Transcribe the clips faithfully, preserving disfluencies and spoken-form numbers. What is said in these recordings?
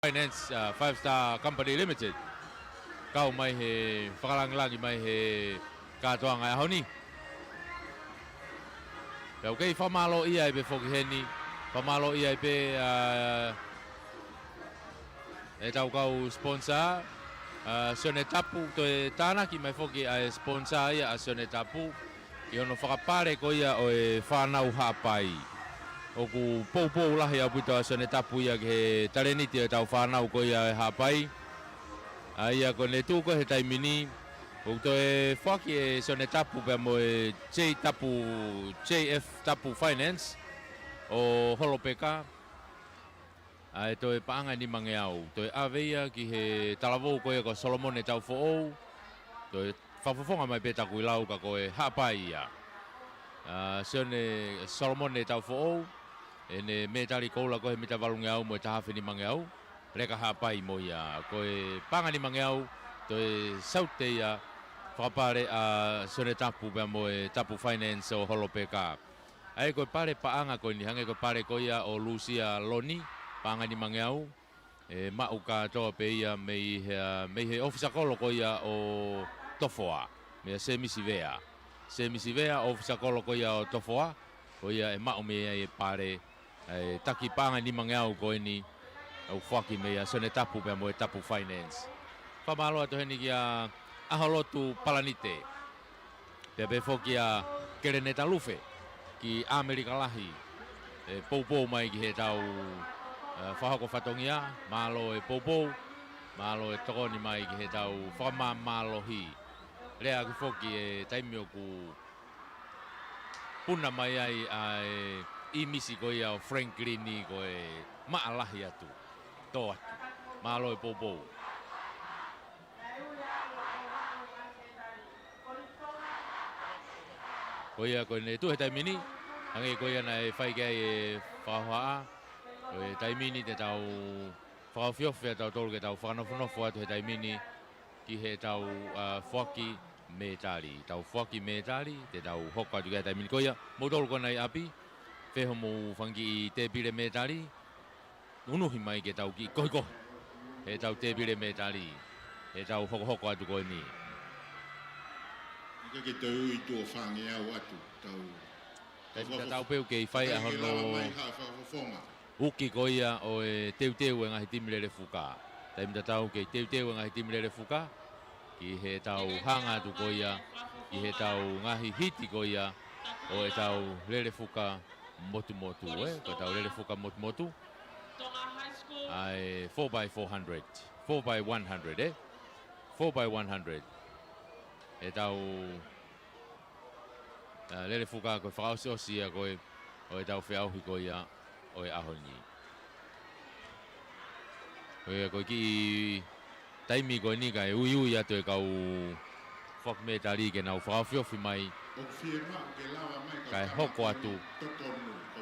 Finance, uh, Five Star Company Limited. Kau mai he fakalangilangi mai he kātoanga ʻo e ʻaho ni. Pea ʻoku kei fakamālōʻia ai pē foki heni. Fakamālōʻia ai pē, uh, ʻetau kau sponsor, uh, Sione Tapu, toe tānaki mai foki ʻa e sponsor ia ʻa Sione Tapu ʻi hono fakapale ko ia ʻo e fānau Haʻapai. ʻOku poupou lahi ʻaupito ʻa Sione Tapu ia ki he talēniti ʻo ʻetau fānau ko ia ʻo e Haʻapai. ʻA ia ko ʻene tuʻu ko ē he taimi ni, ʻoku toe foaki ʻe Sione Tapu pea mo e J Tapu, J F Tapu Finance ʻo Holopeka ʻa e toe paʻanga ʻe nimangeau, toe ʻave ia ki he talavou ko ia ko Solomone Taufoʻou, toe fakafofonga mai pē taku ʻilau ka ko e Haʻapai ia. ʻA, Sione, Solomone Taufoʻou, ʻene mētali koula ko ē he mita valungeau mo e taha afe nimangeau, leka Haʻapai mo ia. Ko e paʻanga ʻe nimangeau, toe saute ia, fakapale ʻa Sione Tapu pea mo e Tapu Finance ʻo Holopeka. ʻA ia ko e pale paʻanga ko eni, hangē ko e pale ko ia ʻo Lusia Loni, paʻanga ʻe nimangeau, ʻe maʻu kātoa pē ia mei he, mei he ʻōfisa kolo ko ia ʻo Tofoa, meia Semisi Vea. Semisi Vea, ʻōfisa kolo ko ia ʻo Tofoa, ko ia ʻe maʻu mei ai e pale, ʻa e taki paʻanga ʻe nimangeau ko eni, ʻoku foaki meia Sione Tapu pea mo e Tapu Finance. Fakamālō atu heni kia ʻAholotu Palanite. Pea pehē foki ʻa Keleneta Lufe ki ʻAmelika Lahi. ʻE poupou mai ki heʻetau, ʻe, fakahoko fatongia, mālō e poupou, mālō e tokoni mai ki heʻetau fakamāmālohi. Lea ʻaki foki e taimi ʻoku puna mai ai ʻa e ʻīmisi ko ia ʻo Franklin ko e maʻa lahi atu. Tō atu. Mālō e poupou. Ko ia ko ʻene tuʻu he taimi ni, hangē ko ia naʻe fai ki ai e fakahohaʻa, ko e taimi ni te tau fakaofiofi ʻa tautolu ke tau fakanofonofo atu he taimi ni ki heʻetau, ʻa, foaki mētali. Tau foaki mētali, te tau hoko atu ki he taimi ni ko ia, moutolu ko ena ʻi ʻapi, fēfē hoʻomou fanga kiʻi tēpile mētali, unuhi mai ke tau kiʻi kohikohi heʻetau tēpile mētali, heʻetau hokohoko atu ko eni. Ika ke toe ui tuʻo fāngeau atu, tau. Taimi tatau pē ʻoku kei fai ʻa hono uki ko ia ʻo e teuteu e ngaahi timi lele fuka. Taimi tatau kei teuteu e ngaahi timi lele fuka, ki heʻetau hanga atu ko ia, ki heʻetau ngaahi hiti ko ia, ʻo ʻetau lele fuka motumotu, ē? Ko ʻetau lele fuka motumotu. ʻA e four by four hundred, four by one hundred, ē? Four by one hundred. ʻEtau, ʻa, lele fuka ko e fakaʻosiʻosi ia ko ē, ʻo ʻetau feʻauhi ko ia, ʻo e ʻaho ni. Ko ia ko e kiʻi taimi ko eni kae uiui atu e kau foaki mētali ke nau fakaofiofi mai. Kae hoko atu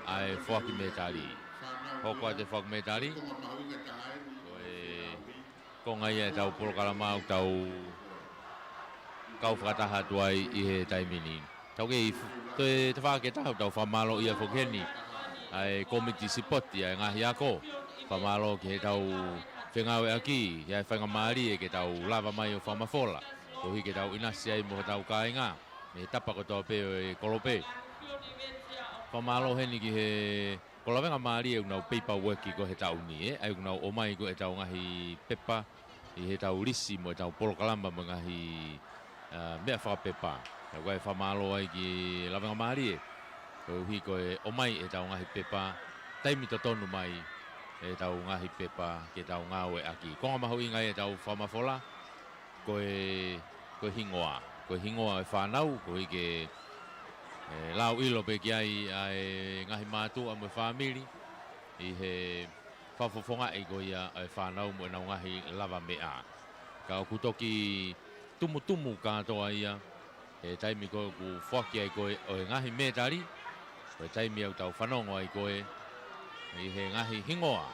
ʻa e foaki mētali. Hoko atu e foaki mētali. Ko e konga ia ʻetau polokalama ʻoku tau kau fakataha atu ai ʻi he taimi ni. Tau kei f-, toe tafaʻaki ʻe taha ʻoku tau fakamālōʻia foki heni ʻa e kōmiti sipoti ʻa e ngaahi ako. Fakamālō ki heʻetau fengāueʻaki, ʻi he faingamālie ke tau lava mai ʻo fakamafola. Koeʻuhi ke tau ʻinasi ai mo hotau kāinga, mei he tapa kotoa pē ʻo e kolope. Fakamālō heni ki he kau lavengamālie ʻoku nau paperwork ko ē he taʻu ni, ē, ʻa ia ʻoku nau ʻomai ko ē ʻetau ngaahi pepa, ʻi heʻetau lisi mo ʻetau polokalama mo e ngaahi, ʻa, meʻa fakapepa. Pea ʻoku ou fakamālō ai ki he lavengamālie, koeʻuhi ko e ʻomai ʻetau ngaahi pepa, taimi totonu mai ʻetau ngaahi pepa ke tau ngāueʻaki. Konga mahuʻinga ʻetau fakamafola, ko e, ko e hingoa. Ko e hingoa ʻo e fānau, koeʻuhi ke, ʻe, lau ʻilo pē ki ai ʻa e ngaahi mātuʻa mo e fāmili, ʻi he fakafofongaʻi ko ia ʻo e fānau mo ʻenau ngaahi lavameʻa. Ka ʻoku toki tumutumu kātoa ia, he taimi ko ē ʻoku foaki ai ko ē ʻo e ngaahi mētali, ko e taimi ʻoku tau fanongo ai ko ē, ʻi he ngaahi hingoa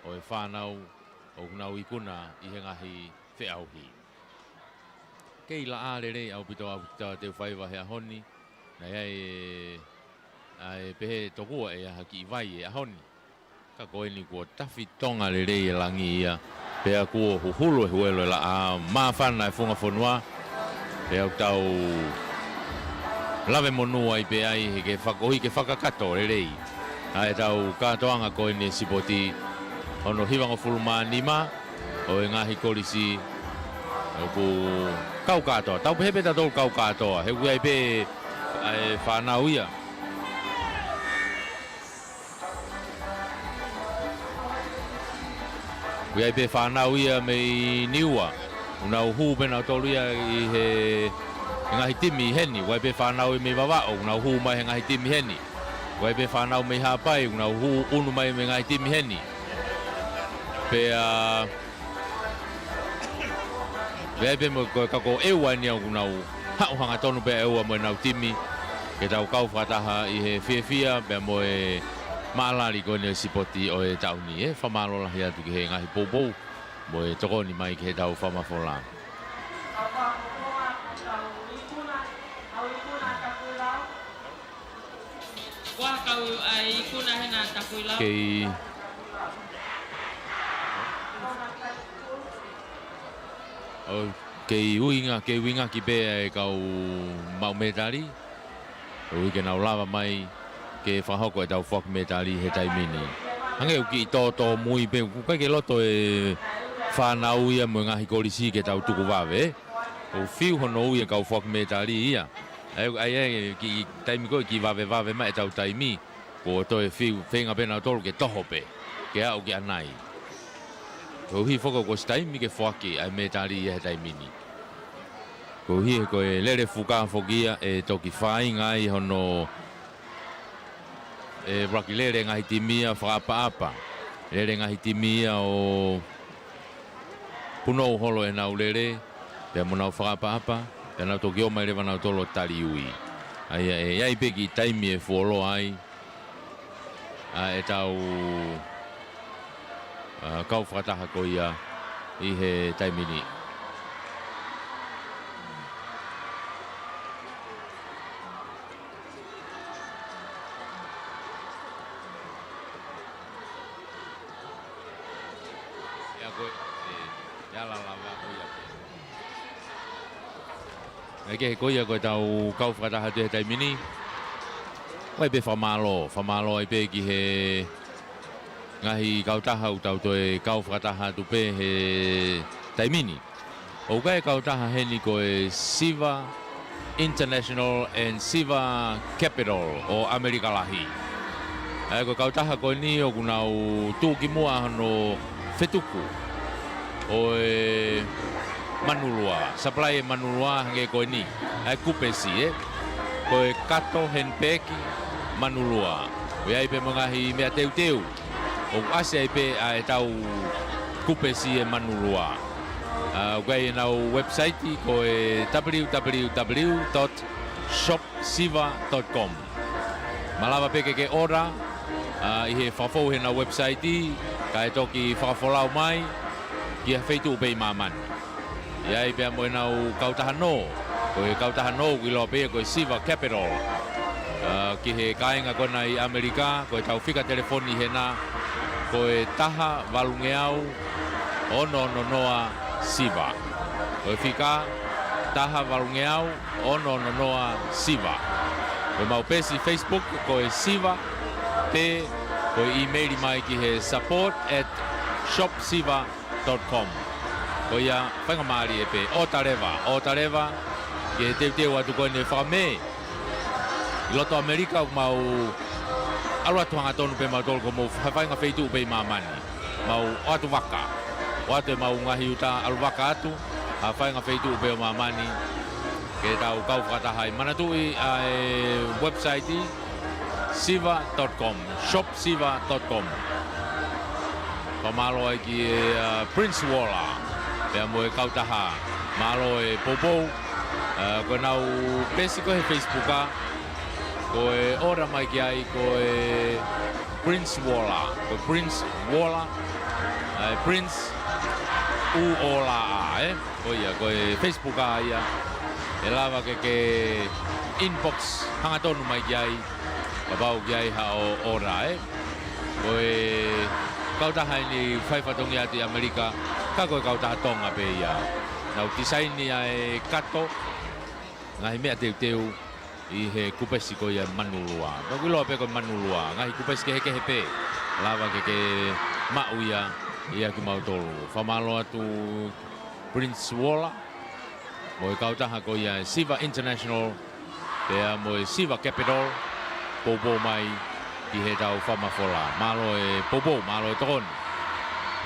ʻo e fānau ʻoku nau ikuna ʻi he ngaahi feʻauhi. Kei laʻā lelei ʻaupito ʻaupito ʻetau faiva he ʻaho ni, naʻe ʻi ai e, ʻa e pehē tokua ʻe ʻi ai ha kiʻi vai he ʻaho ni. Ka ko eni kuo tafi tonga lelei e langi ia. Pea kuo huhulu e huelo e laʻā, māfana e funga fonua. Pea ʻoku tau lave monū ai pē ai he ke fakaʻosi ke fakakakato lelei ʻa ʻetau kātoanga ko eni e sipoti hono hivangofulu mā nima ʻo e ngaahi kolisi ʻoku kau kātoa. Tau pehē pē tautolu kau kātoa. He ʻoku ʻi ai pē ʻa e fānau ia. ʻOku ʻi ai pē fānau ia mei Niua. ʻOku nau hū pē nautolu ia ʻi he, he ngaahi timi heni. ʻOku ʻi ai pē fānau ia mei Vavaʻu. ʻOku nau hū mai he ngaahi timi heni. ʻOku ʻi ai pē fānau mei Haʻapai. ʻOku nau hū ʻunu mai mei he ngaahi timi heni. Pea ʻI ai pē mo e ko e kakai ʻEua eni ʻoku nau haʻu hangatonu pē ʻEua mo ʻenau timi ke tau kau fakataha ʻi he fiefia pea mo e mālali ko eni e sipoti ʻo e taʻu ni. ʻE fakamālō lahi atu ki he ngaahi poupou mo e tokoni mai ki heʻetau fakamafola. Kua kau ai kuna hena takuila. Kei, ʻo, kei uinga, kei uinga ki pē e kau maʻu mētali. ʻOku ʻikai ke nau lava mai ke fakahoko ʻetau foaki mētali he taimi ni. Hangē ʻoku kiʻi tōtōmui pē, ʻoku ʻikai ke loto e fānau ia mo e ngaahi kolisi ke tau tuku vave. ʻOku fiu hono ui e kau foaki mētali ia. ʻAi, ʻai, ʻai, kiʻi taimi ko ē kiʻi vavevave mai ʻetau taimi. Kuo toe fiu, feinga pē nautolu ke toho pē, ke aʻu ki ʻanai. Koeʻuhi foki kuo ʻosi taimi ke foaki ʻa e mētali ia he taimi ni. Koeʻuhi he ko e lele fuka foki ia ʻe toki fāinga ai hono ʻe laki lele ngaahi timi ia fakaʻapaʻapa. Lele ngaahi timi ia ʻo punou holo ʻenau lele, pea mo nau fakaʻapaʻapa, pea nau toki ō mai leva nautolu ʻo tali ui. ʻA ia ʻe ʻi ai pē kiʻi taimi ʻe fuoloa ai ʻa ʻetau, ʻa, kau fakataha ko ia ʻi he taimi ni. ʻIa ko e, ʻe, ʻe ala lava ko ia pē. ʻE kehe ko ia ko ʻetau kau fakataha atu he taimi ni. ʻOku ʻi ai pē fakamālō, fakamālō ai pē ki he ngaahi kautaha ʻoku tau toe kau fakataha atu pē he taimi ni. ʻOku ʻi ai e kautaha heni ko e Siva International and Siva Capital ʻo ʻAmelika Lahi. ʻA ia ko e kautaha ko eni ʻoku nau tuʻu ki muʻa hono fetuku ʻo e manulua, supply e manulua hangē ko eni, ʻa e kupesi ē. Ko e kato henipeki manulua. ʻOku ʻi ai pē mo e ngaahi meʻa teuteu. ʻOku ʻasi ai pē ʻa ʻetau kupesi e manulua. ʻA, ʻoku ʻi ai ʻenau website ko e W W W dot shop siva dot com. Malava pē ke ke order, ʻa, ʻi he fakafou heʻenau website, kae toki fakafolau mai ki ha feituʻu pē ʻi māmani. ʻI ai pea mo ʻenau kautaha nō, ko e kautaha nō ʻoku ʻiloa pē ia ko e Siva Capital. ʻA, ki he kāinga ko ena ʻi ʻAmelika, ko ʻetau fika telefoni hena, ko e taha valungeau ono ono noa Siva. Ko e fika taha valungeau ono ono noa Siva. Ko ʻemau peesi Facebook ko e Siva, pe ko e email mai ki he support at shop siva dot com. Ko ia, faingamālie pē, ʻo taleva, ʻo taleva, ke teuteu atu ko eni e fakamē. ʻI loto ʻAmelika ʻoku mau ʻalu atu hangatonu pē mautolu ko homou fa-, faʻahinga feituʻu pē ʻi māmani. Mau ʻoatu vaka, ʻoatu ʻemau ngaahi uta ʻalu vaka atu, ha faʻahinga feituʻu pē ʻo māmani, ke tau kau fakataha ai. Manatuʻi ʻa e website, siva dot com, shop siva dot com. Fakamālō ai ki he, ʻa, Prince Waller, pea mo e kautaha, mālō e poupou, ʻa, ko ʻenau peesi ko ē he Facebook ʻa, ko e order mai ki ai ko e Prince Waller, ko e Prince Waller, ʻa e Prince U O L A, ē? Ko ia, ko e Facebook ʻa ia, ʻe lava ke ke inbox hangatonu mai ki ai, kapau ʻoku ʻi ai haʻo order, ē? Ko e kautaha ʻeni fai fatongia atu ʻi ʻAmelika, ka ko e kautaha Tonga pē ia. Nau tisaini ʻa e kato, ngaahi meʻa teuteu ʻi he kupesi ko ia Manulua. Pea ʻoku ʻiloa pē ko Manulua, ngaahi kupesi kehekehe pē. Lava ke ke maʻu ia, ʻia kimautolu. Fakamālō atu Prince Walla, mo e kautaha ko ia Siva International, pea mo e Siva Capital, poupou mai ki heʻetau fakamafola. Mālō e poupou, mālō e tokoni.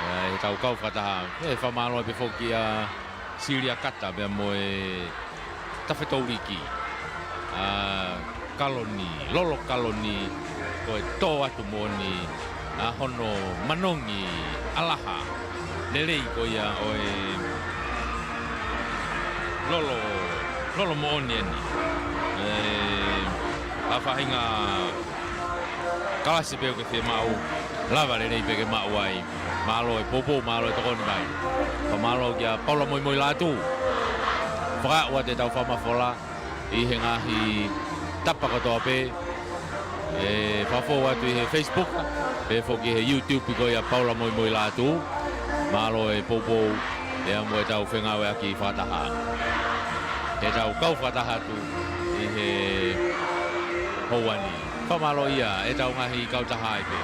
ʻE, heʻetau kau fakataha, ʻe fakamālō pē foki ʻa Silia Kata, pea mo e Tafetouliki. ʻA Kaloni, Lolo Kaloni, ko e tō atu moʻoni, ʻa hono manongi ʻalaha lelei ko ia ʻo e lolo, lolo moʻoni ʻeni. ʻE, ʻa faʻahinga kalasi pē ʻoku ke fiemaʻu, lava lelei pē ke maʻu ai. Mālō e poupou, mālō e tokoni mai. Fakamālō kia Paula Moimoi Lātū. Fakaaʻu atu ʻetau fakamafola ʻi he ngaahi tapa kotoa pē. ʻE fakafou atu ʻi he Facebook, pea foki he YouTube ko ia Paula Moimoi Lātū. Mālō e poupou, pea mo ʻetau fengāueʻaki fakataha. Heʻetau kau fakataha atu ʻi he houa ni. Fakamālō ia, ʻetau ngaahi kautaha ai pē.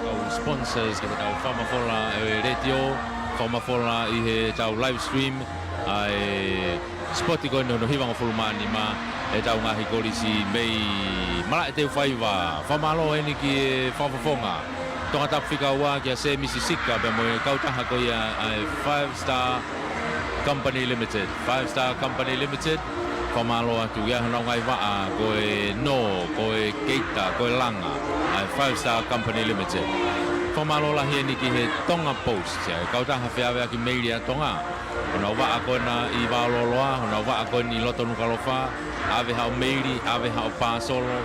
Kau sponsors ki heʻetau fakamafola ʻa e letiō, fakamafola ʻi heʻetau live stream, ʻa e sipoti ko eni hono hivangofulu mā nima, ʻetau ngaahi kolisi mei Malaʻe Teufaiva. Fakamālō ʻeni ki he fakafofonga Tongatapu fika ua kia Semisi Sika pea mo e kautaha ko ia ʻa e Five Star Company Limited. Five Star Company Limited, fakamālō atu ia honau ngaahi vaʻa, ko e Nō, ko e Keita, ko e Langa, ʻa e Five Star Company Limited. Fakamālō lahi ʻeni ki he Tonga Post, ʻa e kautaha feʻaveʻaki meili ʻa Tonga. Honau vaʻa ko ena ʻi Vaololoa, honau vaʻa ko eni ʻi loto Nukuʻalofa, ʻave haʻo meili, ʻave haʻo pāsolo,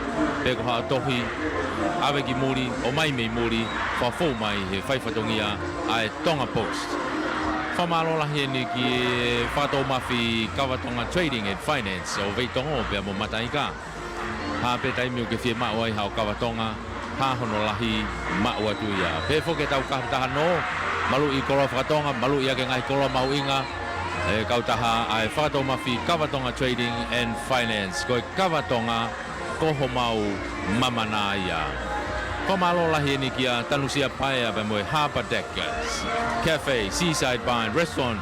pe ko haʻo tohi, ʻave ki muli, ʻomai mei muli, fakafou mai he fai fatongia ʻa e Tonga Post. Fakamālō lahi ʻeni ki he Fakatoumafi Kavatonga Trading and Finance ʻo Veitongo pea mo Mataika. Hā pē taimi ʻoku ke fiemaʻu ai haʻo kavatonga, hā hono lahi, maʻu atu ia. Pea foki ʻetau kautaha Nō, maluʻi koloa fakatonga, maluʻi ʻaki e ngaahi koloa mahuʻinga, ʻe kautaha ʻa e Fakatoumafi Kavatonga Trading and Finance. Ko e kavatonga, ko homau mamana ia. Fakamālō lahi ʻeni kia Tanusia Paea pea mo e Harbour Deck Cafe, Seaside Bar and Restaurant.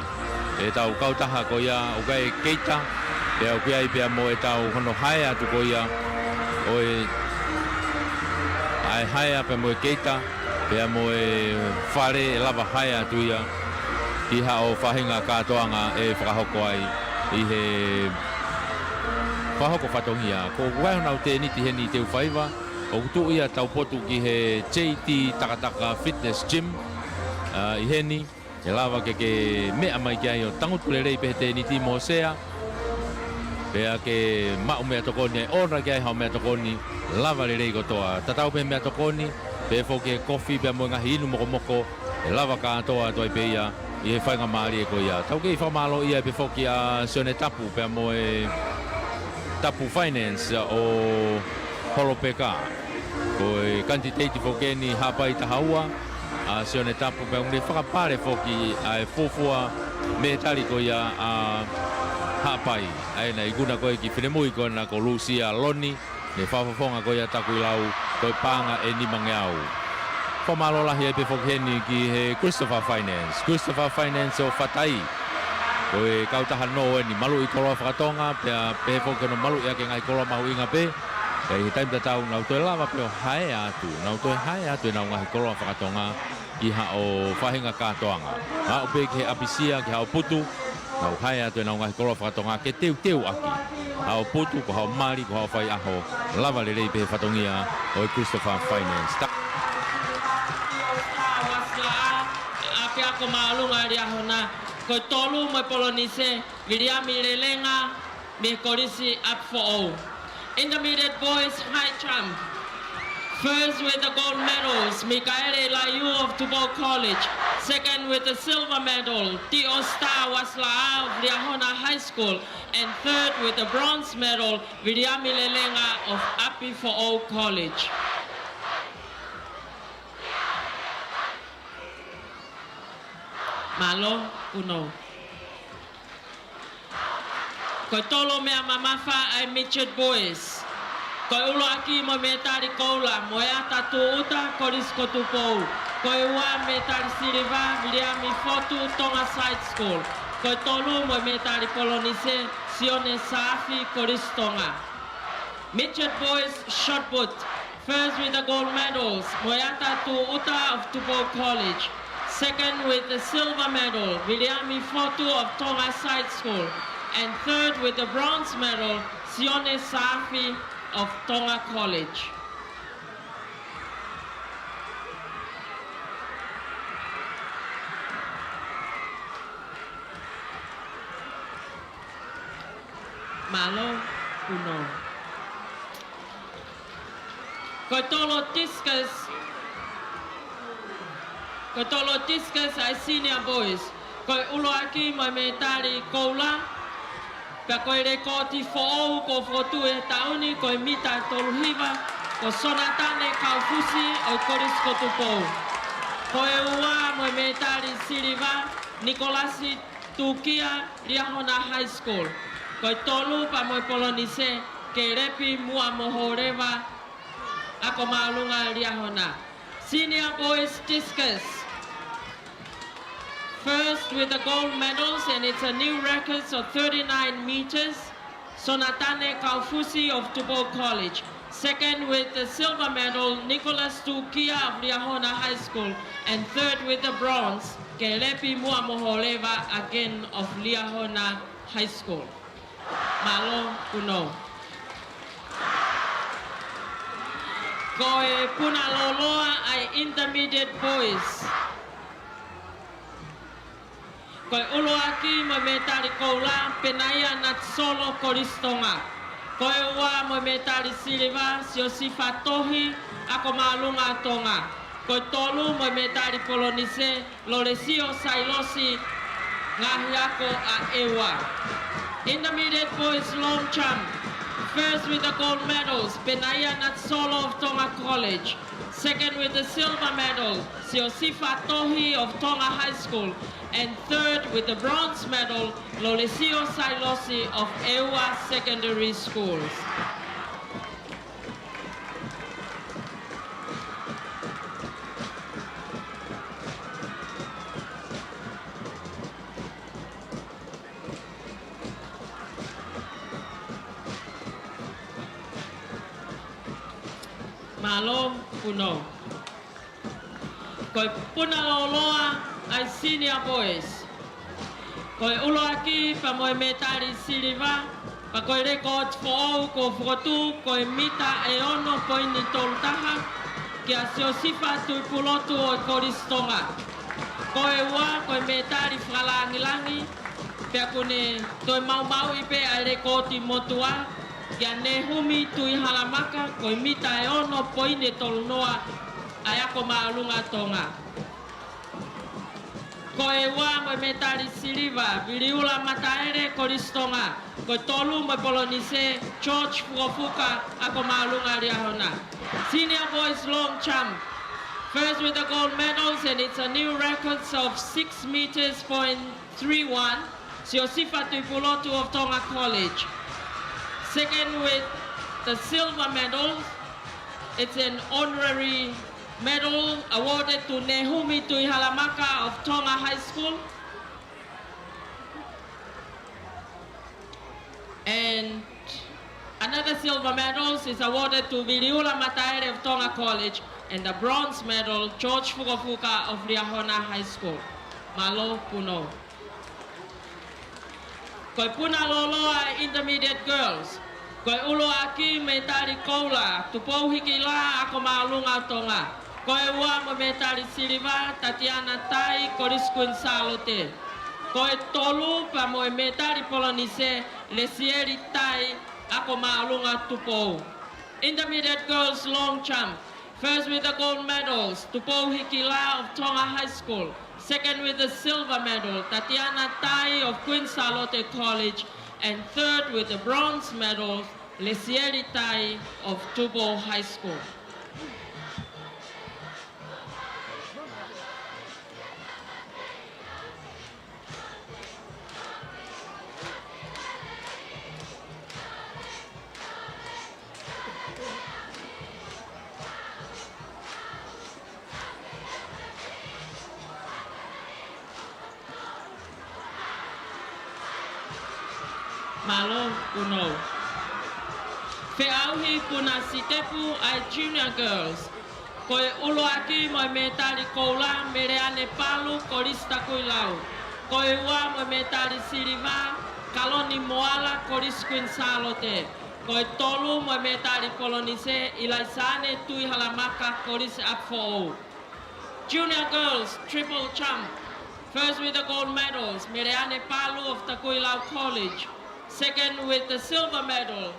ʻEtau kautaha ko ia ʻoku ʻi ai e keita, pea ʻoku ʻi ai pea mo ʻetau hono hae atu ko ia ʻo e, ʻa e haea pea mo e keita, pea mo e fale ʻe lava hae atu ia ki haʻo faʻahinga kātoanga ʻe fakahoko ai ʻi he fakahoko fatongia. Ko ʻoku ʻi ai honau tēniti heni ʻi Teufaiva, ʻoku tuʻu ia taupotu ki he J T Takataka Fitness Gym, ʻa, ʻi heni, ʻe lava ke ke meʻa mai ki ai ʻo tangutu lelei pē he tēniti mo sea, pea ke maʻu meʻatokoni ai, ʻoona ki ai haʻo meʻatokoni, lava lelei kotoa. Tatau pē he meʻatokoni, pea foki he kofi, pea mo e ngaahi inu mokomoko, ʻe lava kātoa atu ai pē ia ʻi he faingamālie ko ia. Tau kei fakamālōʻia pē foki ʻa Sione Tapu pea mo e Tapu Finance ʻo Holopeka. Ko e kanititeiti foki ʻeni Haʻapai taha ua, ʻa Sione Tapu, pea ʻoku ne fakapale foki ʻa e fuofua mētali ko ia ʻa Haʻapai. ʻA ē naʻe ikuna ko ē ki Finemui ko ena ko Lusia Loni, ne fakafofonga ko ia Takuilau, ko e paʻanga ʻe nimangeau. Fakamālō lahi ai pē foki heni ki he Christopher Finance. Christopher Finance ʻo Fatai. Ko e kautaha Nō ʻeni, maluʻi koloa fakatonga, pea pehē foki ki hono maluʻi ʻaki e ngaahi koloa mahuʻinga pē. Pea ʻi he taimi tatau, nau toe lava pē ʻo haea atu, nau toe haea atu ʻenau ngaahi koloa fakatonga ki haʻo faʻahinga kātoanga. Aʻu pē ki he ʻapisia, ki haʻo putu, nau hae atu ʻenau ngaahi koloa fakatonga ke teuteu ʻaki haʻo putu, ko haʻo mali, ko haʻo faiʻaho, lava lelei pē he fatongia ʻo e Christopher Finance. Ta- ʻApiako Māʻolunga Liahona, ko e tolu mo e Polonise, Viliami Lelenga, mei he Kolisi ʻApifoʻou. Intermediate Boys High Jump. First with the gold medals, Mikaele Laiu of Tupou College. Second with the silver medal, Tio Star Waslaʻa of Liahona High School. And third with the bronze medal, Viliami Lelenga of ʻApifoʻou College. Mālō, Punou. Ko e tolu meʻa mamafa ʻa e Midget Boys. Ko e ʻuluaki mo e mētali koula, Moeata Tūʻuta, Kolisi ko Tupou. Ko e ua mētali siliva, Viliami Fotu, Tonga Side School. Ko e tolu mo e mētali polonise, Sione Saafi, Kolisi Tonga. Midget Boys shot put. First with the gold medals, Moeata Tūʻuta of Tupou College. Second with the silver medal, Viliami Fotu of Tonga Side School. And third with the bronze medal, Sione Saafi of Tonga College. Mālō, Punou. Ko e tolu discus, ko e tolu discus ʻa e Senior Boys. Ko e ʻuluaki mo e mētali koula, pea ko e lekooti foʻou kuo fokotuʻu he taʻu ni, ko e mita ʻe tolu hiva, ko Sonatane Kaufusi ʻo e Kolisi ko Tupou. Ko e ua mo e mētali siliva, Nikolasi Tukia, Liahona High School. Ko e tolu pea mo e polonise, Kelepi Muʻamoholeva, Ako Māʻolunga Liahona. Senior Boys Discus. First with the gold medals, and it's a new record of thirty-nine meters, Sonatane Kaufusi of Tupou College. Second with the silver medal, Nicholas Tukia of Liahona High School. And third with the bronze, Kelepi Muʻamoholeva, again of Liahona High School. Mālō, Punou. Ko e puna lōloa ʻa e Intermediate Boys. Ko e ʻuluaki mo e mētali koula, Penaia Natisolo, Kolisi Tonga. Ko e ua mo e mētali siliva, Siosifa Tohi, Ako Māʻolunga Tonga. Ko e tolu mo e mētali polonise, Lolesio Sailosi, Ngaahi Ako ʻa ʻEua. Intermediate boys long jump. First with the gold medals, Penaia Natisolo of Tonga College. Second with the silver medal, Siosifa Tohi of Tonga High School. And third with the bronze medal, Lolesio Sailosi of ʻEua Secondary Schools. Mālō, Punou. Ko e puna lōloa ʻa e Senior Boys. Ko e ʻuluaki pea mo e mētali siliva, pea ko e lekooti foʻou kuo fokotuʻu ko e mita ʻe ono poini tolu taha, kia Siosifa Tuʻipulotu ʻo e Kolisi Tonga. Ko e ua, ko e mētali fakalāngilangi, pea kuo ne toe maumauʻi pē ʻa e lekooti motuʻa, kia Nehumi Tuʻihalamaka, ko e mita ʻe ono poini tolu noa, ʻa e Ako Māʻolunga Tonga. Ko e ua mo e mētali siliva, Viliula Mataele, Kolisi Tonga. Ko e tolu mo e polonise, George Fukofuka, Ako Māʻolunga Liahona. Senior boys long jump. First with the gold medals, and it's a new record of six meters point three one, Siosifa Tuʻipulotu of Tonga College. Second with the silver medal, it's an honorary medal awarded to Nehumi Tuʻihalamaka of Tonga High School. And another silver medal is awarded to Viliula Mataele of Tonga College, and the bronze medal, George Fukofuka of Liahona High School. Mālō, Punou. Ko e puna lōloa ʻa e Intermediate Girls. Ko e ʻuluaki mētali koula, Tupou Hikila, Ako Māʻolunga Tonga. Ko e ua mo e mētali siliva, Tatiana Tai, Kolisi Kuini Sālote. Ko e tolu pea mo e mētali polonise, Lesieli Tai, Ako Māʻolunga Tupou. Intermediate girls long jump. First with the gold medals, Tupou Hikila of Tonga High School. Second with the silver medal, Tatiana Tai of Queen Sālote College. And third with the bronze medal, Lesieli Tai of Tupou High School. Mālō, punou. Feʻauhi puna sitepu ʻa e Junior Girls. Ko e ʻuluaki mo e mētali koula, Meleane Palu, Kolisi Takuilau. Ko e ua mo e mētali siliva, Kaloni Moala, Kolisi Queen Sālote. Ko e tolu mo e mētali polonise, ʻIlaisaane Tuʻihalamaka, Kolisi ʻApifoʻou. Junior girls triple jump. First with the gold medals, Meleane Palu of Takuilau College. Second with the silver medal,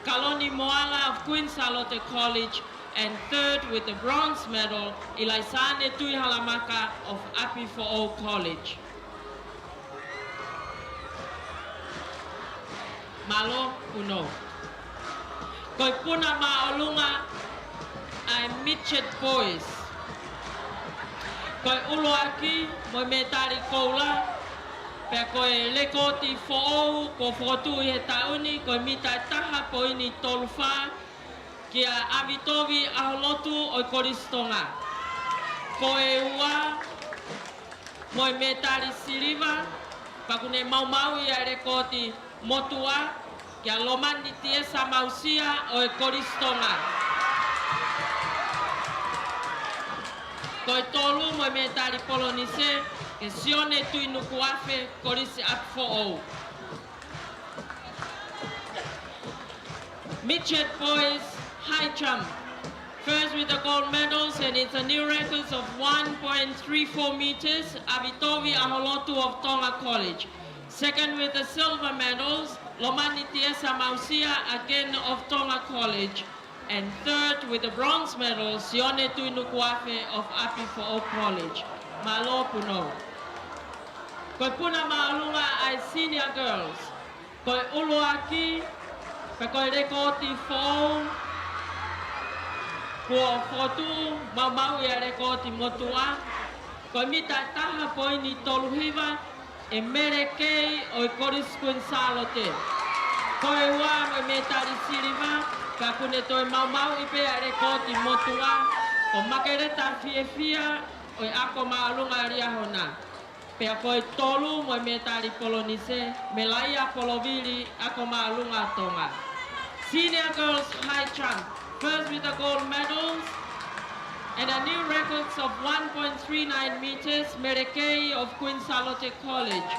Kaloni Moala of Queen Sālote College. And third with the bronze medal, ʻIlaisaane Tuʻihalamaka of ʻApifoʻou College. Mālō, punou. Ko e puna māʻolunga ʻa e Midget Boys. Ko e ʻuluaki mo e mētali koula, pea ko e lekooti foʻou kuo fokotuʻu ʻi he taʻu ni, ko e mita ʻe taha poini tolu fā, kia ʻAvitovi ʻAholotu ʻo e Kolisi Tonga. Ko e ua mo e mētali siliva, pea kuo ne maumauʻi ʻa e lekooti motuʻa, kia Lomani Tiesa Mausia ʻo e Kolisi Tonga. Ko e tolu mo e mētali polonise, kia Sione Tuʻinukuafe, Kolisi ʻApifoʻou. Midget boys high jump. First with the gold medals, and it's a new record of one point three four meters, ʻAvitovi ʻAholotu of Tonga College. Second with the silver medals, Lomani Tiesa Mausia, again of Tonga College. And third with the bronze medal, Sione Tuʻinukuafe of ʻApifoʻou College. Mālō, punou. Ko e puna māʻolunga ʻa e senior girls. Ko e ʻuluaki, pea ko e lekooti foʻou kuo fokotuʻu, maumauʻi ʻa e lekooti motuʻa, ko e mita ʻe taha poini tolu hiva, ʻe Mele Kei ʻo e Kolisi Queen Sālote. Ko e ua mo e mētali siliva, pea kuo ne toe maumauʻi pē ʻa e lekooti motuʻa, ko Makeleta Fiefia ʻo e Ako Māʻolunga Liahona. Pea ko e tolu mo e mētali polonise, Melaia Polovili, Ako Māʻolunga Tonga. Senior girls high jump, first with the gold medals and a new records of one point three nine meters, Mele Kei of Queen Sālote College.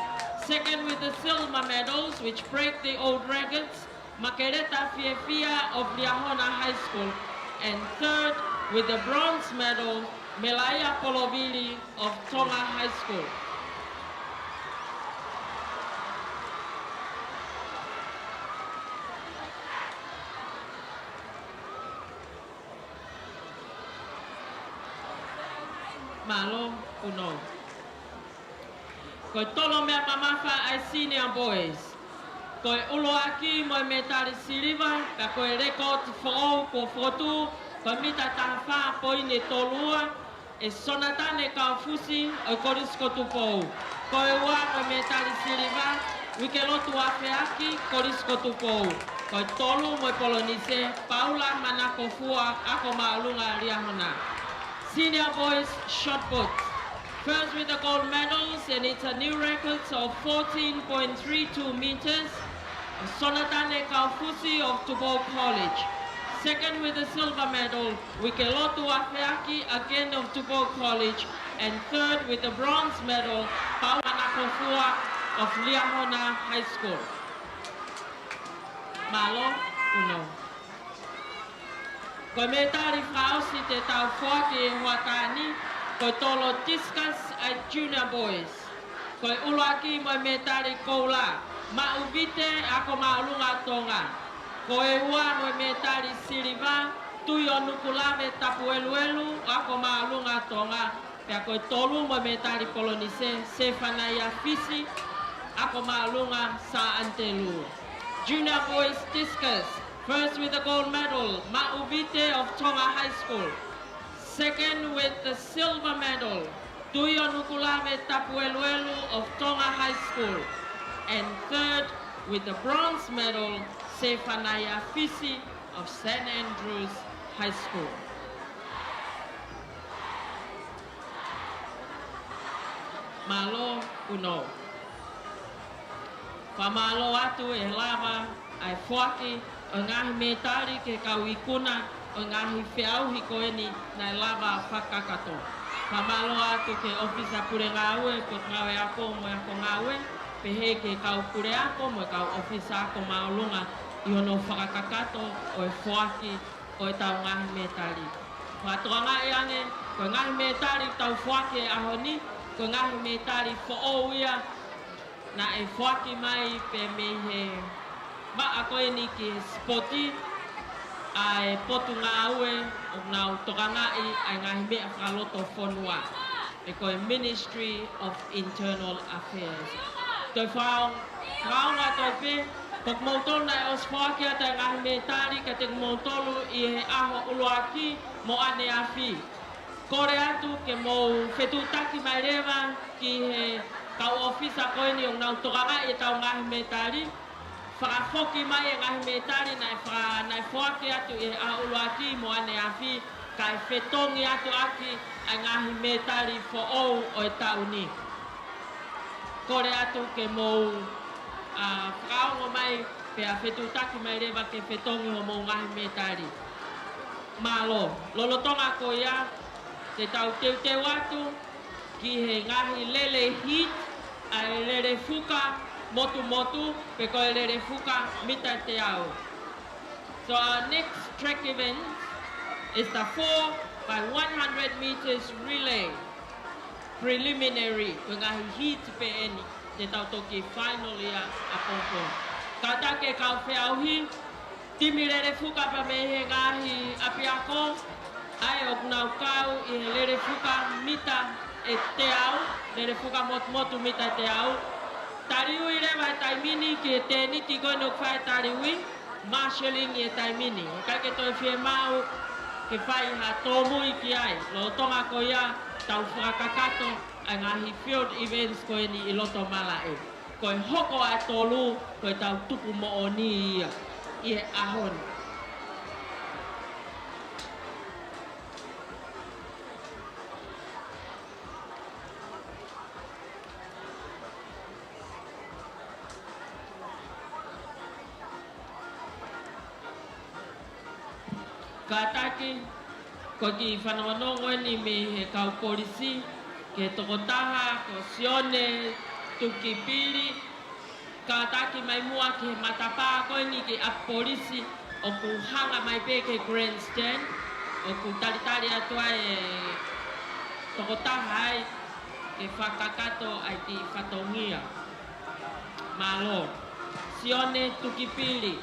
Second with the silver medals, which break the old records, Makeleta Fiefia of Liahona High School, and third with the bronze medal, Melaia Polovili of Tonga High School. Mālō, punou. Ko e tolo meʻa mamafa ʻa e senior boys. Ko e ʻuluaki mo e mētali siliva, pea ko e lekooti foʻou kuo fokotuʻu, ko e mita ʻe taha fā poini tolu ua, ʻe Sonatane Kaufusi ʻo e Kolisi ko Tupou. Ko e ua mo e mētali siliva, Uikelotu Afeaki, Kolisi ko Tupou. Ko e tolu mo e polonise, Paula Manakofua, Ako Māʻolunga Liahona. Senior boys shot put. First with the gold medals, and it's a new record of fourteen point three two meters, Sonatane Kaufusi of Tupou College. Second with the silver medal, Uikelotu Afeaki, again of Tupou College. And third with the bronze medal, Paula Manakofua of Liahona High School. Mālō, punou. Ko e mētali fakaʻosi te tau foaki he hoʻatā ni, ko e tolo discus ʻa e junior boys. Ko e ʻuluaki mo e mētali koula, Maʻu Vite, Ako Māʻolunga Tonga. Ko e ua mo e mētali siliva, Tuionukulave Tapueluelu, ako māʻolunga Tonga, pea ko e tolu mo e mētali polonise, Sefanaia Fisi, ako māʻolunga Sā Anitelū. Junior boys discus, first with the gold medal, Maʻuvite of Tonga High School. Second with the silver medal, Tuionukulave Tapueluelu of Tonga High School. And third with the bronze medal, Sefanaia Fisi of Saint Andrew's High School. Mālō, Uno. Fakamālō atu ʻi he lava ʻa e foaki ʻo e ngaahi mētali ki he kau ikuna ʻo e ngaahi feʻauhi ko eni naʻe lava fakakakato. Fakamālō atu ki he ʻōfisa pule ngāue, potungāue ako mo e ako ngāue, pehē ki he kau puleako mo e kau ʻōfisa ako māʻolunga ʻi hono fakakakato ʻo e foaki ʻo ʻetau ngaahi mētali. Fakatokangaʻi ange, ko e ngaahi mētali ʻoku tau foaki he ʻaho ni, ko e ngaahi mētali foʻou ia naʻe foaki mai pē mei he vaʻa ko eni ki he sipoti ʻa e potungāue ʻoku nau tokangaʻi ʻa e ngaahi meʻa fakalotofonua, ʻa ia ko e Ministry of Internal Affairs. Toe fakaʻo-, fakaʻaonga atu ai pē, ko kimoutolu naʻe ʻosi foaki atu ʻa e ngaahi mētali kiate kimoutolu ʻi he ʻaho ʻuluaki mo ʻaneafi. Kole atu ke mou fetuʻutaki mai leva ki he kau ʻōfisa ko eni ʻoku nau tokangaʻi ʻetau ngaahi mētali. Fakafoki mai e ngaahi mētali naʻe fa-, naʻe foaki atu ʻi he ʻaho ʻuluaki mo ʻaneafi, kae fetongi atu ʻaki ʻa e ngaahi mētali foʻou ʻo e taʻu ni. Kole atu ke mou, ā, fakaongo mai, pea fetuʻutaki mai leva ke fetongi hoʻomou ngaahi mētali. Mālō, lolotonga ko ia, te tau teuteu atu ki he ngaahi lele heat, ʻa e lele fuka motumotu, pe ko e lele fuka mita teau. So our next track event is the four by one hundred meters relay preliminary, ko e ngaahi heat pē eni, te tau toki final ia ʻapongipongi. Kātaki e kau feʻauhi, timi lele fuka pea mei he ngaahi ʻapiako, ʻa ia ʻoku nau kau ʻi he lele fuka mita ʻe teau, lele fuka motumotu mita ʻe teau. Taliui leva he taimi ni ki he tēniti ko eni ʻoku fai e taliui, marshalling ʻi he taimi ni. ʻIkai ke toe fiemaʻu ke fai ha tōmui ki ai. Lolotonga ko ia, tau fakakakato ʻa e ngaahi field events ko eni ʻi loto Malaʻe. Ko e hoko ʻa e tolu, ko ʻetau tupu moʻoni ia ʻi he ʻaho ni. Kātaki, ko e kiʻi fanongonongo eni mei he kau polisi, ki he tokotaha ko Sione Tukipili, kātaki mai muʻa ki he matapā ko eni ki ʻapi polisi ʻoku hanga mai pē ki he grandstand, ʻoku talitali atu ai e tokotaha ai ke fakakakato ai ki fatongia. Mālō. Sione Tukipili.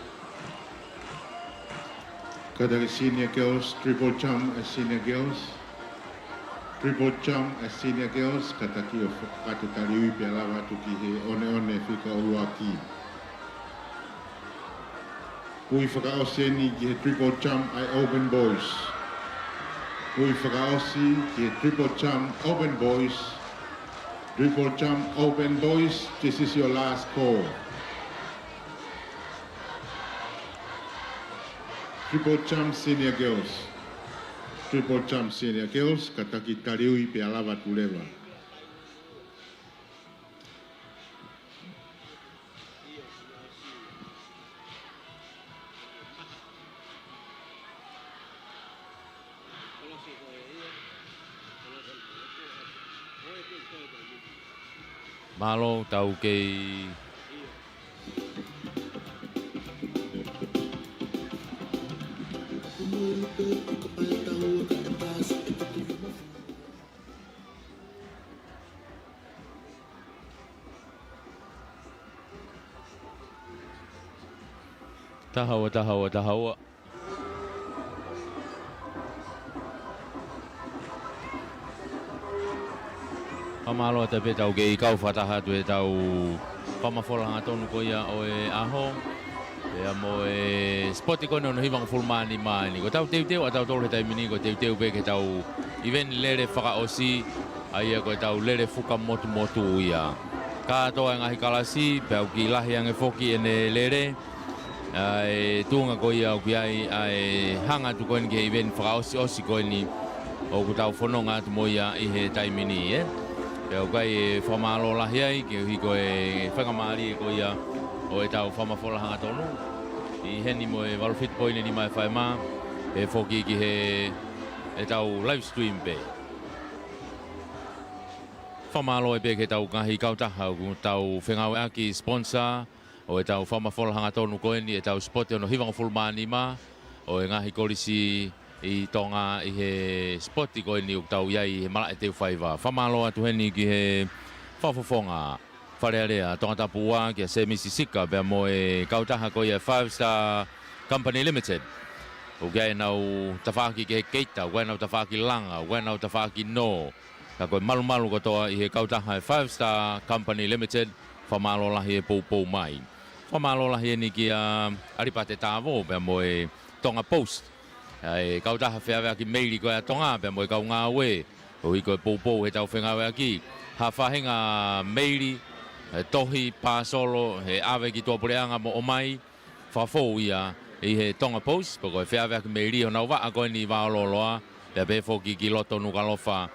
Kātaki senior girls, triple jump ʻa e senior girls. Triple jump ʻa e senior girls, kātaki ʻo fakakakato taliui pea lava atu ki he ʻoneʻone fika ʻuluaki. Ui fakaʻosi eni ki he triple jump ʻa e open boys. Ui fakaʻosi ki he triple jump open boys. Triple jump open boys, this is your last call. Triple jump senior girls. Triple jump senior girls, kātaki taliui pea lava atu leva. Mālō, tau kei Taha ua, taha ua, taha ua. Fakamālō atu pē, tau kei kau fakataha atu ʻetau fakamafola hangatonu ko ia ʻo e ʻaho. Pea mo e sipoti ko eni hono hivangofulu mā nima eni. Ko ʻetau teuteu ʻatautolu he taimi ni, ko e teuteu pē ki heʻetau ʻiveni lele fakaʻosi, ʻa ia ko ʻetau lele fuka motumotu ia. Kātoa e ngaahi kalasi, pea ʻoku kiʻi lahi ange foki ʻene lele. ʻA e tuʻunga ko ia ʻoku ʻi ai ʻa e hanga atu ko eni ki he ʻiveni fakaʻosiʻosi ko eni ʻoku tau fononga atu mo ia ʻi he taimi ni, ē. Pea ʻoku ʻi ai e fakamālō lahi ai, koeʻuhi ko e faingamālie ko ia ʻo ʻetau fakamafola hangatonu. ʻI heni mo e valu fitu poini nima ʻe fai mā, ʻe foki ki he ʻetau live stream pē. Fakamālō ai pē ki heʻetau ngaahi kautaha ʻoku tau fengāueʻaki, sponsor ʻo ʻetau fakamafola hangatonu ko eni, ʻetau sipoti hono hivangofulu mā nima ʻo e ngaahi kolisi ʻi Tonga ʻi he sipoti ko eni ʻoku tau ʻi ai he malaʻe Teufaiva. Fakamālō atu heni ki he Fakafofonga Fale Alea Tongatapu ua, kia Semisi Sika, pea mo e kautaha ko ia Five Star Company Limited. ʻOku ʻi ai ʻenau tafaʻaki kehekehe, ʻoku ʻi ai ʻenau tafaʻaki langa, ʻoku ʻi ai ʻenau tafaʻaki nō, ka ko e malumalu kotoa ʻi he kautaha e Five Star Company Limited. Fakamālō lahi e poupou mai. Fakamālō lahi eni kia ʻAlipate Tāvō pea mo e Tonga Post, ʻa e kautaha feaveaki meili ko ia ʻa Tonga pea mo e kau ngāue, koeʻuhi ko e poupou heʻetau fengāueʻaki. Ha faʻahinga meili, e tohi, pāsolo, ʻe ʻave ki tuʻapuleʻanga mo ʻomai, fakafou ia ʻi he Tonga Post, pea ko e feaveaki meili honau vaʻa ko eni ʻi Vaolooloa, pea pehē foki ki loto Nukuʻalofa.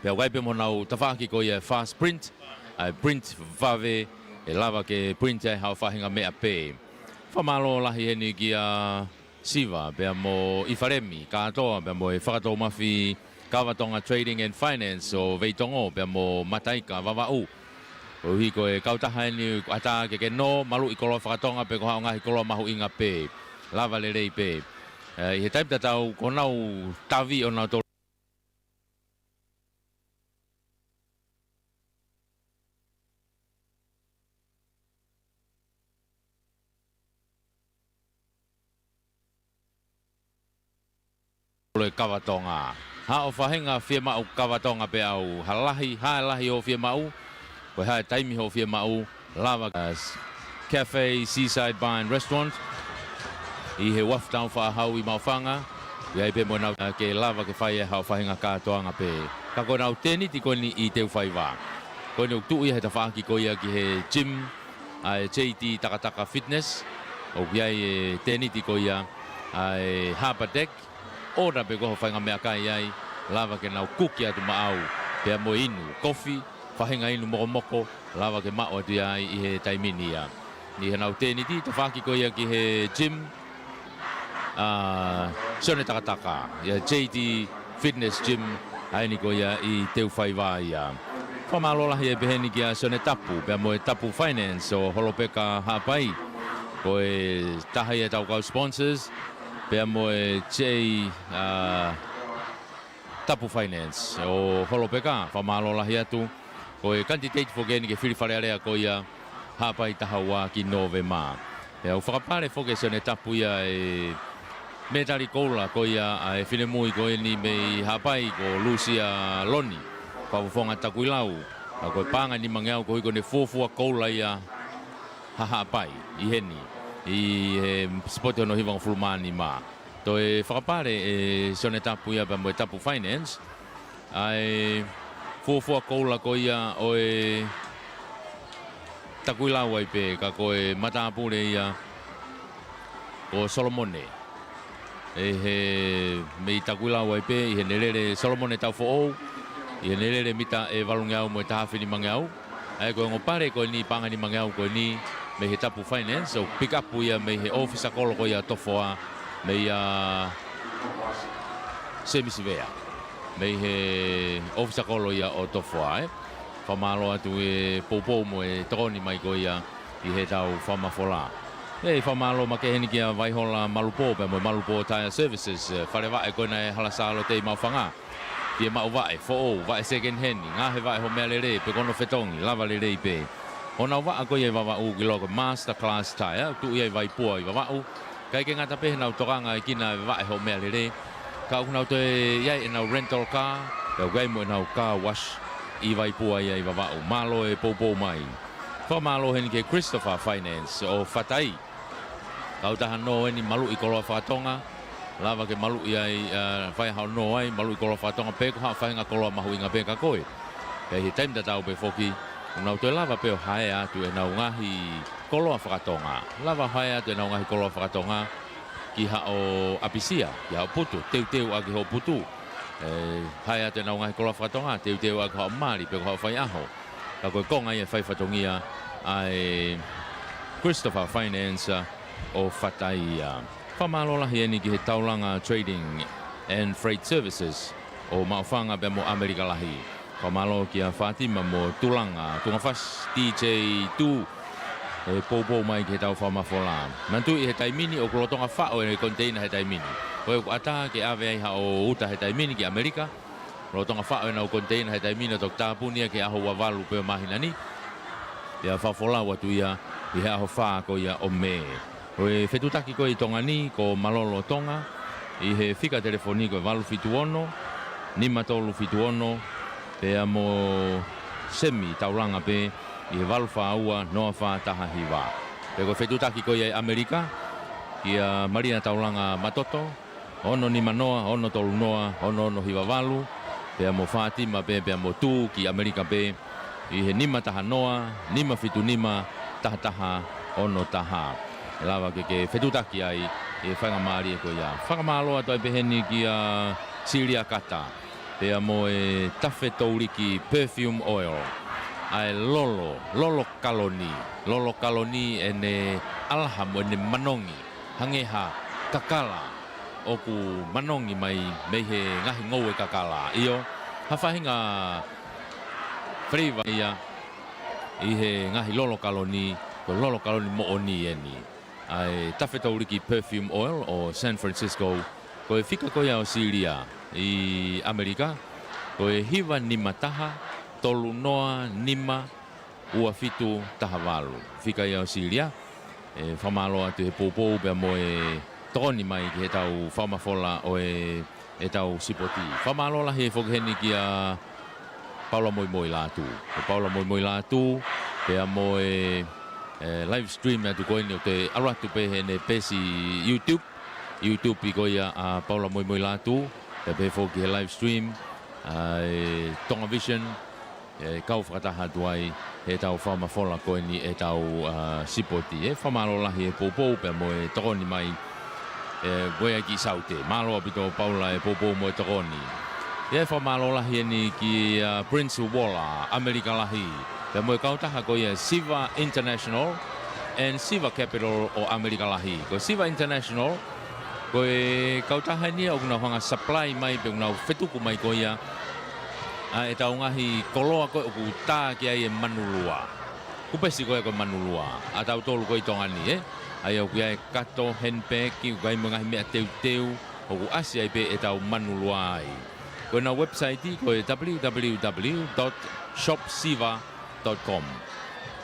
Pea ʻoku ʻi ai pē mo honau tafaʻaki ko ia e Fast Print, ʻa e print vave, ʻe lava ke print ai haʻo faʻahinga meʻa pē. Fakamālō lahi heni kia Siva, pea mo ʻIfalemi, kātoa, pea mo e Fakatoumafi Kavatonga Trading and Finance ʻo Veitongo, pea mo Mataika Vavaʻu. Koeʻuhi ko e kautaha eni ʻoku ʻatā ke ke nō, maluʻi koloa fakatonga pe ko haʻo ngaahi koloa mahuʻinga pē. Lava lelei pē. ʻE, ʻi he taimi tatau, ko honau tavi ʻo nautolu ʻo e kavatonga. Haʻo faʻahinga fiemaʻu kavatonga pē ʻaʻau, ha lahi, ha lahi hoʻo fiemaʻu, ko e hā e taimi hoʻo fiemaʻu, lava. Cafe Seaside Bar and Restaurant ʻi he uafu Taufaʻāhau ʻi Maʻufanga. ʻI ai pē mo ʻenau, ke lava ke fai ai haʻo faʻahinga kātoanga pē. Ka ko ʻenau tēniti ko eni ʻi Teufaiva, ko eni ʻoku tuʻu ia he tafaʻaki ko ia ki he gym ʻa e J T Takataka Fitness. ʻOku ʻi ai e tēniti ko ia ʻa e Harbour Deck. ʻOna pē ko hoʻo faʻahinga meʻakai ai, lava ke nau kuki atu maʻau, pea mo e inu kofi, faʻahinga inu mokomoko, lava ke maʻu atu ia ai ʻi he taimi ni ia. ʻI heʻenau tēniti, tafaʻaki ko ia ki he gym ʻa Sione Takataka, ʻa e J T Fitness Gym, ʻa eni ko ia ʻi Teufaiva ia. Fakamālō lahi ai pē heni kia Sione Tapu, pea mo e Tapu Finance ʻo Holopeka Haʻapai. Ko e taha ia ʻetau kau sponsors, pea mo e J, ʻa, Tapu Finance ʻo Holopeka, fakamālō lahi atu. Ko e candidate foki eni ke fili Fale Alea ko ia Haʻapai taha ua ki Nōvema. Pea ʻoku fakapale foki ʻe Sione Tapu ia e mētali koula ko ia ʻa e finemui ko eni mei Haʻapai ko Lusia Loni, Fakafofonga Takuilau. ʻA, ko e paʻanga ʻe nimangeau koeʻuhi ko ʻene fuofua koula ia ha Haʻapai ʻi heni, ʻi he sipoti hono hivangofulu mā nima. Toe fakapale ʻe Sione Tapu ia pea mo e Tapu Finance ʻa e fuofua koula ko ia ʻo e Takuilau ai pē, ka ko e matāpule ia ko Solomone. ʻE he mei Takuilau ai pē, ʻi heʻene lele Solomone Taufoʻou, ʻi heʻene lele mita ʻe valungeau mo e taha afe nimangeau. ʻA ia ko e ongo pale ko eni, paʻanga ʻe nimangeau ko eni, mei he Tapu Finance, ʻoku pick up ia mei he ʻōfisa kolo ko ia ʻo Tofoa, mei a Semisi Vea, mei he ʻōfisa kolo ia ʻo Tofoa, ē. Fakamālō atu e poupou mo e tokoni mai ko ia ʻi heʻetau fakamafola. ʻE, fakamālō makehe heni kia Vaihola Malupō pea mo e Malupō Tyre Services, e, fale vaʻe ko ena ʻe Hala Sālote ʻi Maʻufanga. Fiemaʻu vaʻe foʻou, vaʻe second hand, ngaohi e vaʻe hoʻo meʻalele, pe ko hono fetongi, lava lelei pē. Honau vaʻa ko ia ʻi Vavaʻu ʻoku ʻiloa ko e Master Class Tyre, tuʻu ia ʻi Vaipua ʻi Vavaʻu. ʻIkai ke ngata pē heʻenau tokangaʻi ʻa e vaʻe hoʻo meʻalele, ka ʻoku nau toe ʻi ai ʻenau rental car, pea ʻoku ʻi ai mo ʻenau car wash. ʻi Vaipua ia ʻi Vavaʻu. Mālō e poupou mai. Fakamālō heni ki he Christopher Finance ʻo Fatai. Kautaha nō eni maluʻi koloa fakatonga. Lava ke maluʻi ai, ā, fai haʻo nō ai, maluʻi koloa fakatonga pē ko haʻo faʻahinga koloa mahuʻinga pē kia koe. Pea ʻi he taimi tatau pē foki, ʻoku nau toe lava pē ʻo haea atu ʻenau ngaahi koloa fakatonga. Lava haea atu ʻenau ngaahi koloa fakatonga ki haʻo ʻapisia, ki haʻo putu, teuteu ʻaki hoʻo putu. ʻE, haea atu ʻenau ngaahi koloa fakatonga, teuteu ʻaki haʻo mali, pe ko haʻo faiʻaho. Ka ko e konga ia e fai fatongia ʻa e Christopher Finance ʻo Fatai ia. Fakamālō lahi eni ki he Taulanga Trading and Freight Services ʻo Maʻufanga pea mo ʻAmelika Lahi. Fakamālō kia Fatima mo Tulanga, Tungafasi, D J Tu, ʻe poupou mai ki heʻetau fakamafola. Manatuʻi he taimi ni ʻoku lolotonga faʻo e koniteina he taimi ni. Ko e ʻoku ʻatā ke ʻave ai haʻo uta he taimi ni ki ʻAmelika. Lolotonga faʻo ʻenau koniteina he taimi ni ʻo toki tāpuni ia ki he ʻaho ua valu pē ʻo māhina ni. Pea fakafolau atu ia ʻi he ʻaho fā ko ia ʻo Mē. Ko e fetuʻutaki ko ē ʻi Tonga ni, ko Malolo Tonga, ʻi he fika telefoni ko e valu fitu ono, nima tolu fitu ono, pea mo Semi Taulanga pē, ʻi he valu fā ua, noa fā taha hiva. Pea ko e fetuʻutaki ko ia ʻi ʻAmelika, kia Malia Taulanga Matoto, ono nima noa, ono tolu noa, ono ono hiva valu, pea mo Fatima pē, pea mo Tu ki ʻAmelika pē, ʻi he nima taha noa, nima fitu nima, taha taha ono taha. ʻE lava ke ke fetuʻutaki ai ʻi he faingamālie ko ia. Fakamālō atu ai pē heni kia Silia Kata, pea mo e Tafe Touliki Perfume Oil. ʻA e lolo, lolo kaloni, lolo kaloni ʻene ʻalaha mo ʻene manongi, hangē ha kakala ʻoku manongi mai mei he ngaahi ngoue kakala. ʻIo, ha faʻahinga flavor ia ʻi he ngaahi lolo kaloni, ko e lolo kaloni moʻoni eni. ʻA e Tafe Touliki Perfume Oil ʻo San Francisco, ko e fika ko ia ʻo Silia ʻi ʻAmelika, ko e hiva nima taha, tolu noa nima, ua fitu taha valu. Fika ia ʻo Silia, ʻe fakamālō atu he poupou pea mo e tokoni mai ki heʻetau fakamafola ʻo e, ʻetau sipoti. Fakamālō lahi foki heni kia Paula Moimoi Lātū. Ko Paula Moimoi Lātū, pea mo e, e, live stream atu ko eni ʻoku toe ʻalu atu pē heʻene peesi YouTube. YouTube ʻi ko ia ʻa Paula Moimoi Lātū, pea pehē foki he live stream ʻa e Tonga Vision, ʻe kau fakataha atu ai heʻetau fakamafola ko eni ʻetau, ā, sipoti. ʻE fakamālō lahi e poupou pea mo e tokoni mai, ʻe, ko ia ki Saute. Mālō ʻaupito Paula e poupou mo e tokoni. ʻE fakamālō lahi eni kia Prince Walla, ʻAmelika Lahi, pea mo e kautaha ko ia Siva International and Siva Capital ʻo ʻAmelika Lahi. Ko Siva International, ko e kautaha eni ia ʻoku nau hanga supply mai pe ʻoku nau fetuku mai ko ia ʻa ʻetau ngaahi koloa ko ē ʻoku tā ki ai e manulua. Kupesi ko ē ko e manulua ʻa tautolu ko ē ʻi Tonga ni, ē? ʻA ia ʻoku ʻi ai e kato, handbag, ʻoku ʻi ai mo e ngaahi meʻa teuteu ʻoku ʻasi ai pē ʻetau manulua ai. Ko ʻenau website ko e w w w dot shop siva dot com.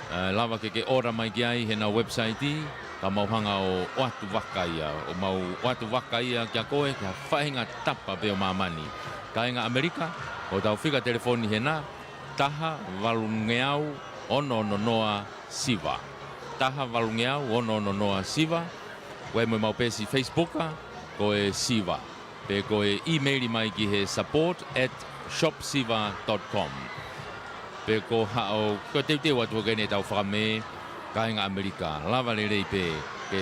ʻE lava ke ke order mai ki ai heʻenau website, ka mau hanga ʻo ʻoatu vaka ia, ʻo mau ʻoatu vaka ia kia koe, ki ha faʻahinga tapa pē ʻo māmani. Kāinga ʻAmelika, ko hotau fika telefoni hena, taha valungeau ono ono noa siva. Taha valungeau ono ono noa siva. ʻOku ʻi ai mo ʻemau peesi Facebook, ko e Siva. Pe ko e email mai ki he support at shop siva dot com. Pe ko haʻo, ko e teuteu atu hoki eni ʻetau fakamē, kāinga ʻAmelika, lava lelei pē ke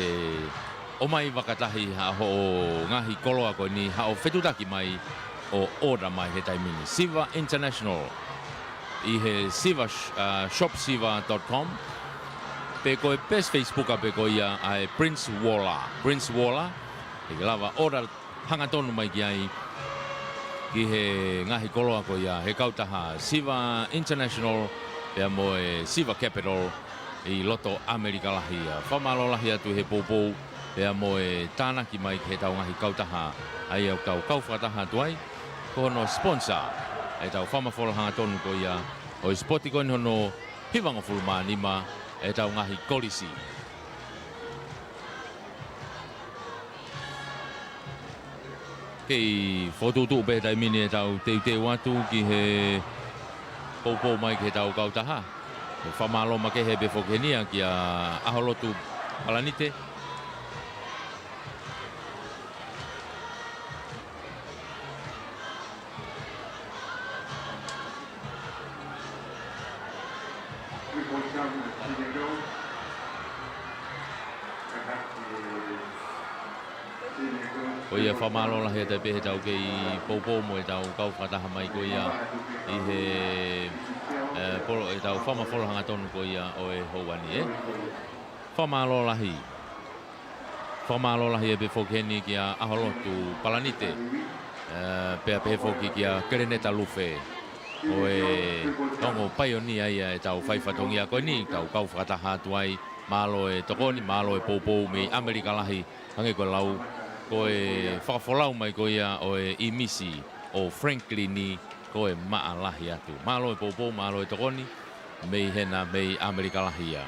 ʻomai vakatahi ha hoʻo ngaahi koloa ko eni, haʻo fetuʻutaki mai ʻo order mai he taimi ni. Siva International, ʻi he Siva sh-, ā, shop siva dot com. Pe ko e peesi Facebook pē ko ia ʻa e Prince Walla. Prince Walla, ʻe ke lava order hangatonu mai ki ai ki he ngaahi koloa ko ia he kautaha Siva International pea mo e Siva Capital ʻi loto ʻAmelika Lahi ia. Fakamālō lahi atu he poupou pea mo e tānaki mai ki heʻetau ngaahi kautaha, ʻa ia ʻoku tau kau fakataha atu ai, ko hono sponsor ʻetau fakamafola hangatonu ko ia ʻo e sipoti ko eni hono hivangofulu mā nima ʻetau ngaahi kolisi. Kei fokotuʻutuʻu pē he taimi ni ʻetau teuteu atu ki he poupou mai ki heʻetau kautaha. Fakamālō makehe pē foki heni ia kia ʻAholotu Palanite. Ko ia, fakamālō lahi atu ai pē heʻetau kei poupou mo ʻetau kau fakataha mai ko ia ʻi he, ē, polo, ʻetau fakamafola hangatonu ko ia ʻo e houa ni, ē. Fakamālō lahi. Fakamālō lahi ai pē foki heni kia ʻAholotu Palanite, ē, pea pehē foki kia Keleneta Lufe, ʻo e ongo paionia ia ʻetau fai fatongia ko eni, tau kau fakataha atu ai. Mālō e tokoni, mālō e poupou mei ʻAmelika lahi, hangē ko e lau, ko e fakafolau mai ko ia ʻo e ʻīmisi ʻo Franklin, ko e maʻa lahi atu. Mālō e poupou, mālō e tokoni, mei hena, mei ʻAmelika lahi ia.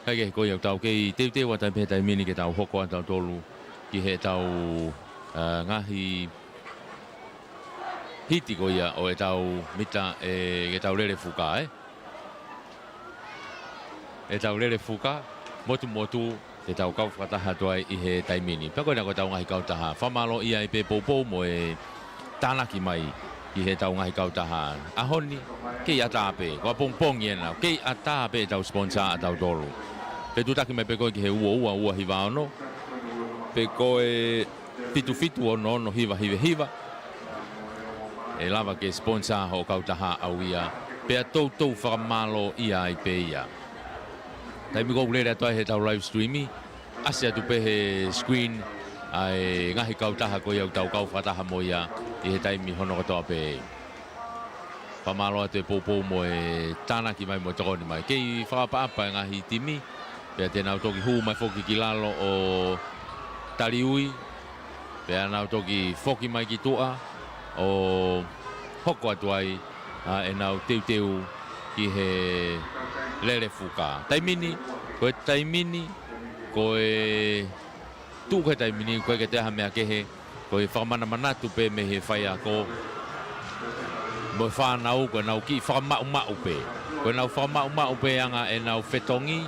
Kae kehe, ko ia ʻoku tau kei teuteu atu ai pē he taimi ni ke tau hoko atu tautolu ki heʻetau, ā, ngaahi hiti ko ia ʻo ʻetau mita, ē, ʻetau lele fuka, ē. ʻEtau lele fuka, motumotu, te tau kau fakataha atu ai ʻi he taimi ni. Pea ko ena ko ʻetau ngaahi kautaha. Fakamālō ia ai pē poupou mo e tānaki mai ki heʻetau ngaahi kautaha. ʻAho ni, kei ʻatā pē, ko ʻapongipongi ena, kei ʻatā pē ʻetau sponsor ʻatautolu. Fetuʻutaki mai pē koe ki he ua ua ua hiva ono, pe ko e fitu fitu ono ono hiva hiva hiva. ʻE lava ke sponsor hoʻo kautaha ʻau ia, pea toutou fakamālō ia ai pē ia. Taimi ko ē ʻoku lele atu ai heʻetau live stream, ʻasi atu pē he screen ʻa e ngaahi kautaha ko ia ʻoku tau kau fakataha mo ia ʻi he taimi hono kotoa pē. Fakamālō atu e poupou mo e tānaki mai mo e tokoni mai. Kei fakaʻapaʻapa e ngaahi timi, pea te nau toki hū mai foki ki lalo ʻo tali ui, pea nau toki foki mai ki tuʻa ʻo hoko atu ai ʻa ʻenau teuteu ki he lele fuka. Taimi ni, ko e taimi ni, ko e tuʻu ko e taimi ni, ʻoku ʻikai ke toe ʻi ai ha meʻa kehe, ko e fakamanamanatu pē mei he faiako mo e fānau, ko ʻenau kiʻi fakamaʻumaʻu pē. Ko ʻenau fakamaʻumaʻu pē anga ʻenau fetongi,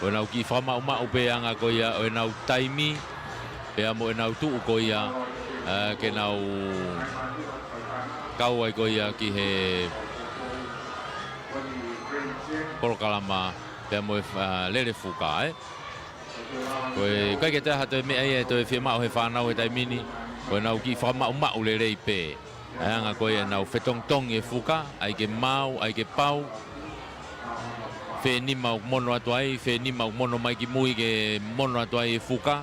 ko ʻenau kiʻi fakamaʻumaʻu pē anga ko ia ʻo ʻenau taimi, pea mo ʻenau tuʻu ko ia, ā, ke nau kau ai ko ia ki he polokalama, pea mo e, ā, lele fuka, ē. Ko e, ʻikai ke toe ʻi ai ha toe meʻa ia ʻe toe fiemaʻu he fānau he taimi ni, ko ʻenau kiʻi fakamaʻumaʻu lelei pē. ʻA e anga ko ia ʻenau fetongitongi e fuka, ʻai ke maau, ʻai ke pau. Fē nima ʻoku mono atu ai, fē nima ʻoku mono mai ki mui ke mono atu ai e fuka.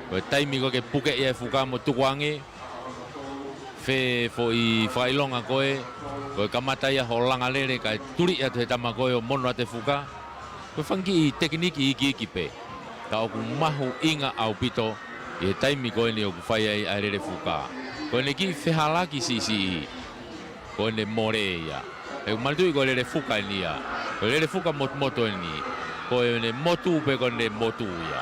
Ko e taimi ko ē ke puke ia e fuka mo tukuange, fē foʻi fakaʻilonga ko ē, ko e kamata ia hoʻo langa lele kae tuliʻi atu he tama ko ē ʻo mono atu e fuka. Ko e fanga kiʻi tekiniki ikiiki pē. Ka ʻoku mahuʻinga ʻaupito ʻi he taimi ko eni ʻoku fai ai ʻa e lele fuka. Ko ʻene kiʻi fehalaki siʻisiʻi, ko ʻene mole ia. ʻE manatuʻi ko e lele fuka eni ia. Ko e lele fuka motumotu eni. Ko ʻene motu pē ko ʻene motu ia.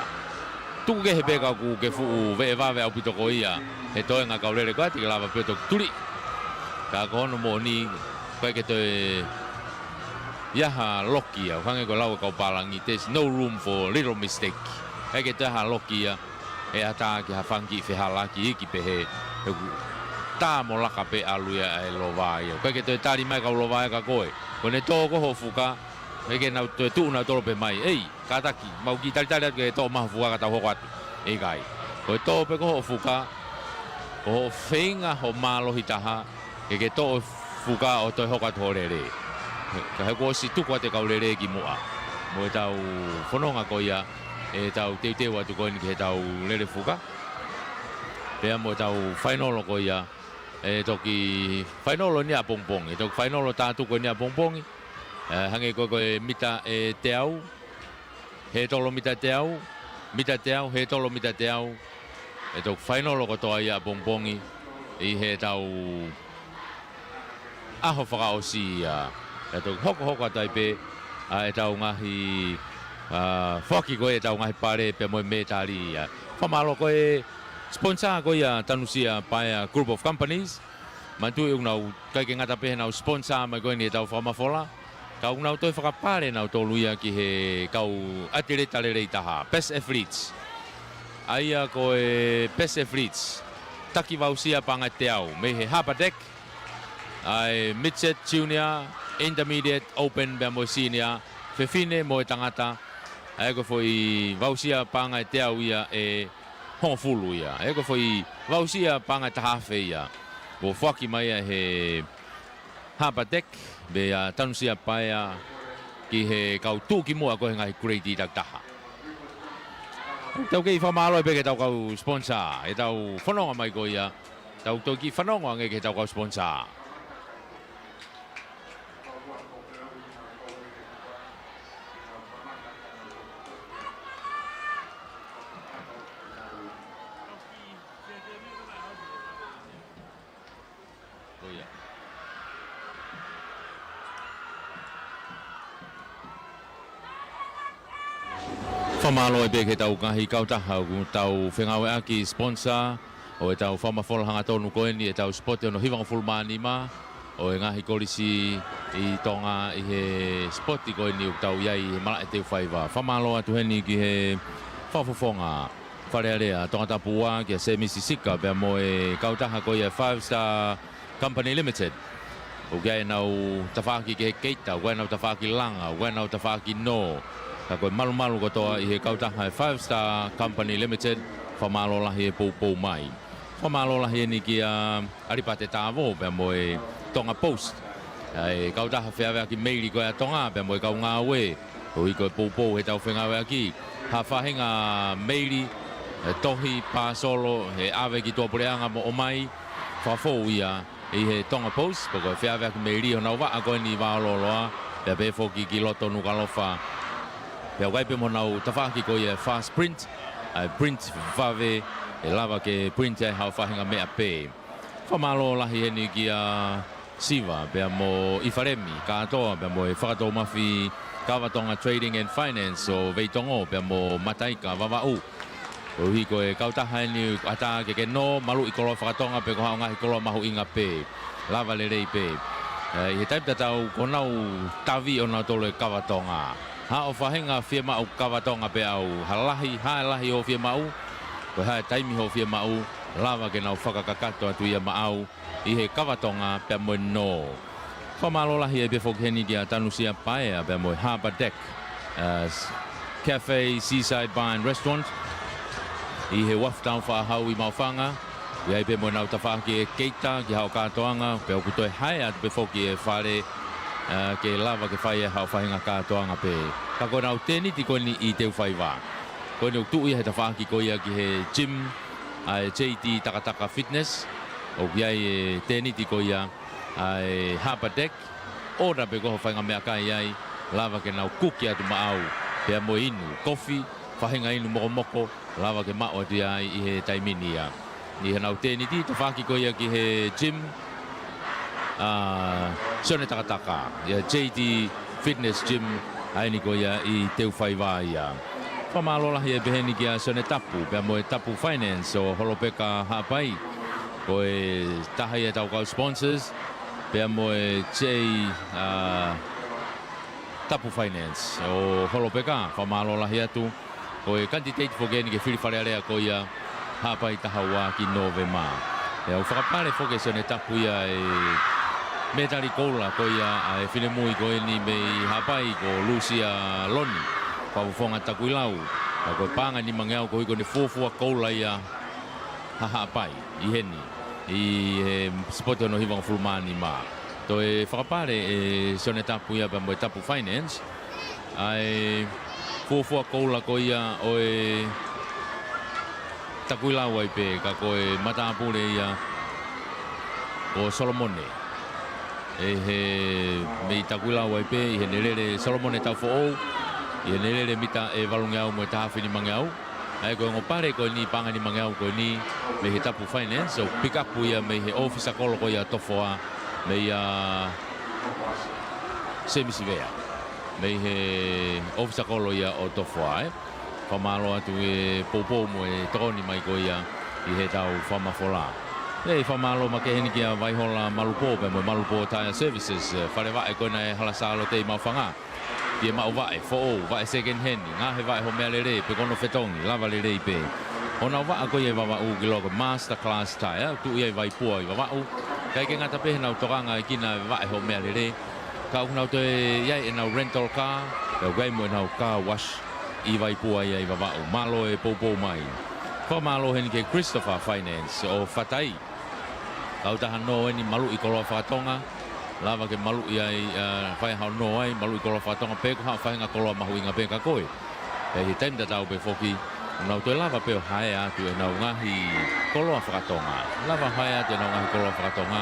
Tuku kehe pē ka ʻoku ke fuʻu veʻe vave ʻaupito ko ia he toenga kau lele ko ia, te ke lava pē ʻo toki tuliʻi. Ka ko hono moʻoni, ʻikai ke toe ʻi ai ha loki ia, ʻo hangē ko e lau ʻa e kau pālangi, there's no room for little mistake. ʻIkai ke toe ʻi ai ha loki ia ʻe ʻatā ki ha fanga kiʻi fehalaki iiki pehē, he ʻoku tā mo laka pē ʻalu ia ʻa e lova ia. ʻIkai ke toe tali mai e kau lova ia kia koe. Ko ʻene tō ko ē hoʻo fuka, ʻikai ke nau toe tuʻu nautolu pē mai. ʻEi, kātaki, mau kiʻi talitali atu ke toʻo mai hoʻo fuka ka tau hoko atu. ʻIkai. Ko e tō pē ko ē hoʻo fuka, ko hoʻo feinga hoʻo mālohi taha, ke ke toʻo e fuka ʻo toe hoko atu hoʻo lele. Ka he kuo ʻosi tuku atu e kau lele ki muʻa. Mo ʻetau fononga ko ia, ʻetau teuteu atu ko eni ki heʻetau lele fuka. Pea mo ʻetau fainolo ko ia, ʻe toki fainolo eni ʻapongipongi. ʻE toki fainolo tātuku eni ʻapongipongi. Ē, hangē ko ē ko e mita ʻe teau, hētolo mita teau, mita teau, hētolo mita teau. ʻE toki fainolo kotoa ia ʻapongipongi ʻi heʻetau ʻaho fakaʻosi ia. ʻE toki hokohoko atu ai pē ʻa ʻetau ngaahi, ā, foaki ko ē ʻetau ngaahi pale pea mo e mētali ia. Fakamālō ko ē Sponsor ko ia Tanusia Paea Group of Companies. Manatuʻi ʻoku nau ʻikai ke ngata pē heʻenau sponsor mai ko eni ʻetau fakamafola, ka ʻoku nau toe fakapale nautolu ia ki he kau ʻateleta lelei taha, Best Athletes. ʻA ia ko e Best Athletes, taki vausia paʻanga ʻe teau, mei he Harbour Deck, ʻa e Midget, Junior, Intermediate, Open, pea mo e Senior, fefine mo e tangata, ʻa ia ko e foʻi vausia paʻanga ʻe teau ia ʻe hongofulu ia. ʻA ia ko e foʻi vausia paʻanga ʻe taha afe ia. Kuo foaki mai ia he Harbour Deck, pea Tanusia Paea ki he kau tuʻu ki muʻa ko ē he ngaahi grade takitaha. Tau kei fakamālō pē ki heʻetau kau sponsor, ʻetau fononga mai ko ia, tau toki fanongo ange ki heʻetau kau sponsor. Ko ia. Fakamālō pē ki heʻetau ngaahi kautaha ʻoku tau fengāueʻaki, sponsor ʻo ʻetau fakamafola hangatonu ko eni ʻetau sipote hono hivangofulu mā nima ʻo e ngaahi kolisi ʻi Tonga ʻi he sipote ko eni ʻoku tau ʻi ai he malaʻe teufaiva. Fakamālō atu heni ki he Fakafofonga Fale Alea Tongatapu Ua kia Semisi Sika pea mo e kautaha ko ia Five Star Company Limited. ʻOku ʻi ai ʻenau tafaʻaki kehekehe, ʻoku ʻi ai ʻenau tafaʻaki langa, ʻoku ʻi ai ʻenau tafaʻaki nō. Ka ko e malumalu kotoa ʻi he kautaha e Five Star Company Limited, fakamālō lahi e poupou mai. Fakamālō lahi eni kia ʻAlipate Tāvō pea mo e Tonga Post, ʻa e kautaha feʻaveʻaki meili ko ia ʻa Tonga pea mo e kau ngāue, koeʻuhi ko e poupou heʻetau fengāueʻaki. Ha faʻahinga meili, e tohi, pāsolo, ʻe ʻave ki tuʻapuleʻanga mo ʻomai, fakafou ia ʻi he Tonga Post, pea ko e feʻaveʻaki meili honau vaʻa ko eni ʻi Vaololoa, pea pehē foki ki loto Nukuʻalofa. Pea ʻoku ʻi ai pē mo honau tafaʻaki ko ia e fast print, ʻa e print vave, ʻe lava ke print ai haʻo faʻahinga meʻa pē. Fakamālō lahi heni kia Siva pea mo ʻIfalemi Kātoa pea mo e Fakatoumafi Kava Tonga Trading and Finance ʻo Veitongo pea mo Mataika Vavaʻu. Koeʻuhi ko e kautaha eni ʻoku ʻatā ke ke nō, maluʻi koloa fakatonga pe ko haʻo ngaahi koloa mahuʻinga pē, lava lelei pē. ʻE, ʻi he taimi tatau ko ʻenau tavi ʻonautolu e kava Tonga. Haʻo faʻahinga fiemaʻu kava Tonga pē ʻaʻau, ha lahi, ha lahi hoʻo fiemaʻu, ko e hā e taimi hoʻo fiemaʻu, lava ke nau fakakakato atu ia maʻau ʻi he kava Tonga pea mo e nō. Fakamālō lahi ai pē foki heni kia Tanusia Paea pea mo e Harbour Deck, ʻa e s-, Cafe Seaside Bar and Restaurant ʻi he Wharf Town Faʻahau ʻi Maʻufanga. ʻOku ʻi ai pē mo ʻenau tafaʻaki e keita ki haʻo kātoanga, pea ʻoku toe hae atu pē foki e fale, ʻa, ke lava ke fai ai haʻo faʻahinga kātoanga pē. Ka ko ʻenau tēniti ko eni ʻi Teufaiva, ko eni ʻoku tuʻu ia he tafaʻaki ko ia ki he gym ʻa e J T Takataka Fitness. ʻOku ʻi ai e tēniti ko ia ʻa e Harbour Deck, ʻo ʻai pē ko hoʻo faʻahinga meʻakai ai, lava ke nau kuki atu maʻau, pea mo e inu kofi, faʻahinga inu mokomoko, lava ke maʻu atu ia ai ʻi he taimi ni ia. ʻI heʻenau tēniti, tafaʻaki ko ia ki he gym ʻa Sione Takataka, ʻa e J T Fitness Gym, ʻa eni ko ia ʻi Teufaiva ia. Fakamālō lahi ai pē heni kia Sione Tapu, pea mo e Tapu Finance ʻo Holopeka Haʻapai. Ko e taha ia ʻetau kau sponsors, pea mo e J, ʻa, Tapu Finance ʻo Holopeka, fakamālō lahi atu. Ko e candidate foki eni ki he fili Fale Alea ko ia Haʻapai taha ua ki Nōvema. ʻE, ʻoku fakapale foki ʻe Sione Tapu ia e mētali koula ko ia ʻa e finemui ko eni mei Haʻapai ko Lusia Loni, Fakafofonga Takuilau. Ka ko e paʻanga ʻe nimangeau koeʻuhi ko ʻene fuofua koula ia ʻa Haʻapai ʻi heni, ʻi he sipote hono hivangofulu mā nima. Toe fakapale ʻe Sione Tapu ia pea mo e Tapu Finance ʻa e fuofua koula ko ia ʻo e Takuilau ai pē, ka ko e matāpule ia ko Solomone. ʻE he mei Takuilau ai pē, ʻi heʻene lele Solomone Taufoʻou, ʻi heʻene lele mita ʻe valungeau mo e taha afe nimangeau. ʻA ia ko e ongo pale ko eni, paʻanga ʻe nimangeau ko eni, mei he Tapu Finance, ʻoku pick up ia mei he ʻōfisa kolo ko ia Tofoa, mei a Semisi Vea, mei he ʻōfisa kolo ia ʻo Tofoa, ē. Fakamālō atu e poupou mo e tokoni mai ko ia ʻi heʻetau fakamafola. ʻE fakamālō makehe heni kia Vaihola Malupō pea mo Malupō Tyre Services, ʻe, fale vaʻe ko ena ʻi Halasālote ʻi Maʻufanga. Ke maʻu vaʻe foʻou, vaʻe second hand, ngaohi vaʻe hoʻo meʻa lelei, pe ko hono fetongi, lava lelei pē. Honau vaʻa ko ia ʻi Vavaʻu ʻoku ʻiloa ko e Master Class Tyre, tuʻu ia ʻi Vaipua ʻi Vavaʻu. ʻIkai ke ngata pē heʻenau tokangaʻi ʻa e vaʻe hoʻo meʻa lelei, ka ʻoku nau toe ʻi ai ʻenau rental car, pea ʻoku ʻi ai mo ʻenau car wash ʻi Vaipua ia ʻi Vavaʻu. Mālō e poupou mai. Fakamālō heni kia Christopher Finance ʻo Fatai. Kautaha nō eni maluʻi koloa fakatonga, lava ke maluʻi ai, ʻa, fai haʻo nō ai, maluʻi koloa fakatonga, pe ko haʻo faʻahinga koloa mahuʻinga pē kia koe. Pea ʻi he taimi tatau pē foki, ʻoku nau toe lava pē ʻo haea atu ʻenau ngaahi koloa fakatonga. Lava haea atu ʻenau ngaahi koloa fakatonga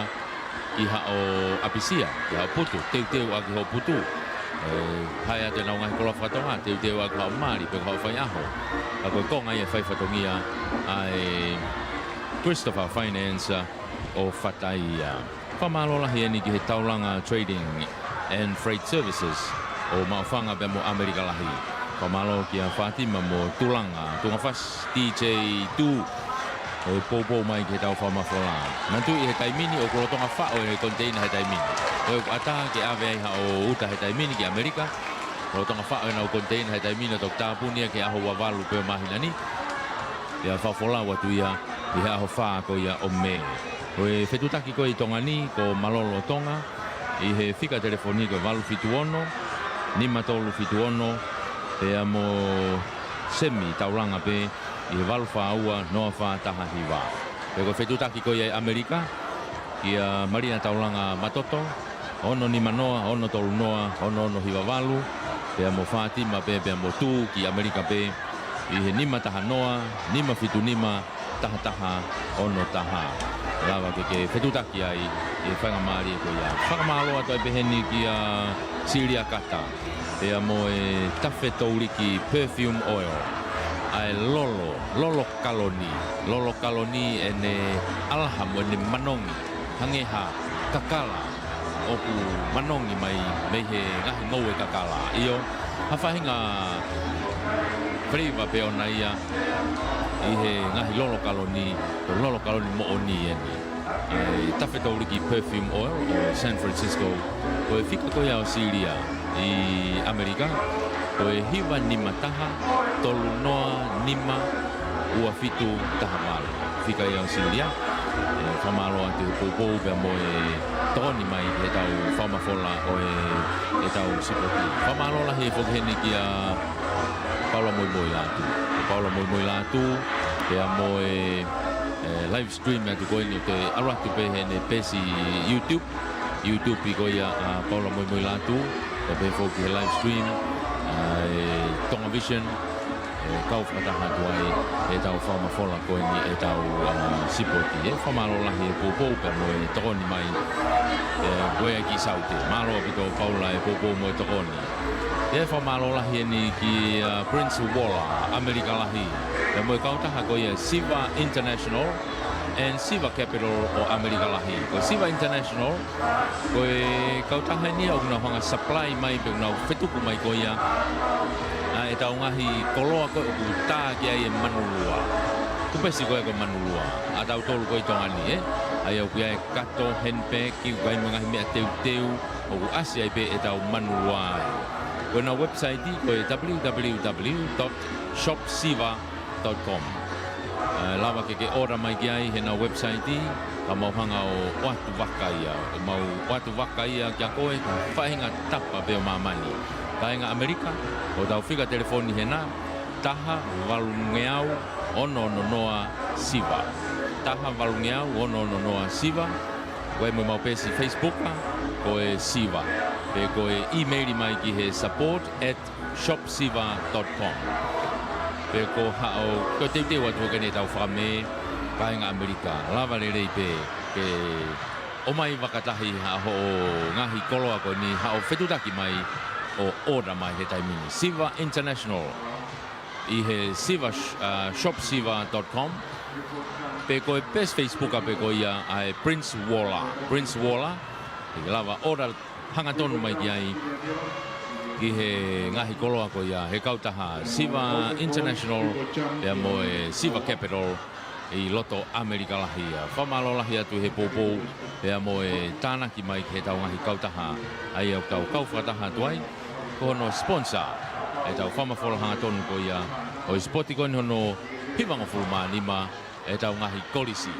ki haʻo ʻapisia, ki haʻo putu, teuteu ʻaki hoʻo putu. ʻE, haea atu ʻenau ngaahi koloa fakatonga, teuteu ʻaki haʻo mali, pe ko haʻo faiʻaho. Ka ko e konga ia e fai fatongia ʻa e Christopher Finance ʻo Fatai ia. Fakamālō lahi eni ki he Taulanga Trading and Freight Services ʻo Maʻufanga pea mo ʻAmelika Lahi. Fakamālō kia Fatima mo Tulanga, Tungafasi, D J Tu, ʻo e poupou mai ki heʻetau fakamafola. Manatuʻi he taimi ni ʻoku lolotonga faʻo e koniteina he taimi ni. Ko e ʻoku ʻatā ke ʻave ai haʻo uta he taimi ni ki ʻAmelika. Lolotonga faʻo ʻenau koniteina he taimi ni ʻo toki tāpuni ia ki he ʻaho ua valu pē ʻo e māhina ni. Pea fakafolau atu ia ʻi he ʻaho fā ko ia ʻo Mē. Ko e fetuʻutaki ko ē ʻi Tonga ni, ko Malolo Tonga, ʻi he fika telefoni ko e valu fitu ono, nima tolu fitu ono, pea mo Semi Taulanga pē, ʻi he valu fā ua, noa fā taha hiva. Pea ko e fetuʻutaki ko ia ʻi ʻAmelika, kia Malia Taulanga Matoto, ono nima noa, ono tolu noa, ono ono hiva valu, pea mo Fatima pē, pea mo Tu ki ʻAmelika pē, ʻi he nima taha noa, nima fitu nima, taha taha, ono taha. Lava ke ke fetuʻutaki ai ʻi he faingamālie ko ia. Fakamālō atu ai pē heni kia Silia Kata, pea mo e Tafe Touliki Perfume Oil. ʻA e lolo, lolo kaloni, lolo kaloni ʻene ʻalaha mo ʻene manongi, hangē ha kakala ʻoku manongi mai mei he ngaahi ngoue kakala. ʻIo, ha faʻahinga flavor pē ʻona ia ʻi he ngaahi lolo kaloni, ko e lolo kaloni moʻoni eni. ʻA e Tafe Touliki Perfume Oil ʻo San Francisco, ko e fika ko ia ʻo Silia ʻi ʻAmelika, ko e hiva nima taha, tolu noa nima, ua fitu taha valu. Fika ia ʻo Silia, ʻe, fakamālō atu he poupou pea mo e tokoni mai ki heʻetau fakamafola ʻo e, ʻetau sipoti. Fakamālō lahi foki heni kia Paula Moimoi Lātū. Paula Moimoi Lātū, pea mo e, ʻe, live stream atu ko eni ʻoku toe ʻalu atu pē heʻene peesi YouTube. YouTube ko ia ʻa Paula Moimoi Lātū, pea pehē foki he live stream, ʻa e Tonga Vision, ʻe kau fakataha atu ai ʻetau fakamafola ko eni ʻetau, ʻa, sipoti. ʻE fakamālō lahi e poupou pea mo e tokoni mai, ʻe, ko e kiʻi saute. Mālō ʻaupito Paula e poupou mo e tokoni. ʻE fakamālō lahi eni kia Prince Walla, ʻAmelika Lahi, pea mo e kautaha ko ia Siva International and Siva Capital ʻo ʻAmelika Lahi. Ko Siva International, ko e kautaha eni ia ʻoku nau hanga supply mai pe ʻoku nau fetuku mai ko ia ʻa ʻetau ngaahi koloa ko ē ʻoku tā ki ai e manulua. Kupesi ko ē ko e manulua ʻa tautolu ko ē ʻi Tonga ni, ē? ʻA ia ʻoku ʻi ai e kato, handbag, ʻoku ʻi ai mo e ngaahi meʻa teuteu ʻoku ʻasi ai pē ʻetau manulua ai. Ko ʻenau website ko e w w w dot shop siva dot com. ʻE, lava ke ke order mai ki ai heʻenau website, ka mau hanga ʻo ʻoatu vaka ia, ʻo mau ʻoatu vaka ia kia koe, faʻahinga tapa pē ʻo māmani. Kāinga ʻAmelika, hotau fika telefoni hena, taha valungeau ono ono noa siva. Taha valungeau ono ono noa siva. Ko e mo mau peesi Facebook, ko e Siva. Pe ko e email mai ki he support at shop siva dot com. Pe ko haʻo, ko e teuteu atu ke ne tau fakamē, kāinga ʻAmelika, lava lelei pē ke ʻomai vakatahi haʻo ngaahi koloa ko eni, haʻo fetuʻutaki mai ʻo order mai he taimi ni. Siva International ʻi he Siva, sh-, ʻa, shop siva dot com. Pe ko e peesi Facebook pē ko ia ʻa e Prince Walla. Prince Walla, ʻe lava order hangatonu mai ki ai, ki he ngaahi koloa ko ia, he kautaha Siva International, pea mo e Siva Capital, ʻi loto ʻAmelika lahi ia. Fakamālō lahi atu he poupou pea mo e tānaki mai ki heʻetau ngaahi kautaha, ʻa ia ʻoku tau kau fakataha atu ai. Ko hono sponsor ʻetau fakamafola hangatonu ko ia ʻo e sipoti ko eni hono hivangofulu mā nima ʻetau ngaahi kolisi.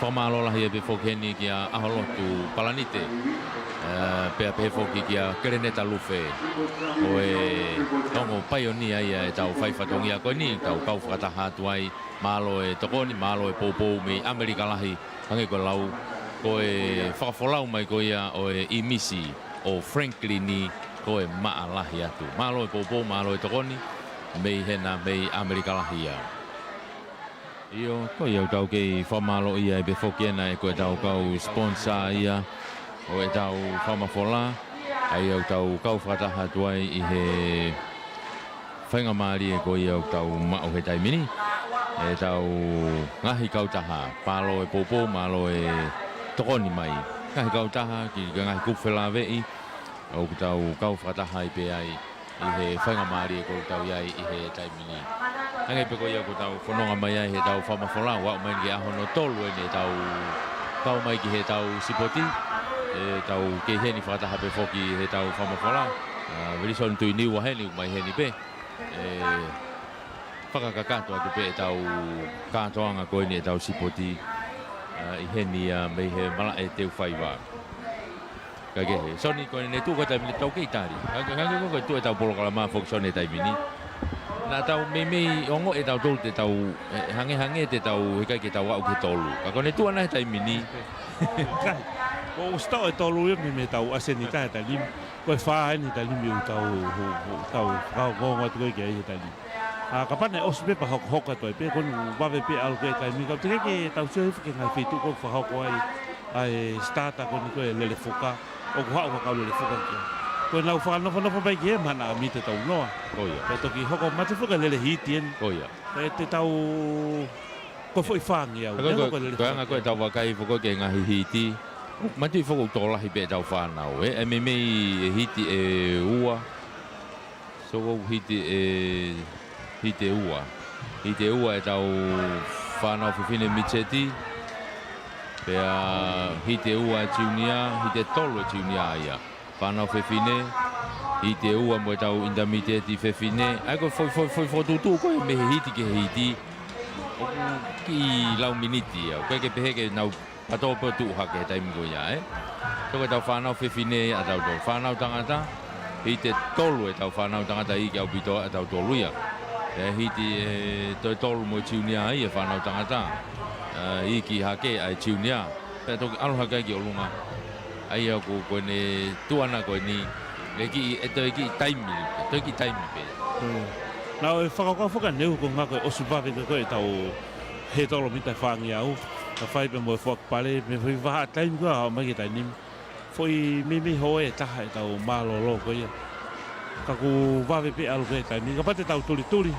Fakamālō lahi ē pē foki heni kia ʻAholotu Palanite, ē, pea pehē foki kia Keleneta Lufe, ko e ongo paionia ia ʻetau fai fatongia ko eni, tau kau fakataha atu ai. Mālō e tokoni, mālō e poupou mei ʻAmelika lahi, hangē ko e lau, ko e fakafolau mai ko ia ʻo e ʻīmisi ʻo Franklin ko e maʻa lahi atu. Mālō e poupou, mālō e tokoni, mei hena, mei ʻAmelika lahi ia. ʻIo, ko ia ʻoku tau kei fakamālōʻia ai pē foki ena ē ko ʻetau kau sponsor ia ʻo ʻetau fakamafola, ʻa ia ʻoku tau kau fakataha atu ai ʻi he faingamālie ko ia ʻoku tau maʻu he taimi ni. ʻEtau ngaahi kautaha, mālō e poupou, mālō e tokoni mai. Ngaahi kautaha, ki he ngaahi kupu felāveʻi, ʻoku tau kau fakataha ai pē ai ʻi he faingamālie ko ʻoku tau ʻi ai ʻi he taimi ni. Hangē pē ko ia ʻoku tau fononga mai ai heʻetau fakamafola, ʻo aʻu mai ki he ʻaho hono tolu eni ʻetau kau mai ki heʻetau sipoti, ʻetau kei heni fakataha pē foki heʻetau fakamafola. ʻA, Wilson Tuʻiniua heni, ʻomai heni pē. ʻE, fakakakato atu pē ʻetau kātoanga ko eni ʻetau sipoti, ʻa, ʻi heni ia mei he malaʻe Teufaiva. Kae kehe, Soni, ko ʻene tuʻu ko e taimi ni tau kei tali. Hangē, hangē ko e, ko e tuʻu ʻetau polokalama foki Soni he taimi ni. Naʻa tau meimei ongoʻi ʻe tautolu te tau, ʻe, hangē, hangē te tau, heʻikai ke tau aʻu ki he tolu. Ka ko ʻene tuʻu ʻana he taimi ni. Kai, ko e ʻosi taʻu ʻe tolu ia mei, mei heʻetau ʻasi eni he taimi ni. Ko e fā eni he taimi ni ʻoku tau, ʻoku, ʻoku tau, tau ongoongo atu ko ē ki ai he taimi ni. ʻA, kapau naʻe ʻosi pē pea hokohoko atu ai pē, ko ʻene vave pē ʻalu ko ē taimi ni, ka ʻoku teʻeki ke tau sio hifo ki he ngaahi feituʻu ʻoku fakahoko ai ʻa e starter ko eni ko e lele fuka, ʻoku haʻu ha kau lele fuka ki ai. Ko ʻenau fakanofonofo pē ki he mana mite tau noa. Ko ia. Pea toki hoko mate fuka lele hiti eni. Ko ia. Pea te tau, ko e foʻi fāngeau, Ka ko, lele ko, ko e lele ko e anga fuka ko ē ki ai. Tau vakai foki ki he ngaahi hiti. Matuʻi foki ʻoku tokolahi pē ʻetau fānau, ē, ʻe meimei ʻe hiti ʻe ua. So ʻoku hiti ʻe, hiti ʻe ua. Hiti ʻe ua ʻetau fānau fefine mitseti. Pea hiti ʻe ua ʻe junior, hiti ʻe tolu ʻe junior ia. Fānau fefine, hiti ʻe ua mo ʻetau intermediate fefine. ʻA ia ko e foʻi, foʻi, foʻi fokotuʻutuʻu ko ē mei he hiti ki he hiti. ʻOku kiʻi lau miniti ia. ʻOku ʻikai ke pehē ke nau patō pē ʻo tuʻu hake he taimi ko ia, ē. So ko ʻetau fānau fefine ia ʻatautolu. Fānau tangata, hiti ʻe tolu ʻetau fānau tangata iiki ʻaupito ʻatautolu ia. ʻE hiti ʻe toe tolu mo e junior ia fānau tangata. ʻE iiki hake ʻa e junior. Pea toki ʻalu hake ai ki ʻolunga. ʻA ia ko, ko ʻene tuʻu ʻana ko eni, ʻe kiʻi, ʻe toe kiʻi taimi, toe kiʻi taimi pē. Hmm. Naʻa ʻoku fakakaukau foki ʻaneuhu ko e ʻuhinga ko e ʻosi vave ko ē ʻetau hētolo mita fāngeau, ka fai pē mo e foaki pale, mei he foʻi vahaʻa taimi ko ē ʻo aʻu mai ki he taimi ni. Foʻi meimei hōʻē ʻe taha ʻetau mālōlō ko ia. Ka ʻoku vave pē ʻalu ki he taimi ni, kapau te tau tulituli.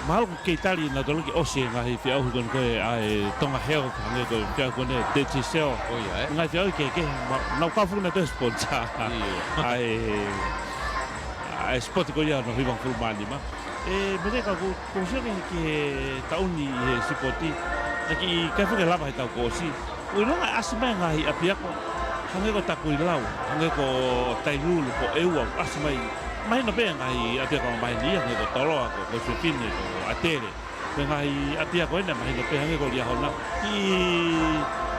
Mahalo ʻoku kei tali nautolu ke ʻosi e ngaahi feʻauhi ko eni ko ē ʻa e Tonga Health, hangē ko e feʻauhi ko eni Digicel. ʻO ia, ē? Ngaahi feʻauhi kehekehe, ma-, nau kau foki nautolu he sponsor. ʻIo. ʻA e, ʻa e sipoti ko ia hono hivangofulu mā nima. ʻE, mele ka ʻoku, ʻoku ou sio ki he, ki he taʻu ni ʻi he sipoti. Naʻe kiʻi ʻikai foki ke lava he taʻu kuo ʻosi. ʻOku ʻilonga ʻasi mai ngaahi ʻapiako, hangē ko Takuilau, hangē ko Tailulu, ko ʻEua, ʻasi mai. Mahino pē ngaahi ʻapiako maheni ia, hangē ko Toloa, ko, ko Sefine, ko ʻAtele. Ko e ngaahi ʻapiako ena mahino pē hangē ko Liahona. Kiʻi,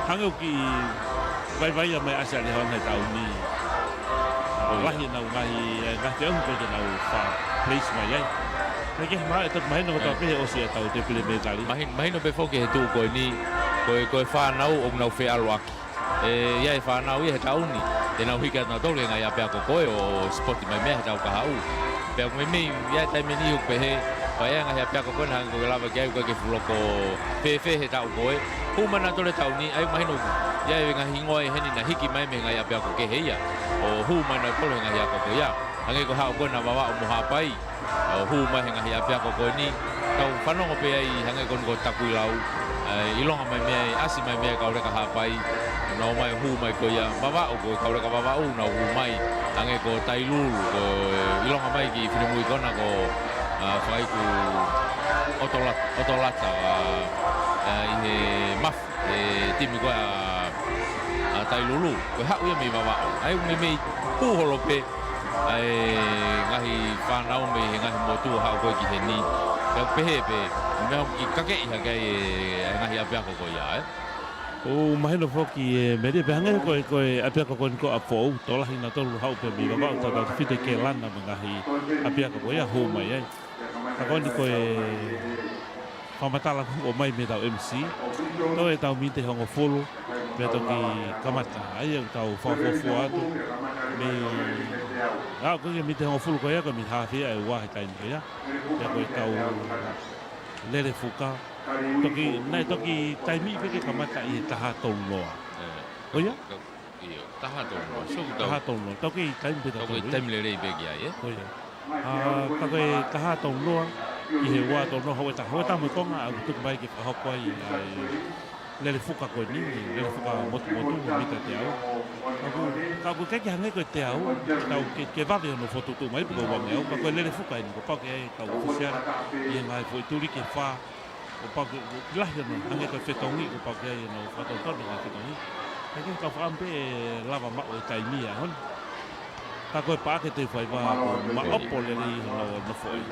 hangē ʻoku kiʻi vaivai ia mai ʻasi ʻa Liahona he taʻu ni. ʻO ia. Lahi ʻenau ngaahi, e, ngaahi feʻauhi ko ē ke nau fa-, place mai ai. Kae kehe mahalo ʻe toki mahino kotoa pē he ʻosi ʻetau tēpile mētali. Mahin-, mahino pē foki he tuʻu ko eni, ko e, ko e fānau ʻoku nau feʻaluʻaki. ʻE, ʻi ai e fānau ia he taʻu ni, te nau hiki atu nautolu he ngaahi ʻapiako ko ē ʻo, ʻo sipoti mai mei ai he taʻu kahaʻu. Pea ʻoku meimei, ʻi ai e taimi ʻe niʻihi ʻoku pehē, pea ʻi ai e ngaahi ʻapiako ko ena hangē ko ʻikai ke lava ki ai ʻoku ʻikai ke fuʻu loko fēfē he taʻu ko ē. Hū mai nautolu he taʻu ni, ʻa ia ʻoku mahino, ʻi ai e ngaahi hingoa ʻi heni naʻe hiki mai mei he ngaahi ʻapiako kehe ia. ʻO hū mai nautolu he ngaahi ako ko ia. Hangē ko e haʻu ko ena Vavaʻu mo Haʻapai. ʻO hū mai he ngaahi ʻapiako ko eni. Tau fanongo pē ai hangē ko eni ko Takuilau. ʻE, ʻilonga mai mei ai, ʻasi mai mei ai e kau leka Haʻapai. Nau ō mai hū mai ko ia. Vavaʻu ko e kau leka Vavaʻu, nau hū mai. Hangē ko Tailulu, ko e ʻilonga mai ki finemui ko ena ko, ʻa, Fakaiku ʻOtolata, ʻOtolata, ʻa, ʻa, ʻi he mafu, he timi ko ē ʻa, ʻa Tailulu, ko e haʻu ia mei Vavaʻu. ʻA ia ʻoku meimei pū holo pē, ʻa e ngaahi fānau mei he ngaahi motu ʻo haʻu ko ē ki heni. Pea ʻoku pehē pē, meʻa ʻoku kiʻi kakeʻi hake ai e, e ngaahi ʻapiako ko ia, ē. ʻOku mahino foki e meʻa pē hangē ko e, ko e ʻapiako ko eni ko ʻApifoʻou, tokolahi nautolu haʻu pē mei Vavaʻu, tautautefito ki Kelana mo e ngaahi ʻapiako ko ia hū mai ai. Ka ko eni ko e fakamatala kuo ʻomai mei heʻetau M C. Toe ʻetau miniti ʻe hongofulu, pea toki kamata ai ʻetau fakafuofua atu. Mei, ʻa, ko e miniti ʻe hongofulu ko ia, ko e miniti haafe ia ʻe ua he taimi ko ia. Pea ko ʻetau lele fuka. Toki, naʻe toki taimi pē ke kamata ʻi he taha tolu noa. ʻE. Ko ia? Ka, ʻio, taha tolu noa. So, taha tolu noa. Toki taimi pē taha tolu noa. Toki taimi lelei pē ki ai, ē? Ko ia. ʻA, ka ko e taha tolu noa, ʻi he ua tolu noa, hau ʻe taha, hau ʻe taha mo e konga, ʻa, ʻoku tuku mai ke fakahoko ai, ʻa, e lele fuka ko eni, lele fuka motumotu, mita teau. Ka ʻoku, ka ʻoku ʻikai ke hangē ko e teau, tau ke, ke vave hono fokotuʻutuʻu mai, pe ko e uangeau, ka ko e lele fuka eni, kuo pau ke ʻi ai e kau ʻōfisiale, ʻi he ngaahi foʻi tuli ke fā, kuo pau ke, kuo lahi hono, hangē ko e fetongi, kuo pau ke ʻi ai hono fakatonutonu ngaahi fetongi. Ka ʻikai ke tau fakaʻamu pē ʻe lava maʻu e taimi ʻaho ni. Ka ko e Paʻake Teufaiva ʻoku maʻopoʻopo lelei hono, hono foʻi.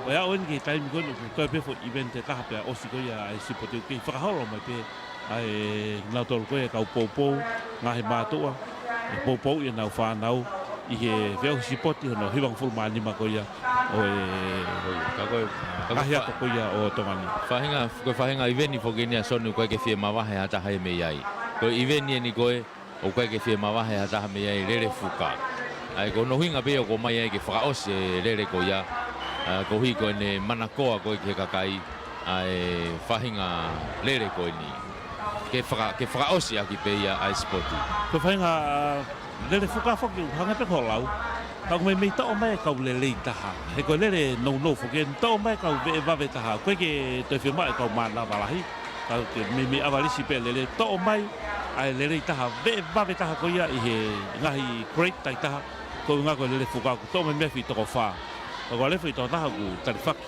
Ko e aʻu eni ki he taimi ko eni ʻoku toe pē foʻi event ʻe taha pea ʻosi ko ia ʻa e sipoti, ʻoku kei fakaholo mai pē ʻa e nautolu ko ē kau poupou, ngaahi mātuʻa, ʻe poupouʻi ʻenau fānau ʻi he feʻauhi sipoti hono hivangofulu mā nima ko ia ʻo e, ʻo ia, ka ko e, ka ko e ngaahi fa-, ako ko ia ʻo Tonga ni. Faʻahinga, ko e faʻahinga iveni foki eni ʻa Soni ʻoku ʻikai ke fie mavahe ha taha ia mei ai. Ko e iveni eni ko ē ʻoku ʻikai ke fie mavahe ha taha mei ai, lele fuka. ʻA ia ko hono ʻuhinga pē ia ʻoku ʻomai ai ke fakaʻosi e lele ko ia, ʻa, koeʻuhi ko ʻene manakoa ko ē ki he kakai ʻa e faʻahinga lele ko eni. Ke faka-, ke fakaʻosi ʻaki pē ia ʻa e sipoti. Ko e faʻahinga, ʻa, lele fuka foki, hangē pē ko hoʻo lau. Ka ʻoku meimei toʻo mai e kau lelei taha. He ko e lele nounou foki eni, toʻo mai e kau veʻe vave taha. ʻOku ʻikai ke toe fiemaʻu e kau mānava lahi. Ka ʻoku meimei ʻavalisi pē lele, toʻo mai ʻa e lelei taha, veʻe vave taha ko ia ʻi he ngaahi grade takitaha, ko e ʻuhinga ko e lele fuka, ʻoku toʻo mai mei he foʻi toko fā. Ka ko e lele foʻi toko taha ʻoku talifaki.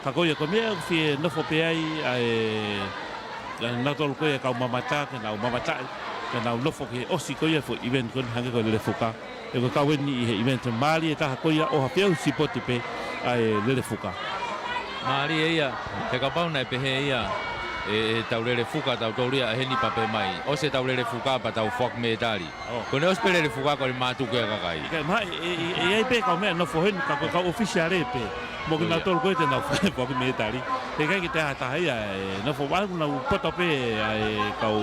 Ka ko ia ko e meʻa ʻoku fie nofo pē ai ʻa e, ʻa e nautolu ko ia kau mamata, ke nau mamataʻi, ke nau nofo ki he ʻosi ko ia foʻi event ko eni hangē ko e lele fuka. He ko e kau eni ʻi he event mālie taha ko ia ʻo ha feʻauhi sipoti pē ʻa e lele fuka. Mālie ia, he kapau naʻe pehē ia, ʻe, ʻetau lele fuka, tautolu ia ʻa heni pea pehē mai. ʻOsi ʻetau lele fuka pea tau foaki mētali. ʻO. Ko ʻene ʻosi pē lele fuka ko ʻene mātuku ia kakai. ʻIkai, mahalo ʻe, ʻe, ʻe ʻi ai pē kau meʻa nofo heni, ka ko e kau ʻōfisiale pē. Mo kinautolu ko ia te nau foaki mētali. He ʻikai ke toe ʻi ai ha taha ia ʻe nofo, ʻoku nau poto pē ʻa e kau,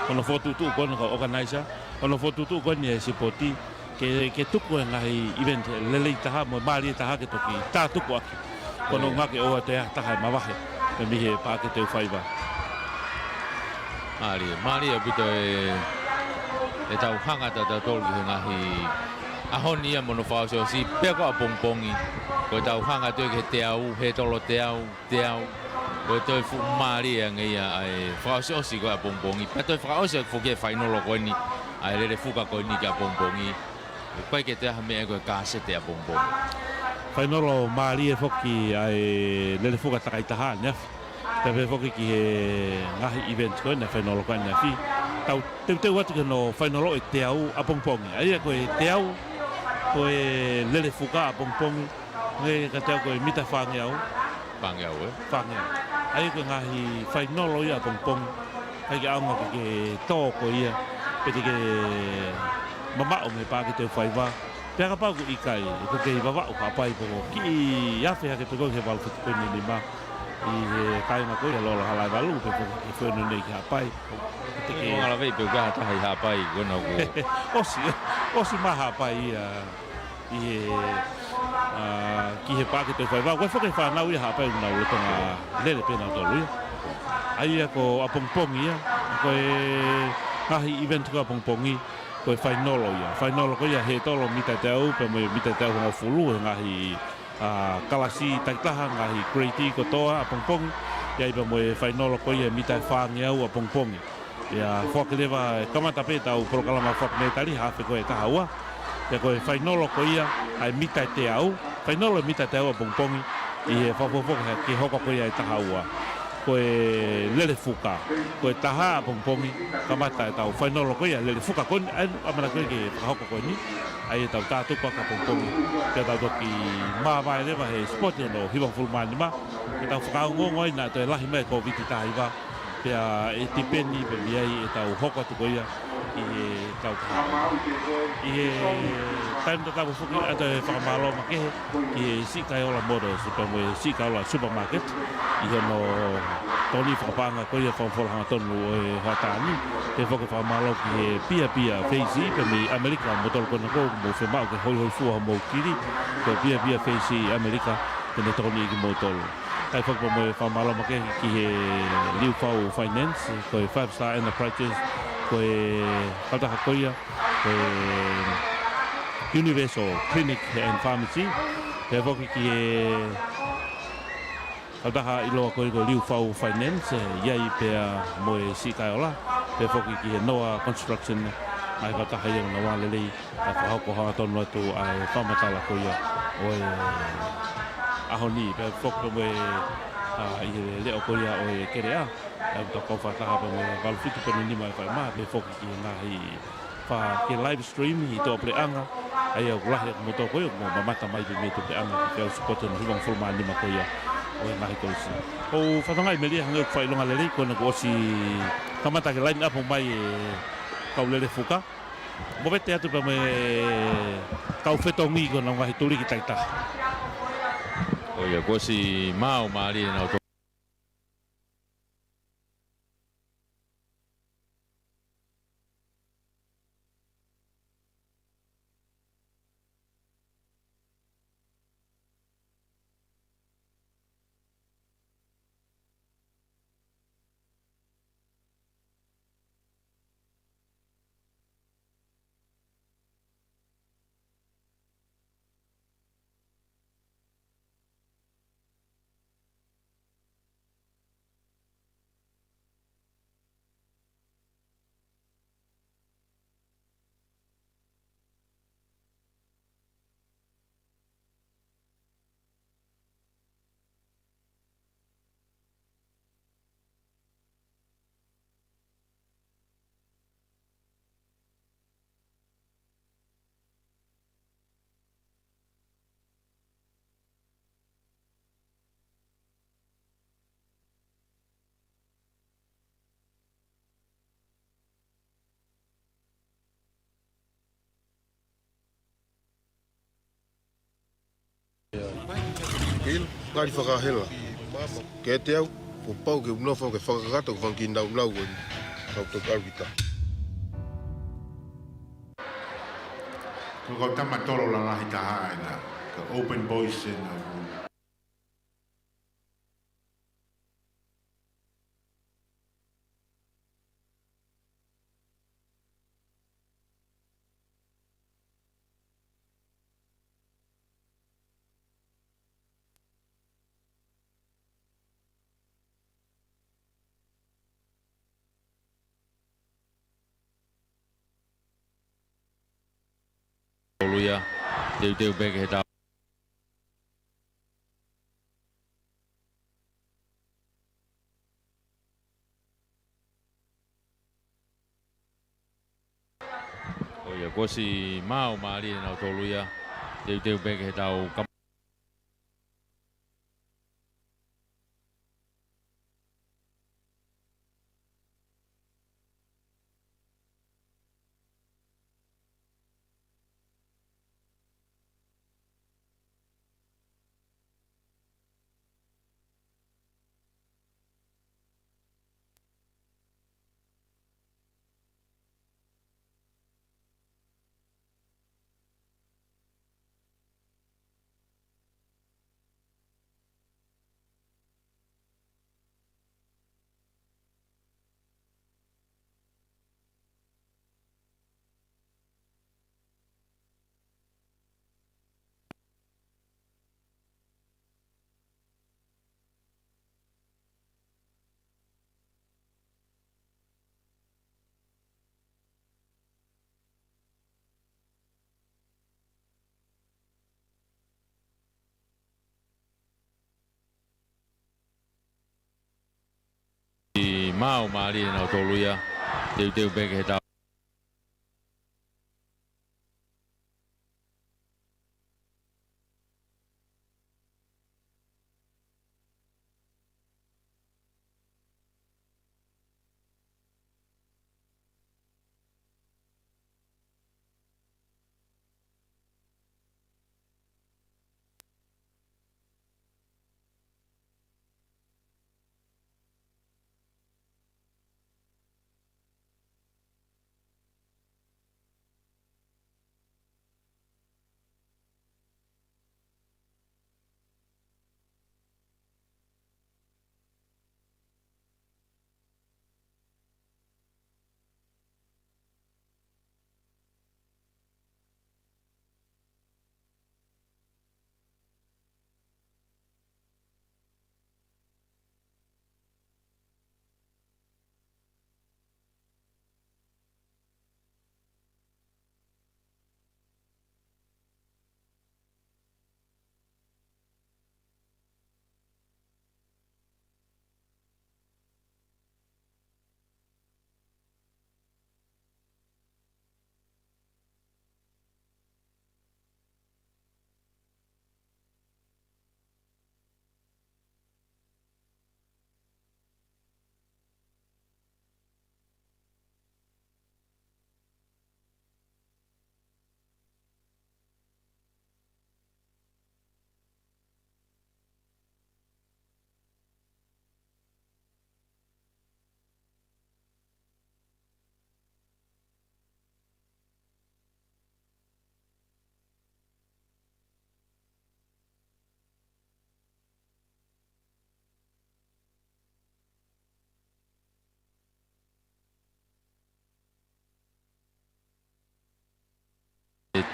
ko hono fokotuʻutuʻu ko eni kau organizer. Ko hono fokotuʻutuʻu ko eni e sipoti, ke, ke tuku e ngaahi event lelei taha mo mālie taha ke toki tātuku ʻaki. Ko hono ʻuhinga ke ʻoua toe ʻi ai ha taha ʻe mavahe mei he Paʻake Teufaiva. Mālie, mālie ʻaupito e, ʻetau hanga ʻatautolu ki he ngaahi ʻaho ni ia mo hono fakaʻosiʻosi, pea ko ʻapongipongi, ko ʻetau hanga atu ki he teau, he tolo teau, teau, ko e toe fuʻu mālie ange ia ʻa e fakaʻosiʻosi ko ē ʻapongipongi. Pea toe fakaʻosi ʻaki foki e fainolo ko eni, ʻa e lele fuka ko eni ki ʻapongipongi. ʻOku ʻikai ke toe ʻi ai ha meʻa ko e kāsete ʻapongipongi. Fainolo mālie foki ʻa e lele fuka takaitaha ʻaneafi. Pea pehē foki ki he ngaahi event ko ē naʻe fainolo ko ē ʻaneafi. Tau teuteu atu ki hono fainolo ʻo e teau ʻapongipongi. ʻA ia ko e teau, ko e lele fuka ʻapongipongi. Ngaahi ka teau ko e mita fāngeau. Fāngeau, ē? Fāngeau. ʻA ia ko e ngaahi fainolo ia ʻapongipongi. ʻIkai ke ʻaonga ke ke tō ko ia, pe te ke mamaʻo mei he Paʻake Teufaiva. Pea kapau ʻoku ʻikai, ʻoku kei Vavaʻu Haʻapai pe ko e kiʻi afe hake pe ko e valu fitu poini nima. ʻI he kāinga ko ia Lolo Halaevalu pe ko e fono nei ki Haʻapai. Te ke ʻaonga lave pe ʻoku ʻi ai ha taha ʻi Haʻapai, ko ena ʻoku ʻosi, ʻosi mai Haʻapai ia. ʻI he, ʻa, ki he Paʻake Teufaiva. Ko e foki e fānau ia Haʻapai ʻoku nau lolotonga lele pē nautolu ia. ʻA ia ko ʻapongipongi ia, ko e ngaahi event ko ē ʻapongipongi, ko e fainolo ia. Fainolo ko ia he tolo mita teau, pea mo e mita teau hongofulu, he ngaahi, ʻa, kalasi takitaha, ngaahi grade kotoa ʻapongipongi. ʻI ai pea mo e fainolo ko ia mita fāngeau ʻapongipongi. ʻIa, foaki leva, kamata pē ʻetau polokalama foaki mētali, haafe ko ē ʻe taha ua. Pea ko e fainolo ko ia, ʻa e mita ʻe teau, fainolo ʻe mita ʻe teau ʻapongipongi. ʻi he fakafoki ki he hoko ko ia ʻe taha ua. Ko e lele fuka. Ko e taha ʻapongipongi, kamata ʻetau fainolo ko ia lele fuka ko eni, ʻa ia ʻamanaki ko ē ke fakahoko ko eni. ʻA ia ʻetau tā tuku ʻapongipongi. Pea tau toki māvae leva he sipote hono hivangofulu mā nima. Ke tau fakaongoongo ai naʻa toe lahi mai e Kōviti taha hiva. Pea ʻe tipeni pē mei ai ʻetau hoko atu ko ia ʻi he tau kahaʻu. ʻI he taimi tatau foki ʻoatu e fakamālō makehe ki he Siʻi Kaiola Motors, pea mo e Siʻi Kaiola Supermarket, ʻi hono tokoni fakapaʻanga ko ia fakafola hangatonu ʻo e hoʻatā ni. Pea foki fakamālō ki he Pia Pia Phase E pea mei ʻAmelika mo tolo kona ko mo fiemaʻu ke hoihoifua mo kili, ko e Pia Pia Phase E ʻAmelika, ke ne tokoni kimoutolu. Kae foki pea mo e fakamālō makehe ki he Liufau Finance, ko e Five Star Enterprises, ko e kautaha ko ia, ko e Universal Clinic and Pharmacy, pea foki ki he kautaha ʻiloa ko ia ko e Liufau Finance, ʻi ai pea mo e Siʻi Kaiola, pea foki ki he Noa Construction, ʻa e kautaha ia naʻa nau lelei ʻa e fakahoko hangatonu atu ʻa e fakamatala ko ia ʻo e ʻaho ni, pea foki pea mo e, ʻa, ʻi he leʻo ko ia ʻo e kelea, ʻa e tau kau fakataha pea mo e valu fitu poini nima ʻa e F M, pea foki ki he ngaahi fa-, ki he live stream ʻi tuʻapuleʻanga, ʻa ia ʻoku lahi ʻa kimoutolu ko ia ʻoku mou mamata mai pē mei tuʻapuleʻanga ki he ʻū sipote hono hivangofulu mā nima ko ia ʻo e ngaahi kolisi. ʻOku ou fakatokangaʻi melie hangē ʻoku fakaʻilonga lelei ko ena kuo ʻosi kamata ke line up mai e kau lele fuka. Movete atu pea mo e kau fetongi ko ena ngaahi tuliki takitaha. ʻO ia, kuo ʻosi maau mālie ʻenau to- Kili, ngali fakahela. Ke te au, kuo pau ke u nofo ke fakakakato ke fanga kiʻi naunau ʻo e kau tau ʻalu kita. Ko e kau tama tolo lalahi taha ena, ko e Open Boys ena. Tolu ia, teuteu pē ke he tau. ʻO ia, kuo ʻosi maau mālie ʻenau tolu ia, teuteu pē ke he tau kam- ʻI maau mālie nautolu ia, teuteu pē ki he tau.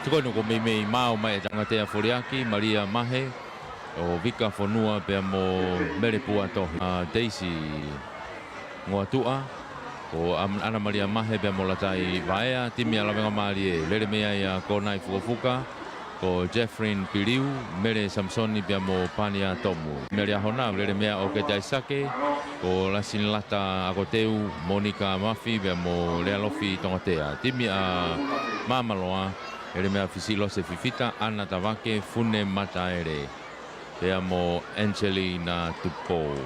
Tuku eni kuo meimei maau mai e tangata ia foliaki, Malia Mahe, ʻo Vika Fonua pea mo Mele Puatohi, ʻa Daisy Ngoatuʻa, ʻo Am-, ʻAna Malia Mahe pea mo Latai Vaea, timi ʻa Lavengamālie, lele mei ai ʻa Konai Fukofuka, ko Jeffrey Piliu, Mele Samisoni pea mo Pania Tomu. Mele Ahona, lele mei ai ʻa ʻOkete ʻAisake, ko Lasinilata ʻAkoteu, Monika Mafi pea mo Lealofi Tongatea. Timi ʻa Māmaloa, lele mei ai ʻa Fisilose Fifita, ʻAna Tavake, Fune Mataele pea mo Angelina Tupou.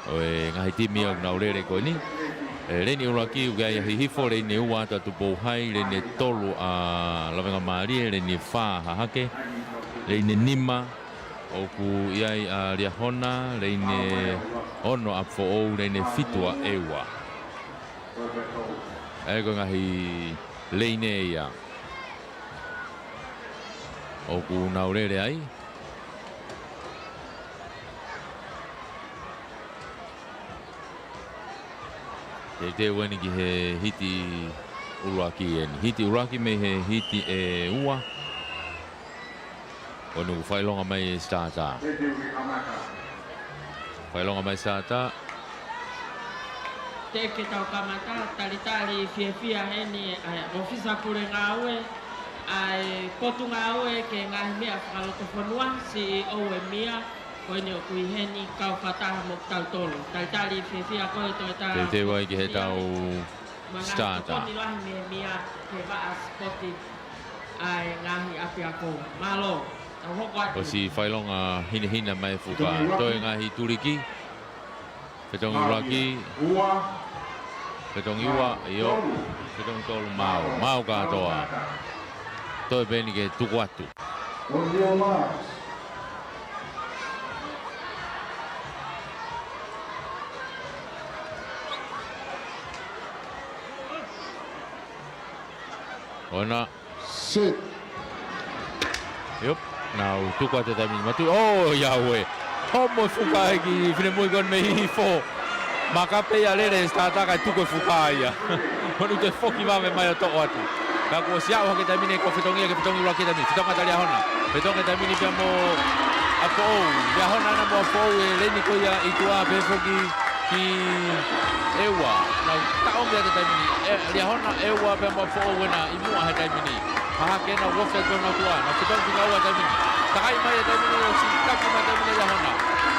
ʻO e ngaahi timi ʻoku nau lele ko eni. ʻE, leini ʻuluaki ʻoku ʻi ai ʻa Hihifo, leini ua ʻa Tupou Hai, leini tolu ʻa Lavengamālie, leini fā ʻa Hahake, leini nima ʻoku ʻi ai ʻa Liahona, leini ono ʻa Foʻou, leini fitu ʻa ʻEua. ʻA ia ko e ngaahi leini ia ʻoku nau lele ai. Teuteu eni ki he hiti ʻuluaki eni. Hiti ʻuluaki mei he hiti ʻe ua. ʻOku fakaʻilonga mai e starter. Fakaʻilonga mai starter. Teʻeki ke tau kamata, talitali fiefia heni ʻa e ʻōfisa pule ngāue ʻa e Potungāue ki he Ngaahi Meʻa Fakalotofonua, CEO ʻEmia, ko eni ʻoku ʻi heni kau fakataha mo kitautolu. Talitali fiefia koe Toeta. Teuteu ai ki he tau starter. Mo e ngaahi tokoni lahi mei he ʻEmia ki he vaʻa sipoti ʻa e ngaahi ʻapiako. Mālō. Tau hoko atu. ʻOsi fakaʻilonga hinehina mai e fuka. Toe ngaahi tuliki. Fetongi ʻuluaki. Fetongi ua, ʻio. Fetongi tolu maau. Maau kātoa. Toe pē eni ke tuku atu. ʻOna. Set. ʻIo, nau tuku atu e taimi ni. Matu, ʻo, ʻIaue. Homo e fuka ia ki he finemui ko eni mei Hihifo. Makape ia lele e starter kae tuku e fuka ia. Honu te foki vave mai ʻo toʻo atu. Ka kuo ʻosi aʻu hake e taimi ni ko e fetongi ia ke fetongi ʻuluaki e taimi ni. Fetongi atu ʻa Liahona. Fetongi e taimi ni pea mo ʻApifoʻou. Liahona ʻAna mo ʻApifoʻou e leini ko ia ʻi tuʻa pea foki ki ʻEua. Nau taʻomi atu e taimi ni. ʻE, Liahona, ʻEua pea mo ʻApifoʻou ʻena ʻi muʻa he taimi ni. Hahake ʻena ʻoku ofi atu honau tuʻa. Nau fetongi fika ua he taimi ni. Takai mai e taimi ni ʻosi taki mai e taimi ni ʻa Liahona.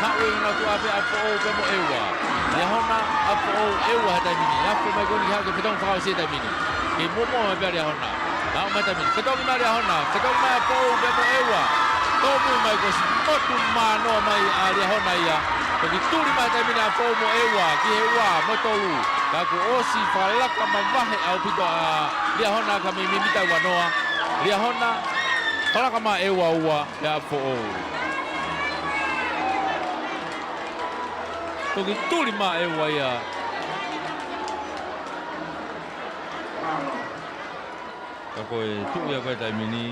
Maʻu ʻenau tuʻa pē ʻApifoʻou pea mo ʻEua. Liahona, ʻApifoʻou, ʻEua he taimi ni. Afe mai ko eni ki he haʻu ke fetongi fakaʻosi he taimi ni. Kei muʻomuʻa mai pē ʻa Liahona. Aʻu mai taimi ni. Fetongi mai Liahona. Fetongi mai ʻApifoʻou pea mo ʻEua. Tōmui mai kuo ʻosi motu manoa mai ʻa Liahona ia. Toki tuli mai taimi ni ʻApifoʻou mo ʻEua ki he ua mo e tolu. Ka kuo ʻosi fakalaka mavahe ʻaupito ʻa Liahona ka mei mita ua noa. Liahona, fakalaka mai ʻEua ua, pea ʻApifoʻou. Toki tuli mai ʻEua ia. Ka ko e tuʻu ia ko e taimi ni,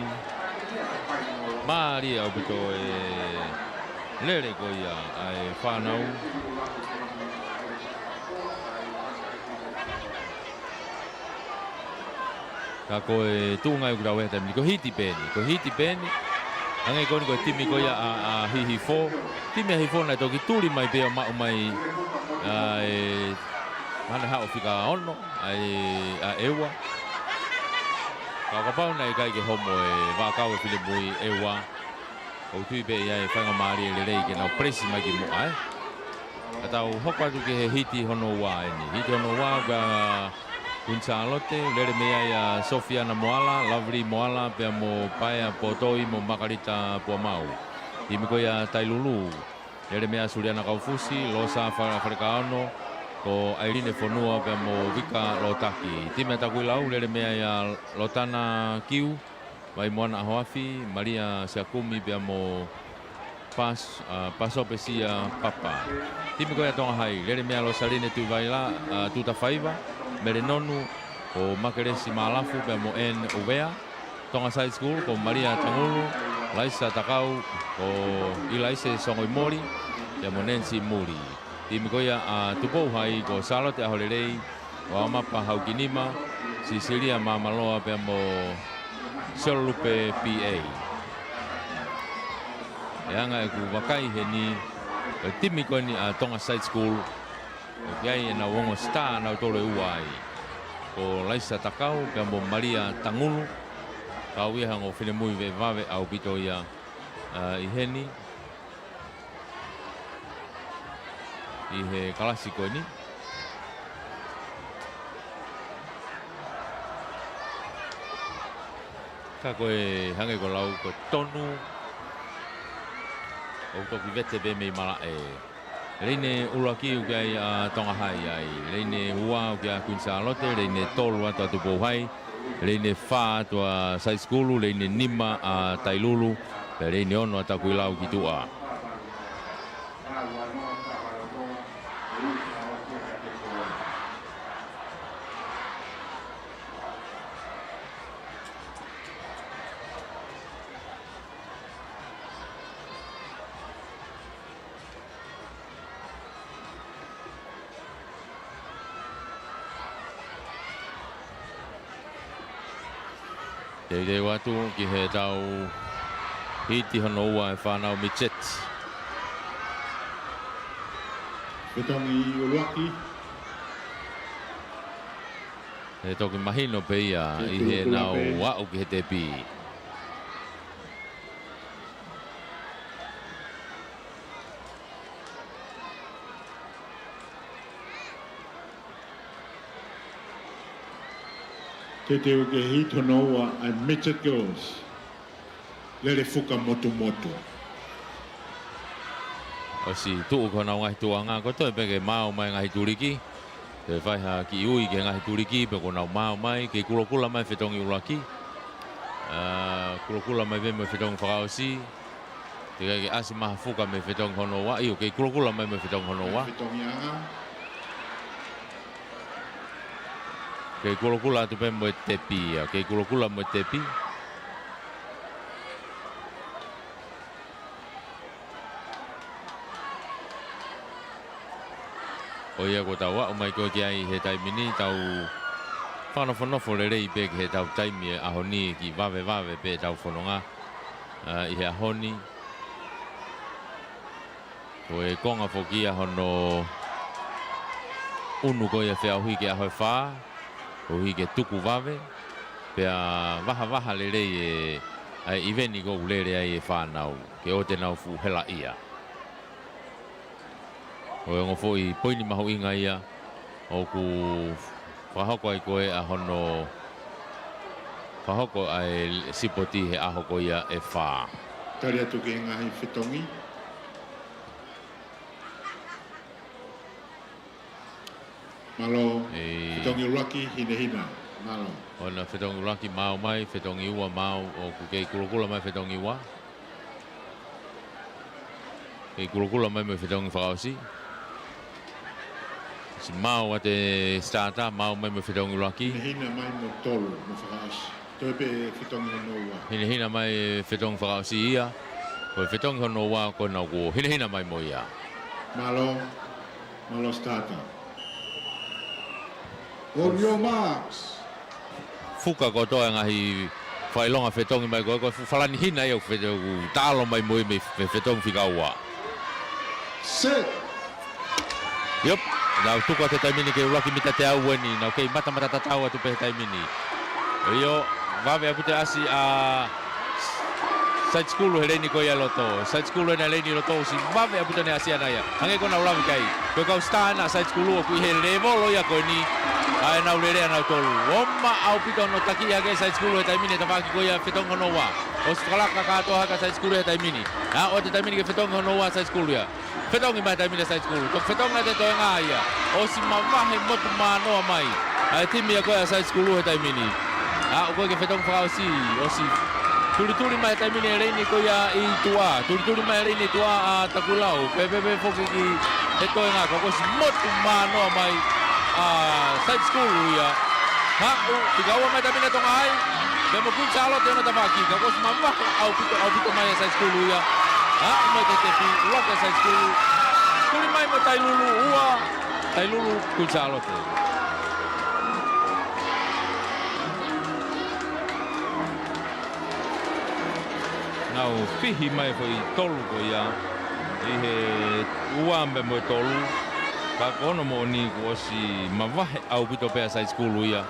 mālie ʻaupito e lele ko ia ʻa e fānau. Ka ko e tuʻunga ia ʻoku tau ʻi ai he taimi ni, ko e hiti pē eni, ko e hiti pē eni. Hangē ko eni ko e timi ko ia ʻa, ʻa Hihifo. Timi ʻa Hihifo naʻe toki tuli mai pē ʻo maʻu mai ʻa e, naʻa ne haʻu fika ono, ʻa e, ʻa ʻEua. Ka ʻo kapau naʻe ʻikai ke homo e vaʻakau e finemui ʻEua, ʻoku ou tui pē ʻe ʻi ai e faingamālie lelei ke nau press mai ki muʻa, ē. Ka tau hoko atu ki he hiti hono ua eni. Hiti hono ua kia Kuini Sālote, lele mei ai ʻa Sofiana Moala, Lovely Moala, pea mo Paea Potoi mo Makalita Puamau. Timi ko ia ʻa Tailulu, lele mei ai ʻa Suliana Kaufusi, Losa Fa-, Falekaono, ko ʻAiline Fonua pea mo Vika Lotaki. Timi ʻa Takuilau, lele mei ai ʻa Lotana Kiu, Vaimoana ʻAhoafi, Malia Siakumi pea mo Pas-, ʻa, Pasopesia Papa. Timi ko ia ʻa Tonga Hai, lele mei ai ʻa Losaline Tuivaila, ʻa, Tutafaiva, Melenonu, ko Makelesi Malafu pea mo Ann Uvea. Tonga Side School, ko Malia Tangulu, Laisa Takau, ko ʻIlaise Songoimoli, pea mo Nancy Muli. Timi ko ia ʻa Tupou Hai, ko Sālote ʻAholelei, ko Amapa Haukinima, Sisilia Māmaloa pea mo Siolupe P A. ʻE anga ʻeku vakai heni, ko e timi ko eni ʻa Tonga Side School, ʻoku ʻi ai ʻenau ongo star ʻanautolu ʻe ua ai. Ko Laisa Takau pea mo Malia Tangulu, kau ia he ongo finemui vevave ʻaupito ia, ʻa, ʻi heni. ʻI he kalasi ko eni. Ka ko e hangē ko e lau ko e tonu, ʻoku toki vete pē mei malaʻe. Leine ʻuluaki ʻoku ʻi ai ʻa Tonga Hai ai. Leine ua ʻoku ʻi ai ʻa Kuini Sālote, leine tolu atu ʻa Tupou Hai, leine fā atu ʻa Saisikulu, leine nima ʻa Tailulu, pea leine ono ʻa Takuilau ki tuʻa. Teuteu atu ki heʻetau hiti hono ua ʻa e fānau midget. Fetongi ʻuluaki. ʻE toki mahino pē ia ʻi heʻenau aʻu ki he tepi. Teuteu ki he hiti hono ua ʻa e midget girls. Lele fuka motumotu. ʻOsi tuʻu ko honau ngaahi tuʻuʻanga, ko e toe pē ke maau mai ngaahi tuliki. Toe fai ha kiʻi ui ki he ngaahi tuliki, pe kuo nau maau mai, kei kulokula mai fetongi ʻuluaki. ʻA, kulokula mai pē mo e fetongi fakaʻosi. Teʻeki ke ʻasi mai ha fuka mei he fetongi hono ua, ʻio, kei kulokula mai mo e fetongi hono ua. Fetongi anga. Kei kulokula atu pē mo e tepi ia, kei kulokula mo e tepi. ʻO ia kuo tau aʻu mai ko ē ki ai he taimi ni, tau fakanofonofo lelei pē ki heʻetau taimi he ʻaho ni, kiʻi vavevave pē ʻetau fononga, ʻa, ʻi he ʻaho ni. Ko e konga foki ia hono ʻunu ko ia feʻauhi ki he ʻaho ʻe fā, koeʻuhi ke tuku vave, pea vahavaha lelei e, ʻa e ʻiveni ʻoku lele ai e fānau, ke ʻoua te nau fuʻu helaʻia. Ko e ongo foʻi poini mahuʻinga ia ʻoku fakahoko ai ko ē ʻa hono fakahoko ʻa e sipoti he ʻaho ko ia ʻe fā. Tali atu ki he ngaahi fetongi. Mālō, ʻe, fetongi ʻuluaki, hinehina. Mālō. ʻOna fetongi ʻuluaki, maau mai, fetongi ua, maau, ʻoku kei kulokula mai fetongi ua. Kei kulokula mai mo e fetongi fakaʻosi. Siʻi maau ʻa e starter, maau mai mo e fetongi ʻuluaki. Hinehina mai mo tolu, mo fakaʻosi. Toe pē fetongi hono ua. Hinehina mai fetongi fakaʻosi ia. Ko e fetongi hono ua ko ena kuo hinehina mai mo ia. Mālō, mālō starter. On your marks. Fuka kotoa e ngaahi fakaʻilonga fetongi mai ko ē, ko e fuʻu falani hina ia ʻoku fe-, ʻoku taʻalo mai mo ia mei he fetongi fika ua. Set. ʻIo, nau tuku atu he taimi ni ke ʻuluaki mita teau eni, nau kei matamata tatau atu pē he taimi ni. ʻIo, vave ʻaupito e ʻasi ʻa Side School he leini ko ia ʻi loto. Side School ena leini ʻi loto, ʻosi vave ʻaupito ʻene ʻasi ʻana ia. Hangē ko ʻenau lave ki ai. Ko e kau star ena Side School ʻoku ʻi he lēvolo ia ko eni ʻa ʻenau lele ʻa nautolu. ʻOmai ʻaupito hono taki hake Side School he taimi ni he tafaʻaki ko ia fetongi hono ua. ʻOsi fakalaka kātoa hake Side School he taimi ni. ʻA, ʻoatu e taimi ni ke fetongi hono ua Side School ia. Fetongi mai he taimi ni Side School. Toki fetongi atu e toenga ia. ʻOsi mavahe motu manoa mai ʻa e timi ia ko ia Side School he taimi ni. ʻA, ʻoku ʻikai ke fetongi fakaʻosi. ʻOsi tulituli mai he taimi ni e leini ko ia ʻi tuʻa. Tulituli mai e leini ʻi tuʻa ʻa Takulau. Pea pehē pē foki ki he toenga. Ka kuo ʻosi motu manoa mai ʻa Side School ia. Haʻu, fika ua mai he taimi ni Tonga High. Pea mo Queen Sālote ʻi hono tafaʻaki. Ka kuo ʻosi mavahe ʻaupito, ʻaupito mai ʻa Side School ia. Haʻu mai ki he tepi, loke Side School. Tuli mai mo Tailulu ua. Tailulu Queen Sālote. Nau fihi mai foʻi tolu ko ia ʻi he ua pea mo e tolu. Ka ko hono moʻoni kuo ʻosi mavahe ʻaupito pē ʻa Side School ia.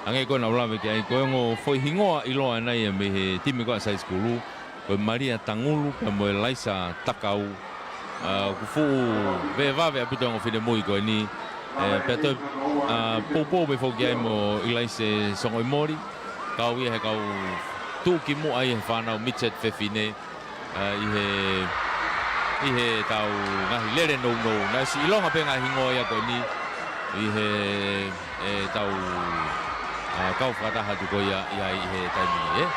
Hangē ko ʻenau lave ki ai, ko e ongo foʻi hingoa ʻiloa ena ia mei he timi ko ia Side School, ko e Malia Tangulu pea mo e Laisa Takau. ʻA, ʻoku fuʻu vevave ʻaupito e ongo finemui ko eni. ʻE, pea toe, ʻa, poupou pē foki ai mo ʻIlaise Songoʻimoli. Kau ia he kau tuʻukimuʻa ia he fānau midget fefine. ʻA, ʻi he, ʻi he tau ngaahi lele nounou. Naʻe ʻosi ʻilonga pē ngaahi hingoa ia ko eni. ʻI he, ʻe, tau, ʻa, kau fakataha atu ko ia ʻi ai ʻi he taimi ni, ē?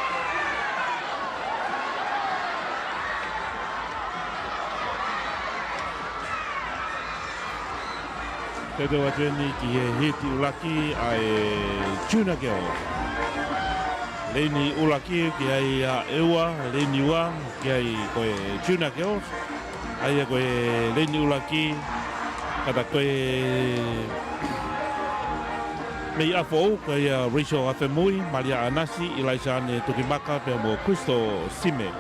Teu atu eni ki he hiti ʻuluaki ʻa e Junior Girls. Leini ʻuluaki ki ai ʻa ʻEua, leini ua ki ai ko e Junior Girls. ʻA ia ko e leini ʻuluaki, kātaki ko e mei ʻApifoʻou, ko ia Rachel ʻAfemui, Malia ʻAnasi, ʻIlaisa ʻAne Tukimaka, pea mo Crystal Sime.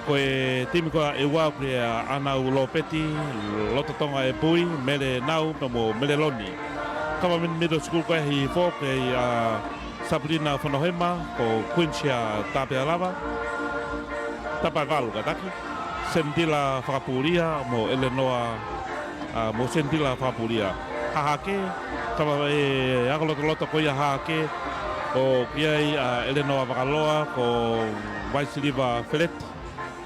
Ko e timi ko ia ʻEua, ko ia ʻAnau Lopeti, Lototonga ʻEpui, Mele Nau, pea mo Mele Loni. Kava Middle School ko ia Hihifo, ko ia Sabrina Fonohema, ko Quinsia Tapealava, Tapaevalu kātaki, Sendila Fakapulia, mo Eleanor, ʻa, mo Sendila Fakapulia. Hahake, kava e ʻakolotoloto ko ia Hahake, ʻoku ʻi ai ʻa Eleanor Vakaloa, ko Vaisiliva Feleti,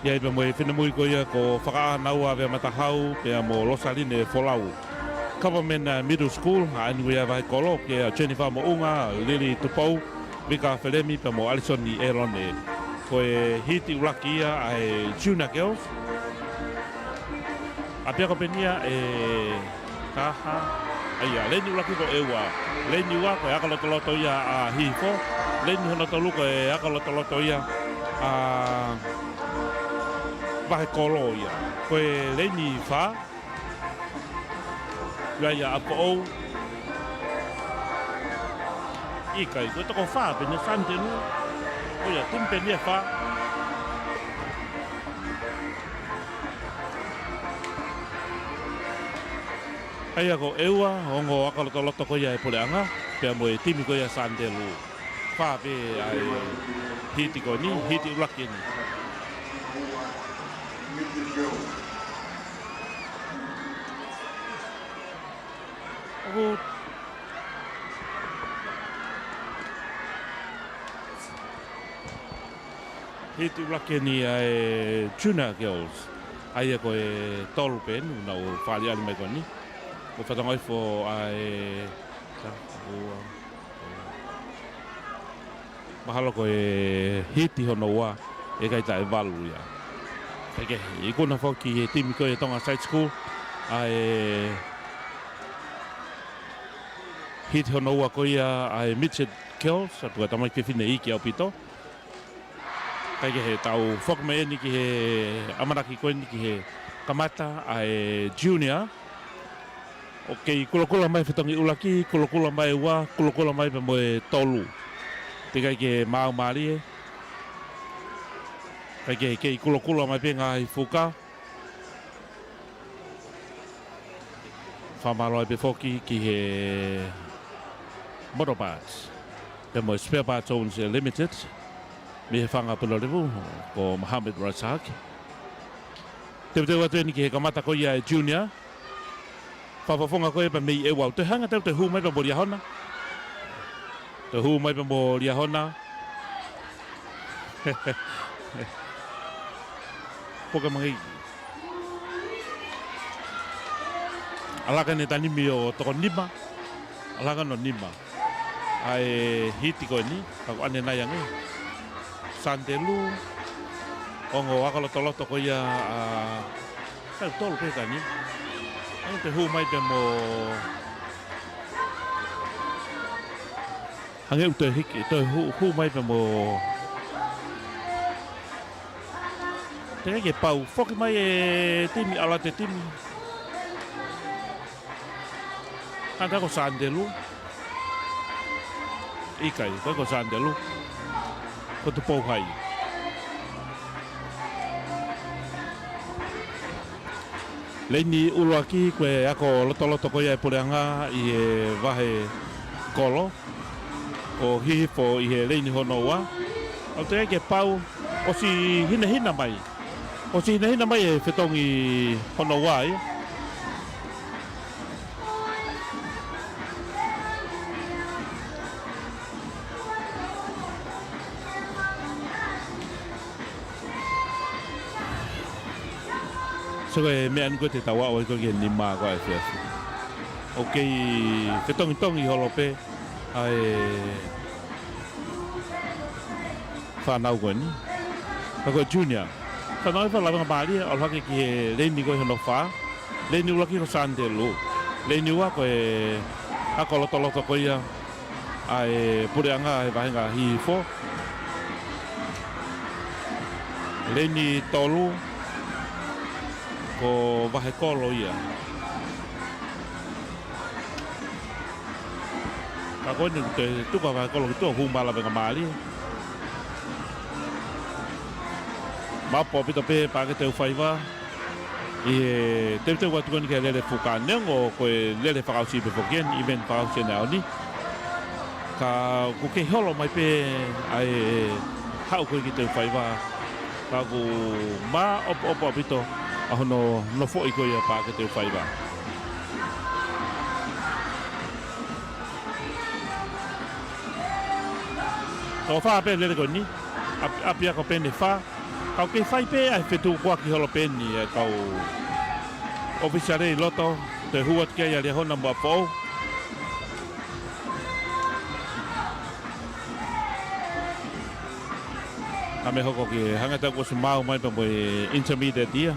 ʻi ai pea mo e finemui ko ia ko Fakaʻānaua Veamatahau, pea mo Losaline Folau. Kava Middle School, ʻa eni ko ia Vahekolo, ko ia Jennifer Moʻunga, Lily Tupou, Vika Felemi, pea mo Alisoni ʻElone. Ko e hiti ʻuluaki ia ʻa e Junior Girls. ʻApiako pē eni ia ʻe taha, ʻa ia, leini ʻuluaki ko ʻEua. Leini ua ko e ʻakolotoloto ia ʻa Hihifo. Leini hono tolu ko e ʻakolotoloto ia ʻa Vahekolo ia. Ko e leini fā, ʻa ia ʻApifoʻou. ʻIkai, ko e toko fā pē eni ia Sānitelū. ʻO ia, timi pē eni ia ʻe fā. ʻA ia ko ʻEua, ongo ʻakolotoloto ko ia ʻa e puleʻanga, pea mo e timi ko ia Sānitelū. Fā pē ʻa e hiti ko eni, hiti ʻuluaki eni. Hiti ʻuluaki eni ʻa e Junior Girls. ʻA ia ko e tolu pē eni, nau fāʻaliʻali mai ko eni. Ko e fatongia foki ʻa e, ta, ua, mahalo ko e hiti hono ua, ʻikai taʻe valu ia. Kae kehe, ikuna foki he timi ko ia Tonga Side School, ʻa e hiti hono ua ko ia ʻa e Midget Girls, ʻa e puka tamaiki fefine iiki ʻaupito. Kae kehe, tau foki mai eni ki he ʻamanaki ko eni ki he kamata ʻa e Junior. ʻOku kei kulokula mai fetongi ʻuluaki, kulokula mai ua, kulokula mai pea mo e tolu. Teʻeki ai ke maau mālie. Kae kehe, kei kulokula mai pē ngaahi fuka. Fakamālō ai pē foki ki he Motor Parts pea mo e Spare Parts Owns Limited mei he Fanga Pulevu, ko Mohamed Razak. Teuteu atu eni ki he kamata ko ia e Junior. Fakafofonga ko ia pea mei ʻEua. Toe hanga atu, toe hū mai pea mo Liahona. Toe hū mai pea mo Liahona. Poke mangi. ʻAlaka eni e tanimi ʻo toko nima. ʻAlaka ʻo nima. ʻA e hiti ko eni, ka ko ʻanenai ange. Sandelu, ongo ako lotoloto ko ia ʻa, ʻa, tau tolu pē tani. Ange te hū mai pē mo, ange ʻoku te hiki, te hū, hū mai pē mo. Teʻeki ke pau, foki mai e timi, ʻalu atu e timi. Hanga ko Sandelu. ʻIkai, ko, ko Sandelu. Ko Tupou Hai. Leini ʻuluaki, ko e ako lotoloto ko ia e puleʻanga ʻi he vahe kolo. ʻO hihifo ʻi he leini hono ua. ʻOku teʻeki ke pau, ʻosi hinehina mai. ʻOsi hinehina mai e fetongi hono ua ia. So ko e meʻa eni ko ē te tau aʻu ai ko ē ki he nima ko ē ʻa e efiafi. ʻOku kei fetongitongi holo pē ʻa e fānau ko eni. Ka ko e Junior. Fānau ʻe fā lavengamālie, ʻalu hake ki he leini ko ē hono fā. Leini ʻuluaki ko Sandelu. Leini ua ko e ako lotoloto ko ia ʻa e puleʻanga he vahenga hihifo. Leini tolu ko vahe kolo ia. Ka ko eni te tuku ʻa vahe kolo ki tuʻa, hū mai lavengamālie. Maʻopoʻopo ʻaupito pē Paʻake Teufaiva ʻi he teuteu atu ko eni ki he lele fuka, neongo ko e lele fakaʻosi pē foki eni, event fakaʻosi eni ʻaho ni. Ka ʻoku kei holo mai pē ʻa e haʻu ko ē ki Teufaiva. Ka ʻoku maʻopoʻopo ʻaupito ʻa hono nofoʻi ko ia Paʻake Teufaiva. Toko fā pē lele ko eni, ʻapi, ʻapiako pē eni ʻe fā. Ka ʻoku kei fai pē ʻa e fetukuaki holo pē eni ʻa e kau ʻōfisiale ʻi loto, toe hū atu ki ai ʻa Liahona mo ʻApifoʻou. Ka mei hoko ki he hanga atu kuo ʻosi maau mai pea mo e intermediate ia.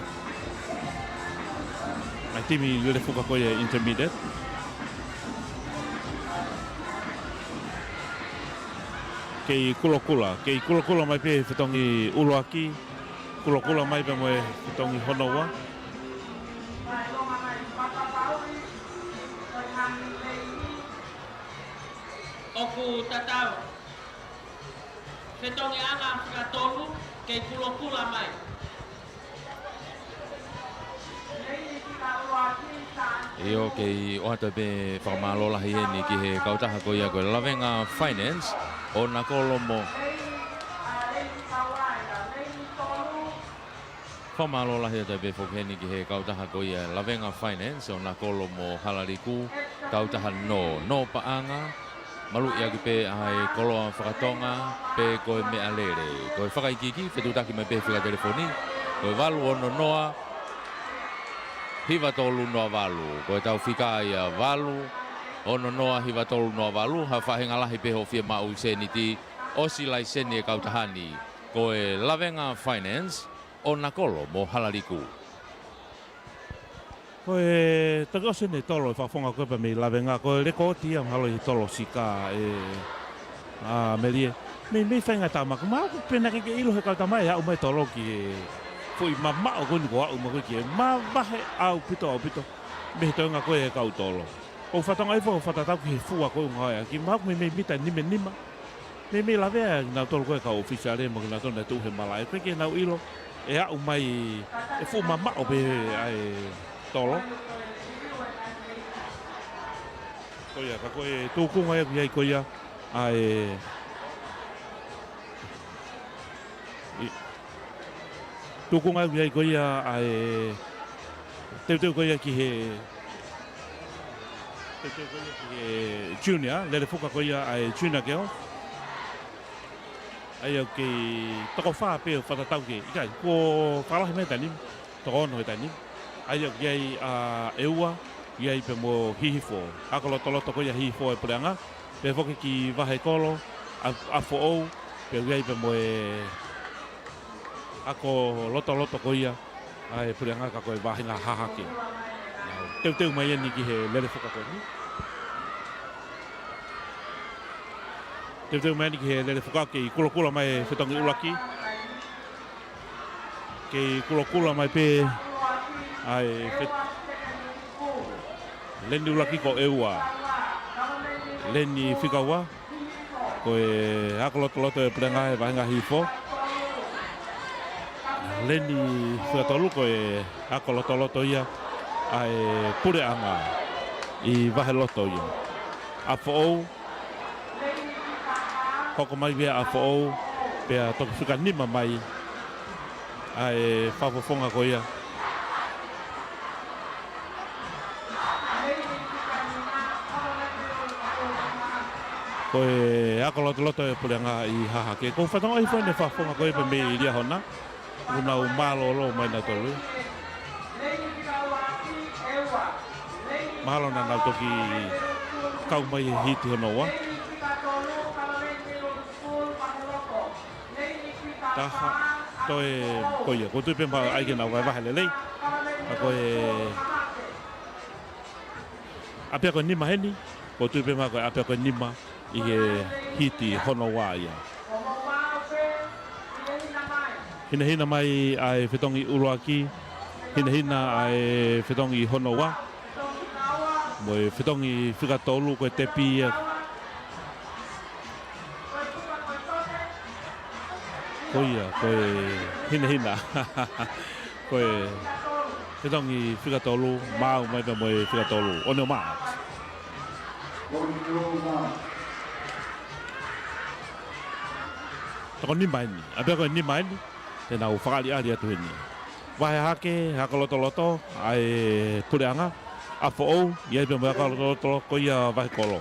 ʻA e timi lele fuka ko ia intermediate. Kei kulokula, kei kulokula mai pē fetongi ʻuluaki, kulokula mai pē mo e fetongi hono ua. ʻOku tatau. Fetongi ʻanga fika tolu, kei kulokula mai. ʻIo, kei ʻoatu pē fakamālō lahi eni ki he kautaha ko ia ko e Lavenga Finance, ʻo Nakolo mo. Fakamālō lahi atu pē foki eni ki he kautaha ko ia Lavenga Finance, ʻo Nakolo mo Halaliku. Kautaha nō, nō paʻanga, maluʻi ʻaki pē ʻa e koloa fakatonga, pe ko e meʻalele. Ko e fakaikiiki, fetuʻutaki mai pē fika telefoni, ko e valu ono noa, hiva tolu noa valu. Ko e tau fika ia valu ono noa hiva tolu noa valu, ha faʻahinga lahi pē hoʻo fiemaʻu ʻi sēniti, ʻosi laiseni e kautaha ni. Ko e Lavenga Finance, ʻo Nakolo mo Halaliku. Ko e toki ʻosi ʻene tolo e fakafofonga ko ē pea mei Lavenga, ko e lekooti ia mahalo ʻi he tolo sika ē, ʻa Melie. Mei, mei fainga tamaka, mahalo ko e pena ke ke ʻilo he kau tamai ʻe aʻu mai tolo ki he foʻi mamaʻo ko eni ko ē aʻu mai ko ē ki he mavahe ʻaupito, ʻaupito. Mei he toenga ko ē e kau tolo. ʻOku ou fakatokangaʻi foki ʻoku fakatatau ki he fua ko ē ʻoku ngāueʻaki, mahalo ko e mei, mei mita nima nima. Mei, mei lavea kinautolu ko ē kau ʻōfisiale mo kinautolu naʻe tuʻu he malaʻe. ʻOku ʻikai ke nau ʻilo ʻe aʻu mai e fuʻu mamaʻo pē ʻa e tolo. Ko ia, ka ko e tūkunga ia ʻoku ʻi ai ko ia ʻa e, ʻi, tūkunga ia ʻoku ʻi ai ko ia ʻa e teuteu ko ia ki he, teuteu ko ia ki he junior, lele fuka ko ia ʻa e junior girl. ʻA ia ʻoku kei toko fā pē ʻoku fakatatau ki ai. ʻIkai, kuo fakalahi mai he taimi ni, toko ono he taimi ni. ʻA ia ʻoku ʻi ai ʻa ʻEua, ʻi ai pea mo Hihifo. Ako lotoloto ko ia Hihifo e puleʻanga. Pea foki ki Vahekolo, ʻa, ʻa Foʻou, pea ʻi ai pea mo e ako lotoloto ko ia ʻa e puleʻanga ka ko e vāhenga hahake. Teuteu mai eni ki he lele fuka ko eni. Teuteu mai eni ki he lele fuka, kei kulokula mai e fetongi ʻuluaki. Kei kulokula mai pē ʻa e fet-, leni ʻuluaki ko ʻEua. Leni fika ua. Ko e ako lotoloto e puleʻanga e vāhenga Hihifo. Leni fika tolu ko e ako lotoloto ia ʻa e puleʻanga ʻi Vaheloto ia. ʻA Foʻou, hoko mai pē ʻa Foʻou, pea toki fika nima mai ʻa e fakafofonga ko ia. Ko e ako lotoloto e puleʻanga ʻi hahake. ʻOku ou fakatokangaʻi foki ʻene fakafofonga ko ia pea mei Liahona. ʻOku nau mālōlō mai nautolu. Mahalo naʻa nau toki kau mai he hiti hono ua. Taha, toe, ko ia, ʻoku ou tui pē mahalo ʻai ke nau vahevahe lelei. Ka ko e ʻapia ko e nima heni, ʻoku ou tui pē mahalo ko e ʻapia ko e nima ʻi he hiti hono ua ia. Hinehina mai ʻa e fetongi ʻuluaki, hinehina ʻa e fetongi hono ua, mo e fetongi fika tolu ko e tepi ia. Ko ia, ko e hinehina. Ko e fetongi fika tolu, maʻu mai pea mo e fika tolu. Ono maʻu. Toko nima eni. ʻApia ko e nima eni. Te nau fakaʻaliʻali atu heni. Vahe hahake, ako lotoloto, ʻa e puleʻanga, ʻa Foʻou, ʻi ai pea mo e ako lotoloto ko ia Vahekolo.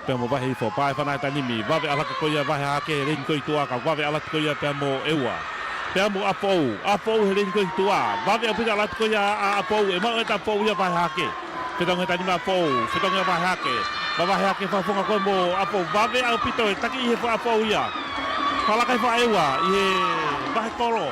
Pea mo Vahehifo, pea ʻe fana e tanimi, vave ʻalu atu ko ia Vahehake, leni ko ē ʻi tuʻa ka vave ʻalu atu ko ia pea mo ʻEua. Pea mo ʻa Foʻou, ʻa Foʻou he leni ko ē ʻi tuʻa, vave ʻaupito ʻalu atu ko ia ʻa, ʻa Foʻou, ʻe maʻu ʻe ʻa Foʻou ia Vahehake. Fetongi e tanimi ʻa Foʻou, fetongi ʻa Vahehake. Mavahe hake fakafofonga ko ē mo ʻa Foʻou, vave ʻaupito e taki ʻi he fua ʻa Foʻou ia. Fakalaka hifo ʻa ʻEua, ʻi he Vahekolo.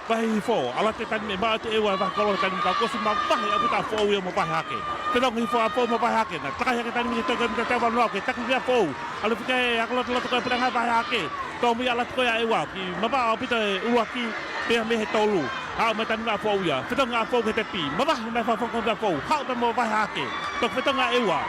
Vahehifo, ʻalu atu e tanimi ʻe maʻu ʻe ʻEua e Vahekolo he tanimi ka kuo ʻosi mavahe ʻaupito ʻa Foʻou ia mo Vahehake. Fetongi hifo ʻa Foʻou mo Vahehake, naʻe taka hake e tanimi ki he toko e mita teau valu noa, ke taki pē ʻa Foʻou. ʻAlu fika e ako lotoloto ko e puleʻanga Vahehake. Tōmui ʻalu atu ko ia ʻa ʻEua, ki mavahe ʻaupito e ʻuluaki, pea mei he tolu. Haʻu mai e tanimi ʻa Foʻou ia, fetongi ʻa Foʻou ki he tepi, mavahe mai fakafofonga ko ē ʻa Foʻou, haʻu pē mo Vahehake. Toki fetongi ʻa ʻEua.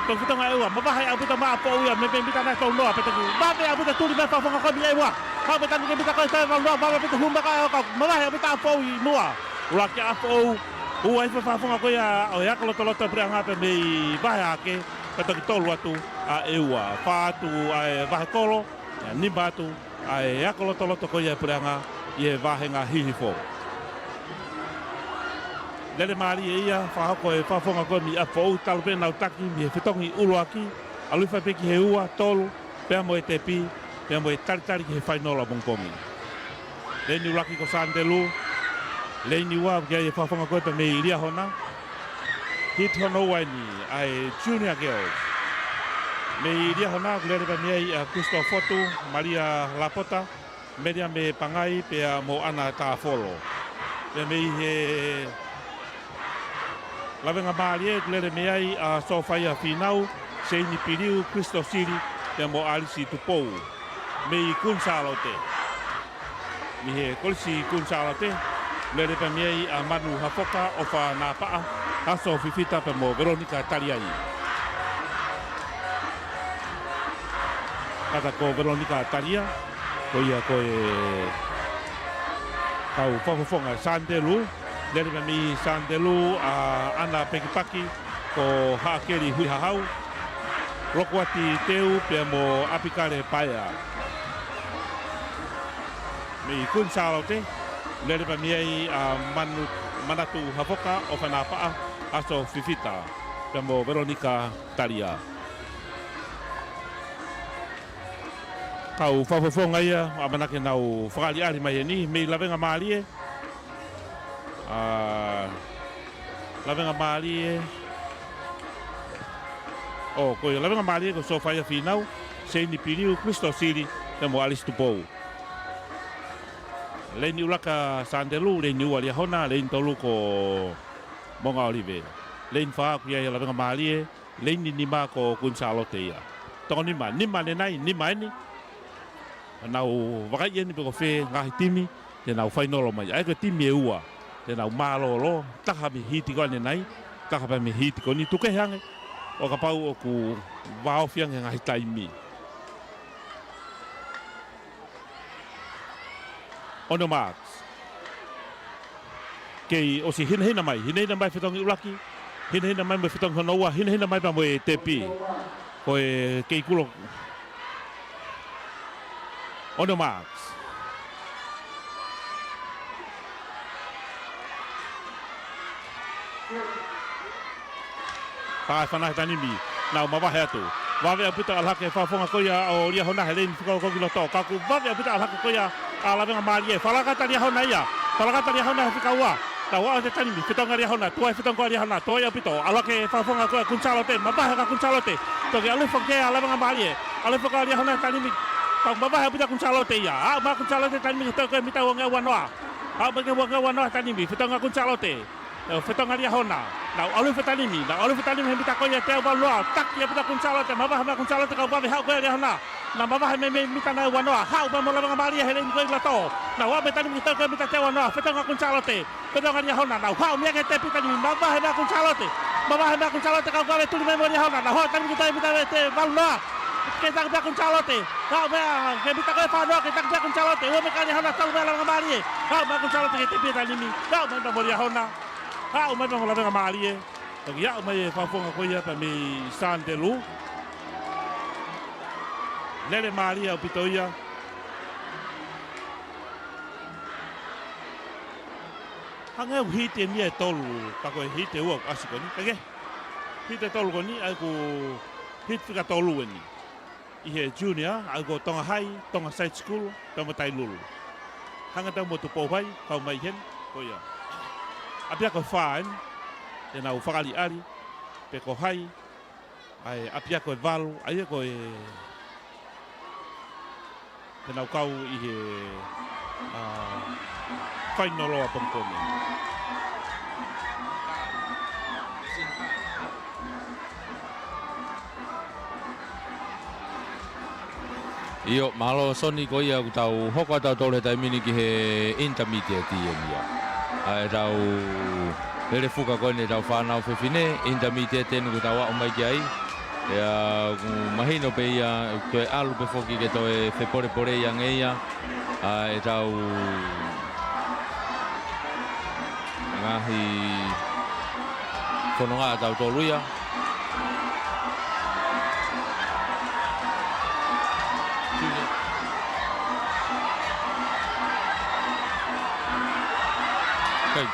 Toki fetongi ʻa ʻEua. Mavahe ʻaupito maʻa Foʻou ia. Mei, mei mita naʻe tolu noa pea toki. Mavahe ʻaupito tuli mai fakafofonga ko ē mei ʻEua. Haʻu pē tangi ke mita ko e toe valu noa. Mavahe ʻaupito hū mai ka ʻe ʻoka. Mavahe ʻaupito ʻa Foʻou ʻi muʻa. ʻUluaki ʻa Foʻou. Hū ai fakafofonga ko ia ʻo e ako lotoloto puleʻanga pea mei Vahehake. Pea toki tolu atu ʻa ʻEua. Fā atu ʻa e Vahekolo. ʻIo, nima atu ʻa e ako lotoloto ko ia e puleʻanga ʻi he vāhenga Hihifo. Lele mālie ia, fakahoko e fakafofonga ko ē mei ʻapi foʻou, talu pē ʻenau taki mei he fetongi ʻuluaki, ʻalu hifo pē ki he ua, tolu, pea mo e tepi, pea mo e talitali ki he fainolo ʻapongipongi. Leini ʻuluaki ko Sandelu, leini ua, ʻoku ʻi ai e fakafofonga ko ē pea mei Liahona. Hiti hono ua eni ʻa e Junior Girls. Mei Liahona, ʻoku lele pē mei ai ʻa Christopher Fotu, Malia Lapota, Meliame Pangai pea mo ʻAna Tāfolo. Pea mei he lavengamālie ʻoku lele mei ai ʻa Sofaia Fīnau, Seini Piliu, Christo Sili, pea mo ʻAlisi Tupou. Mei Kuini Sālote. Mei he Kolisi Kuini Sālote, lele pē mei ai ʻa Manu Hafoka, ʻOfa Napaʻa, Haso Fifita pea mo Veronica Taliai. Kata ko Veronica Talia, ko ia ko e kau fakafofonga Sandelu, lele pē mei Sandelu ʻa ʻAna Pekipaki, ko Haʻakeli Huihahau, Lokuati Teu pea mo ʻApikale Paea. Mei Kuini Sālote, lele pē mei ai ʻa Manu, Manatu Hafoka, ʻOfa Napaʻa, Haso Fifita, pea mo Veronica Talia. Kau fakafofonga ia, ʻamanaki ke nau fakaʻaliʻali mai heni, mei lavengamālie. ʻA, lavengamālie. ʻO, ko ia lavengamālie ko Sofaia Fīnau, Seini Piliu, Christo Sili, pea mo ʻAlisi Tupou. Leini ʻuluaki Sandelu, leini ua Liahona, leini tolu ko Moʻunga ʻŌlive. Leini fā ʻoku ʻi ai lavengamālie, leini nima ko Kuini Sālote ia. Toko nima, nima ʻanenai, nima eni. Nau vakai eni pe ko fē ngaahi timi te nau fainolo mai. ʻA ia ko e timi ʻe ua te nau mālōlō, taha mei he hiti ko ʻanenai, taha pē mei he hiti ko eni, tuku kehe ange ʻo kapau ʻoku vāofi ange ngaahi taimi. On your marks. Kei ʻosi hinehina mai, hinehina mai fetongi ʻuluaki, hinehina mai mo e fetongi hono ua, hinehina mai pea mo e tepi. Ko e kei kulo. On your marks. Ka e fana he taimi ni, nau mavahe atu. Vave ʻaupito ʻalu hake fakafofonga ko ia ʻo Liahona he leini fika ua ki loto. Ka ʻoku vave ʻaupito ʻalu hake ko ia ʻa lavengamālie. Fakalaka atu Liahona ia. Fakalaka atu Liahona he fika ua. Nau aʻu he taimi ni, fetongi Liahona. Tuai fetongi ko Liahona. Tuai ʻaupito. ʻAlu hake fakafofonga ko ia Kuini Sālote. Mavahe ka Kuini Sālote. Toki ʻalu hifo ki he lavengamālie. ʻAlu hifo ko Liahona he taimi ni. Ka ʻoku mavahe ʻaupito Kuini Sālote ia. Aʻu mai Kuini Sālote taimi ni, toki mita ua ngeau ua noa. Aʻu mai ki he ua ngeau ua noa taimi ni. Fetongi Kuini Sālote. ʻE, fetongi Liahona. Nau ʻalu hifo he taimi ni, nau ʻalu hifo he taimi ni he mita ko ia teau valu noa, taki ʻaupito Kuini Sālote, mavahe mai Kuini Sālote ka ʻoku vave, haʻu ko ia Liahona. Nau mavahe mei, mei mita nai ua noa, haʻu mai mo lavengamālie he leini ko ia ki loto. Nau aʻu mai he taimi ni ki he mita teau ua noa, fetongi Kuini Sālote, fetongi Liahona, nau haʻu mei ai ki he tepi he taimi ni, mavahe mai Kuini Sālote. Mavahe mai Kuini Sālote ka ʻoku vave, tuli mai mo Liahona, nau haʻu he taimi ni ki he mita teau valu noa. Kei taki pē Kuini Sālote, haʻu mai ki he mita ko ia fā noa, kei taki pē Kuini Sālote, ua mai ka Liahona, talu mai lavengamālie. Haʻu mai Kuini Sālote ki he tepi he taimi ni, haʻu mai mo Liahona. Haʻu mai pea mo lavengamālie. Toki aʻu mai e fakafofonga ko ia pea mei Sandelu. Lele mālie ʻaupito ia. Hangē ʻoku hiti eni e tolu, ka ko e hiti ʻe ua ʻoku ʻasi ko eni. Ka ke, hiti ʻe tolu ko eni, ʻa ia ko e hiti fika tolu eni. ʻI he junior, ʻa ia ko Tonga High, Tonga Side School, pea mo Tailulu. Hanga atu mo Tupou High, kau mai heni, ko ia. ʻApiako ʻe fā eni, te nau fakaʻaliʻali, pe ko hai, ʻa e ʻapiako ʻe valu, ʻa ia ko e, te nau kau ʻi he, ʻa, fainolo ʻapongipongi. ʻIo, mālō Soni, ko ia ʻoku tau hoko atu tautolu he taimi ni ki he intermediate eni ia. ʻA ʻetau lele fuka ko eni ʻetau fānau fefine, intermediate eni ʻoku tau aʻu mai ki ai. ʻIo, ʻoku mahino pē ia, ʻoku toe ʻalu pē foki ke toe fepolepole ange ia. ʻA ʻetau ngaahi fononga ʻa tautolu ia. Kai.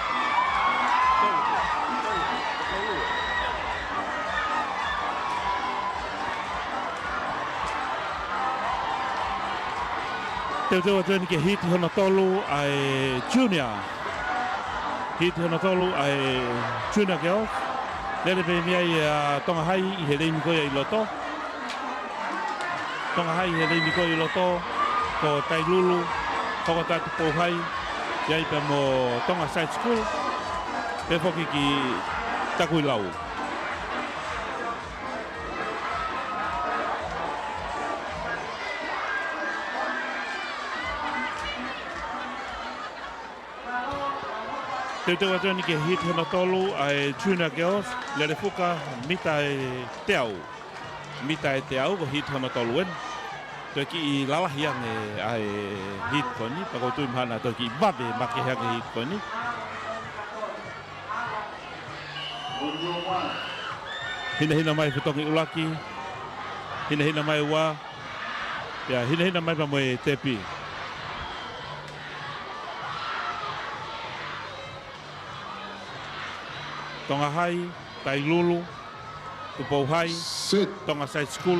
Teuteu atu eni ki he hiti hono tolu ʻa e junior. Hiti hono tolu ʻa e junior girls. Lele pē mei ai ʻa Tonga High ʻi he leini ko ia ʻi loto. Tonga High he leini ko ia ʻi loto, ko Tailulu, ko ko Tupou High, ʻi ai pea mo Tonga Side School, pea foki ki Takuilau. Teuteu atu eni ki he hiti hono tolu ʻa e junior girls, lele fuka mita ʻe teau. Mita ʻe teau ko e hiti hono tolu eni. Toe kiʻi lalahi ange ʻa e hiti ko eni, pea ʻoku ou tui mahalo toe kiʻi vave makehe ange hiti ko eni. Hinehina mai fetongi ʻuluaki. Hinehina mai ua. Pea hinehina mai pea mo e tepi. Tonga High, Tailulu, Tupou High, Tonga Side School.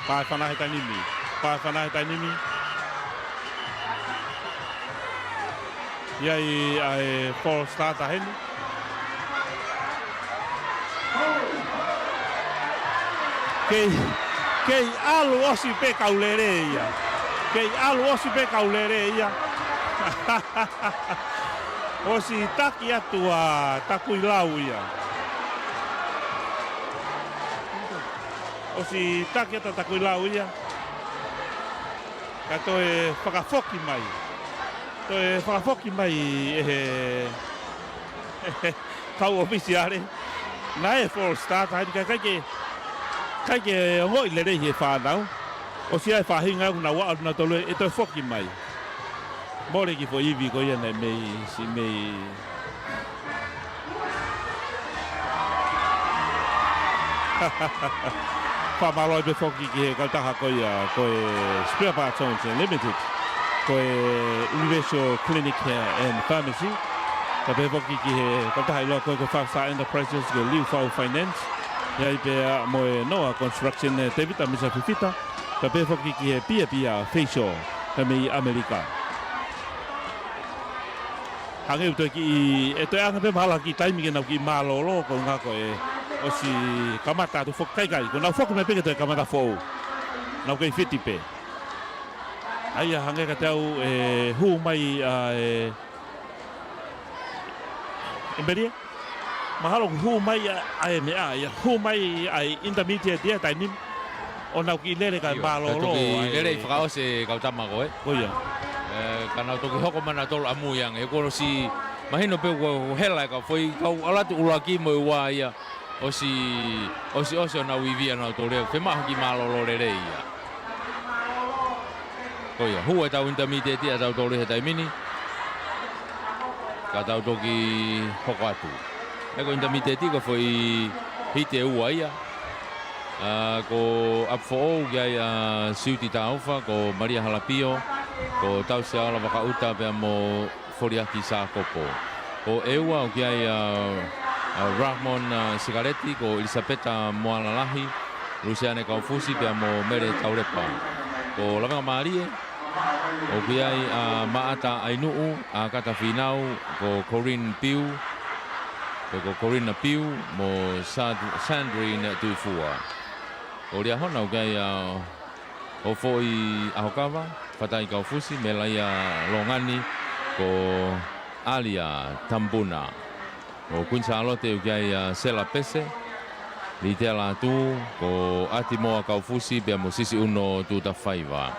Pae fana he taimi ni. Pae fana he taimi ni. ʻI ai ʻa e false start heni. Kei, kei ʻalu ʻosi pē kau lele ia. Kei ʻalu ʻosi pē kau lele ia. ʻOsi taki atu ʻa Takuilau ia. ʻOsi taki atu ʻa Takuilau ia. Ka toe fakafoki mai. Toe fakafoki mai ʻe he kau ʻōfisiale. Naʻe false start, ʻa ia ka ʻikai ke, ʻikai ke ongoʻi lelei ʻe he fānau. ʻOsi ʻa e faʻahinga ʻoku nau aʻu nautolu ʻe toe foki mai. Mole ki he foʻi ivi ko ia naʻe mei, siʻi mei. Fakamālō pē foki ki he kautaha ko ia, ko e Spare Parts Owens Limited, ko e Universal Clinic Hair and Pharmacy. Pea pehē foki ki he kautaha ʻiloa ko e, ko e Five Star Enterprises, ko e Liufau Finance. ʻI ai pea mo e Noa Construction, ʻe Tevita Misa Fifita. Pea pehē foki ki he Pia Pia Facial, pea mei ʻAmelika. Hangē ʻoku toe kiʻi, ʻe toe ʻange pē mahalo ha kiʻi taimi ke nau kiʻi mālōlō, ko e ʻuhinga ko e ʻosi kamata atu foki, ʻikai, ʻikai. Ko ʻenau foki mai pē ke toe kamata foʻou. Nau kei fiti pē. ʻA ia hangē kiate au ʻe hū mai ʻa e, ʻe Melie? Mahalo ʻoku hū mai ʻa, ʻa e meʻa ia. Hū mai ʻa e intermediate ia taimi ni. ʻO nau kiʻi lele kae mālōlō. Toki lele ʻi fakaʻosi e kau tama ko ē. Ko ia. ʻE, ka nau toki hoko mai nautolu ʻamui ange. He kuo ʻosi mahino pē kuo hela e kau foʻi kau ʻalu atu ʻuluaki mo e ua ia. ʻOsi, ʻosi, ʻosi ʻo nau ivi ʻa nautolu ia. Fiemaʻu ha kiʻi mālōlō lelei ia. Ko ia, hū ʻetau intermediate ia ʻatautolu he taimi ni. Ka tau toki hoko atu. ʻE ko e intermediate ko e foʻi hiti ʻe ua ia. ʻA, ko ʻApifoʻou ʻoku ʻi ai ʻa Siuti Taufa, ko Malia Halapio, ko Tausiaola Vakaʻuta pea mo Foliaki Sākopo. Ko ʻEua ʻoku ʻi ai ʻa, ʻa Rahmon, ʻa, Sikaleti, ko ʻIlisapeta Moalalahi, Lusiane Kaufusi pea mo Mele Taulepa. Ko Lavengamālie, ʻoku ʻi ai ʻa Maʻata ʻAinuʻu, ʻa Kata Fīnau, ko Corinne Piu, pe ko Corina Piu, mo Sa-, Sandrine Tuifua. Ko Liahona ʻoku ʻi ai ʻa Hōfoʻi ʻAhokava, Fatai Kaufusi, Melaia Longani, ko ʻAlia Tamupuna. Ko Kuini Sālote ʻoku ʻi ai ʻa Sela Pese, Litela Atu, ko ʻAtimoa Kaufusi, pea mo Sisiʻuno Tutafaiva.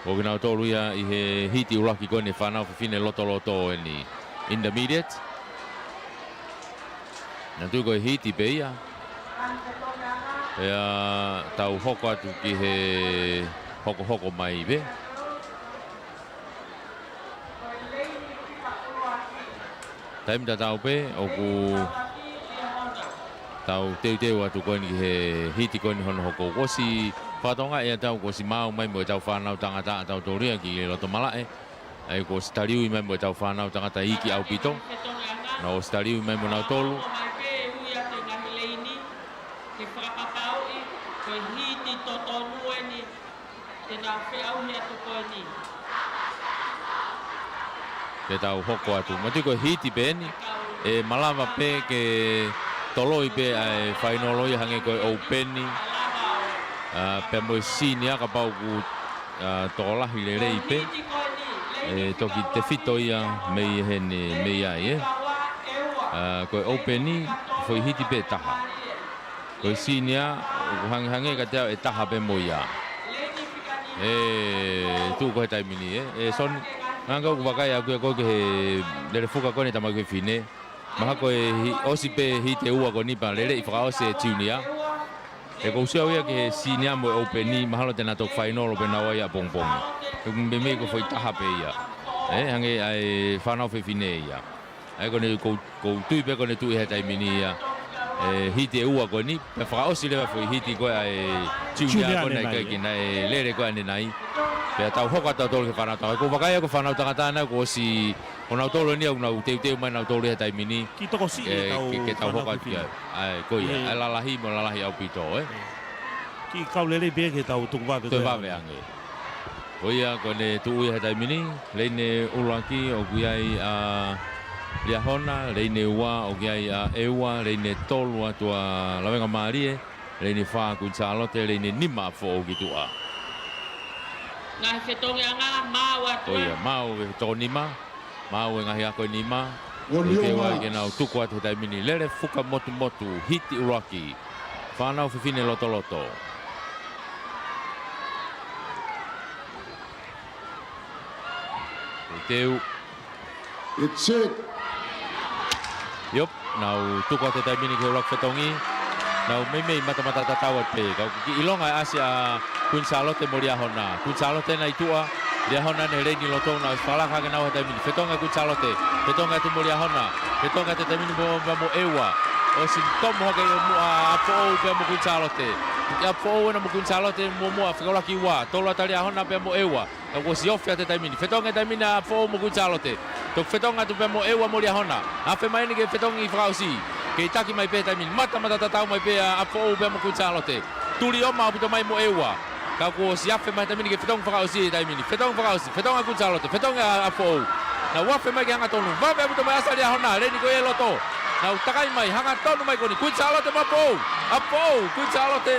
Ko kinautolu ia ʻi he hiti ʻuluaki ko eni fānau fefine lotoloto eni. Intermediate. Naʻa tui ko e hiti pē ia. Pea tau hoko atu ki he hokohoko mai pē. Taimi tatau pē, ʻoku tau teuteu atu ko eni ki he hiti ko eni hono hoko. Kuo ʻosi fakatokangaʻi ʻe au kuo ʻosi maau mai mo ʻetau fānau tangata ʻatautolu ia ki loto malaʻe. ʻA ia kuo ʻosi taliui mai mo ʻetau fānau tangata iiki ʻaupito. Naʻa ʻosi taliui mai mo nautolu. Ko e hiti totonu eni, te nau feʻauhi atu ko eni. Ke tau hoko atu. Matuku ko e hiti pē eni, ʻe malava pē ke toloi pē ʻa e fainolo ia hangē ko e ʻoupeni, ʻa, pea mo e senior kapau ʻoku, ʻa, tokolahi lelei pē. ʻE toki tefito ia mei heni, mei ai, ē. ʻA, ko e ʻoupeni, foʻi hiti pē taha. Ko e senior, ʻoku hangehangē kiate au ʻe taha pē mo ia. ʻE, tuʻu ko ē he taimi ni, ē. ʻE, Soni, hangē ʻoku vakai ʻaku ia ko ē ki he lele fuka ko eni ʻa e tamaiki fefine. Mahalo ko e hi-, ʻosi pē hiti ʻe ua ko eni pea lele ʻi fakaʻosi e junior. ʻE, ʻoku ou sio au ia ki he senior mo e ʻoupeni, mahalo te nau toki fainolo pē naua ia ʻapongipongi. ʻOku meimei ko e foʻi taha pē ia. ʻE, hangē ʻa e fānau fefine ia. ʻA ia ko eni ʻoku ou, ʻoku ou tui pē ko eni tuʻu ia he taimi ni ia. ʻE, hiti ʻe ua ko eni, pea fakaʻosi leva foʻi hiti ko ē ʻa e junior ko eni ʻanenai, ʻikai ke nau lele ko ē ʻanenai. Pea tau hoko atu tautolu ki he fānau tangata. ʻOku ou vakai au ko e fānau tangata ʻanenai, kuo ʻosi, ko nautolu eni ʻoku nau teuteu mai nautolu ia he taimi ni. Kiʻi tokosiʻi ʻetau fānau fefine. Ke, ke tau hoko atu ki ai. ʻA ia, ko ia, ʻa e lalahi mo lalahi ʻaupito, ē. Kiʻi kau lelei pē ke tau tuku vave ko ē. Toe vave ange. Ko ia, ko ʻene tuʻu ia he taimi ni, leini ʻuluaki ʻoku ʻi ai ʻa Liahona, leini ua ʻoku ʻi ai ʻa ʻEua, leini tolu ʻa Tuʻa Lavengamālie, leini fā Kuini Sālote, leini nima ʻApifoʻou ki tuʻa. Ngaahi fetongi ʻanga, maʻu atu. Ko ia, maʻu e toko nima. Maʻu e ngaahi ako ʻe nima. Teuteu ai ke nau tuku atu he taimi ni. Lele fuka motumotu, hiti ʻuluaki. Fānau fefine lotoloto. Teuteu. It's it. ʻIo, nau tuku atu he taimi ni ki he ʻuluaki fetongi. Nau meimei matamata tatau atu pē. Ka ʻoku kiʻi ʻilonga e ʻasi ʻa Kuini Sālote mo Liahona. Kuini Sālote ʻanenai ʻi tuʻa. Liahona ʻanenai he leini loto, nau fakalaka hake naua he taimi ni. Fetongi ʻa Kuini Sālote. Fetongi atu mo Liahona. Fetongi atu he taimi ni mo, mo, mo ʻEua. ʻOsi tomo hake ʻi muʻa ʻa ʻApifoʻou pea mo Kuini Sālote. ʻApifoʻou ena mo Kuini Sālote muʻomuʻa, fika ʻuluaki ua. Tolu atu ʻa Liahona pea mo ʻEua. Ka kuo ʻosi ofi atu he taimi ni. Fetongi he taimi ni ʻa ʻApifoʻou mo Kuini Sālote. Toki fetongi atu pea mo ʻEua mo Liahona. Afe mai eni ke fetongi fakaʻosi. Kei taki mai pē he taimi ni. Matamata tatau mai pē ʻa ʻApifoʻou pea mo Kuini Sālote. Tuli ʻoma ʻaupito mai mo ʻEua. Ka kuo ʻosi afe mai he taimi ni ke fetongi fakaʻosi he taimi ni. Fetongi fakaʻosi. Fetongi ʻa Kuini Sālote. Fetongi ʻa ʻApifoʻou. Nau afe mai ke hanga tonu. Vave ʻaupito mai ʻa ʻAsa Liahona. Leini ko ia ʻi loto. Nau takai mai, hanga tonu mai ko eni, Kuini Sālote mo ʻApifoʻou. ʻApifoʻou, Kuini Sālote.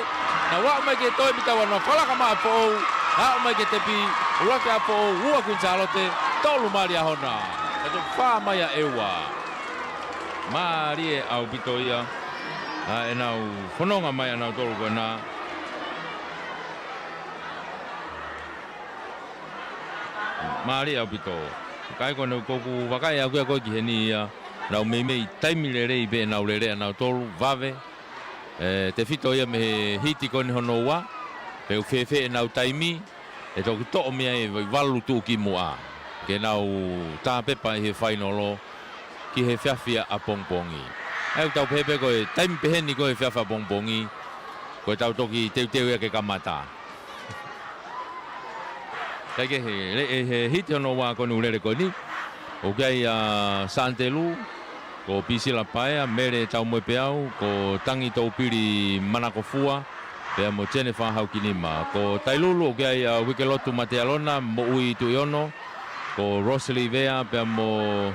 Nau aʻu mai ki he toe mita ua noa, fakalaka mai ʻApifoʻou. Aʻu mai ki he tepi, ʻuluaki ʻApifoʻou, ua Kuini Sālote, tolu mai Liahona. Ka toe fā mai ʻa ʻEua. Mālie ʻaupito ia. ʻA ʻenau fononga mai ʻanautolu ko ena. Mālie ʻaupito. Ka ʻi he ko eni ʻoku ou vakai ʻaku ia ko ē ki heni ia. Nau meimei taimi lelei pē ʻenau lele ʻanautolu, vave. ʻE, tefito ia mei he hiti ko eni hono ua. Pe ʻoku fēfē ʻenau taimi, ʻe toki toʻo mei ai e valu tuʻukimuʻa. Ke nau tāpepa ʻi he fainolo ki he efiafi ʻapongipongi. ʻE, ʻoku tau pehē pē ko e taimi pehē ni ko e efiafi ʻapongipongi. Ko ʻetau toki teuteu ia ke kamata. Kae kehe, le-, ʻe, he hiti hono ua ko eni ʻoku lele ko eni. ʻOku ʻi ai ʻa Santelu, ko Pisila Paea, Mele Taumoepeau, ko Tangi Toupili Manakofua, pea mo Jennifer Haukinima. Ko Tailulu, ʻoku ʻi ai ʻa Uikelotu Matealona, Moʻui Tuʻiono, ko Rosely Vea, pea mo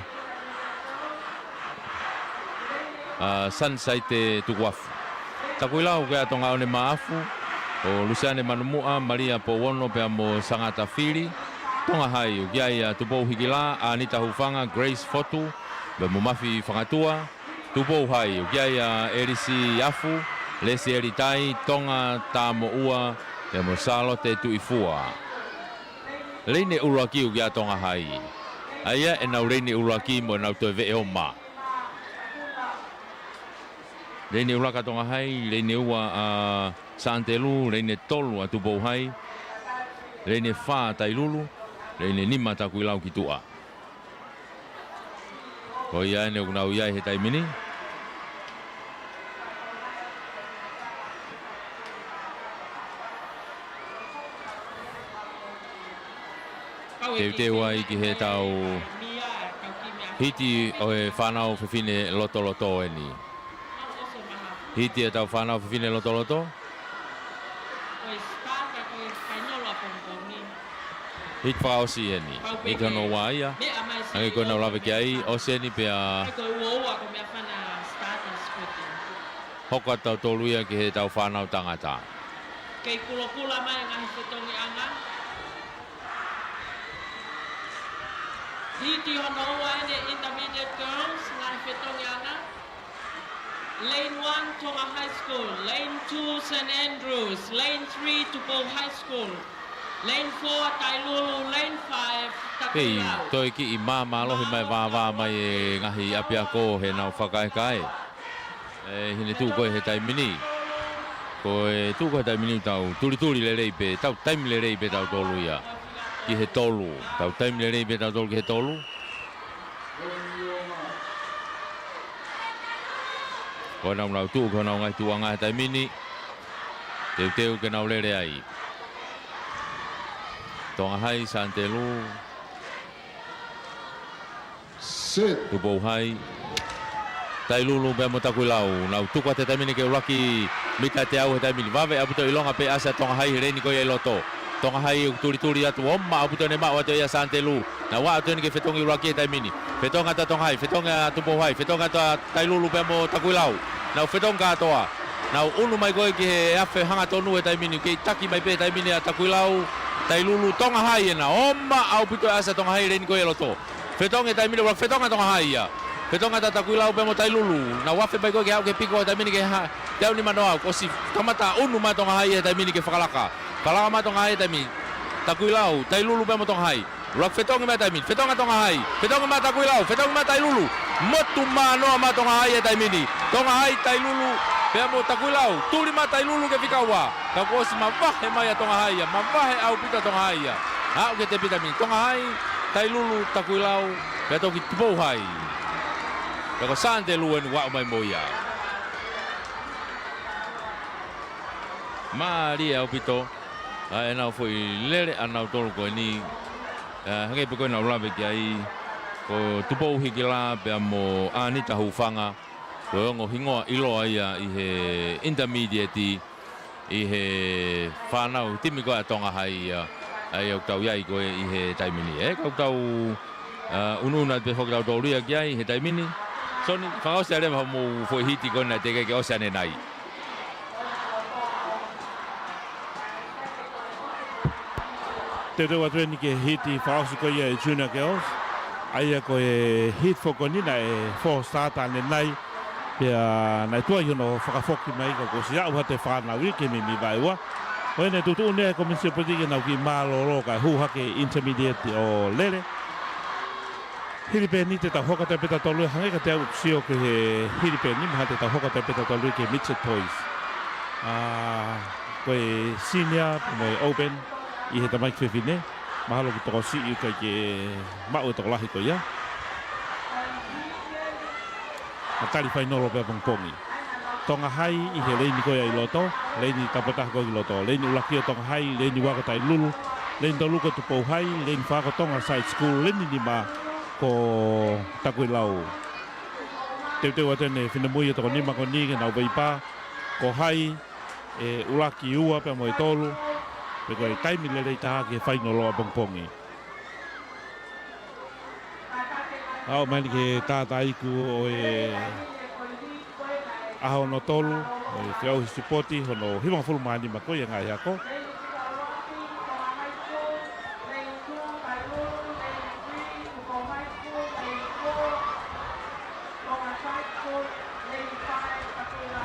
ʻa Sunshine Tukuafu. Takuilau ʻoku ʻi ai ʻa Tongaʻone Maʻafu, ko Luseane Manumuʻa, Malia Pouono pea mo Sangata Fili. Tonga Hai, ʻoku ʻi ai ʻa Tupou Hikila, ʻAnita Hufanga, Grace Fotu, pea mo Mafi Fakatua. Tupou Hai, ʻoku ʻi ai ʻa ʻElisi Afu, Lesieli Tai, Tonga Tamoʻua, pea mo Sālote Tuʻifua. Leini ʻuluaki ʻoku ʻi ai ʻa Tonga Hai. ʻA ia ʻenau leini ʻuluaki mo ʻenau toe veʻe ʻoma. Leini ʻuluaki ʻa Tonga Hai, leini ua ʻa Santelu, leini tolu ʻa Tupou Hai, leini fā ʻa Tailulu, leini nima ʻa Takuilau ki tuʻa. Ko ia eni ʻoku nau ʻi ai he taimi ni. Teuteu ai ki heʻetau hiti ʻo e fānau fefine lotoloto eni. Hiti ʻetau fānau fefine lotoloto. Ko e starter ko e fainolo ʻapongipongi. Hit fakaʻosi eni. Hit hono ua ia. Hangē ko ʻenau lave ki ai, ʻosi eni pea. Ko e ua ua ko e meʻa fana starters ko ē. Hoko atu tautolu ia ki heʻetau fānau tangata. Kei kulokula mai ngaahi fetongiʻanga. Hiti hono ua eni intermediate girls, ngaahi fetongiʻanga. Lane one, Tonga High School. Lane two, Saint Andrews. Lane three, Tupou High School. Lane four, Tailulu. Lane five, Takulau. Hei, toe kiʻi māmālohi mai vāvā mai e ngaahi ʻapiako heʻenau fakaekae. ʻE, hine tuʻu ko ē he taimi ni. Ko e tuʻu ko ē he taimi ni tau tulituli lelei pē, tau taimi lelei pē tautolu ia. Ki he tolu, tau taimi lelei pē tautolu ki he tolu. Ko ʻenau nau tuʻu, ko ʻenau ngaahi tuʻuʻanga he taimi ni. Teuteu ke nau lele ai. Tonga Hai, Santelu. Set. Tupou Hai. Tailulu pea mo Takuilau. Nau tuku atu he taimi ni ke ʻuluaki mita ʻe teau he taimi ni. Vave ʻaupito ʻilonga pē ʻa Tonga Hai he leni ko ia ʻi loto. Tonga Hai ʻoku tulituli atu, ʻo maʻu ʻaupito ʻene maʻu atu ia Santelu. Nau ʻā atu eni ke fetongi ʻuluaki he taimi ni. Fetongi atu ʻa Tonga Hai, fetongi ʻa Tupou Hai, fetongi atu ʻa Tailulu pea mo Takuilau. Nau fetongi kātoa. Nau ʻunu mai ko ē ki he afe hangatonu he taimi ni. Kei taki mai pē he taimi ni ʻa Takuilau, Tailulu, Tonga Hai ena. ʻO maʻu ʻaupito ʻa Tonga Hai leni ko ia ʻi loto. Fetongi he taimi ni, ʻuluaki fetongi ʻa Tonga Hai ia. Fetongi atu ʻa Takuilau pea mo Tailulu. Nau afe mai ko ē ke haʻu ke piko he taimi ni ke ha-, teau nima noa. ʻOsi kamata ʻunu mai Tonga Hai he taimi ni ke fakalaka. Fakalaka mai Tonga Hai he taimi ni. Takuilau, Tailulu pea mo Tonga Hai. ʻUluaki fetongi mai taimi ni. Fetongi ʻa Tonga Hai. Fetongi mai Takuilau. Fetongi mai Tailulu. Motu manoa mai Tonga Hai he taimi ni. Tonga Hai, Tailulu pea mo Takuilau. Tuli mai Tailulu ke fika ua. Ka kuo ʻosi mavahe mai ʻa Tonga Hai ia, mavahe ʻaupito ʻa Tonga Hai ia. Aʻu ki he tepi he taimi ni. Tonga Hai, Tailulu, Takuilau, pea toki Tupou Hai. Pea ko Santelu eni ʻoku aʻu mai mo ia. Mālie ʻaupito ʻa ʻenau foʻi lele ʻanautolu ko eni. ʻE, hangē pē ko ʻenau lave ki ai, ko Tupou Hikila pea mo ʻAnita Hufanga. Ko e ongo hingoa ʻiloa ia ʻi he intermediate, ʻi he fānau timi ko ē ʻa Tonga Hai ia, ʻa ia ʻoku tau ʻi ai ko ē ʻi he taimi ni. ʻE, ka ʻoku tau, ʻa, unuuna pē foki tautolu ia ki ai he taimi ni. Soni, fakaʻosi ʻa e leva hoʻomou foʻi hiti ko ē naʻe teʻeki ke ʻosi ʻanenai. Teuteu atu eni ki he hiti fakaʻosi ko ia e Junior Girls. ʻA ia ko e hiti foki ko eni naʻe four starter ʻanenai. Pea naʻe tuai hono fakafoki mai ka kuo ʻosi aʻu atu e fānau ia ki he meimei vaeua. Ko ʻene tuʻutuʻuni ʻe he Komiti Sipoti ke nau kiʻi mālōlō kae hū hake intermediate ʻo lele. Hili pē eni te tau hoko atu pē tautolu ia hangē ka te u sio ki he hili pē eni, mahalo te tau hoko atu pē tautolu ia ki he midget boys. ʻA, ko e senior, mo e open, ʻi he tamaiki fefine, mahalo ʻoku tokosiʻi ʻikai ke maʻu e tokolahi ko ia. ʻA, tali fainolo pē ʻapongipongi. Tonga Hai ʻi he leni ko ia ʻi loto, leni tāpata ko ē ʻi loto, leni ʻuluaki ʻo Tonga Hai, leni ua ko Tailulu, leni tolu ko Tupou Hai, leni fā ko Tonga Side School, leni nima ko Takuilau. Teuteu atu eni e finemui ʻo e toko nima ko eni ke nau veipā, ko hai ʻe ʻuluaki, ua pea mo e tolu, pea ko e taimi lelei taha ki he fainolo ʻapongipongi. Aʻu mai eni ki he tātāiku ʻo e ʻaho hono tolu ʻo e feʻauhi sipoti hono hivangofulu mā nima ko ia ngaahi ako.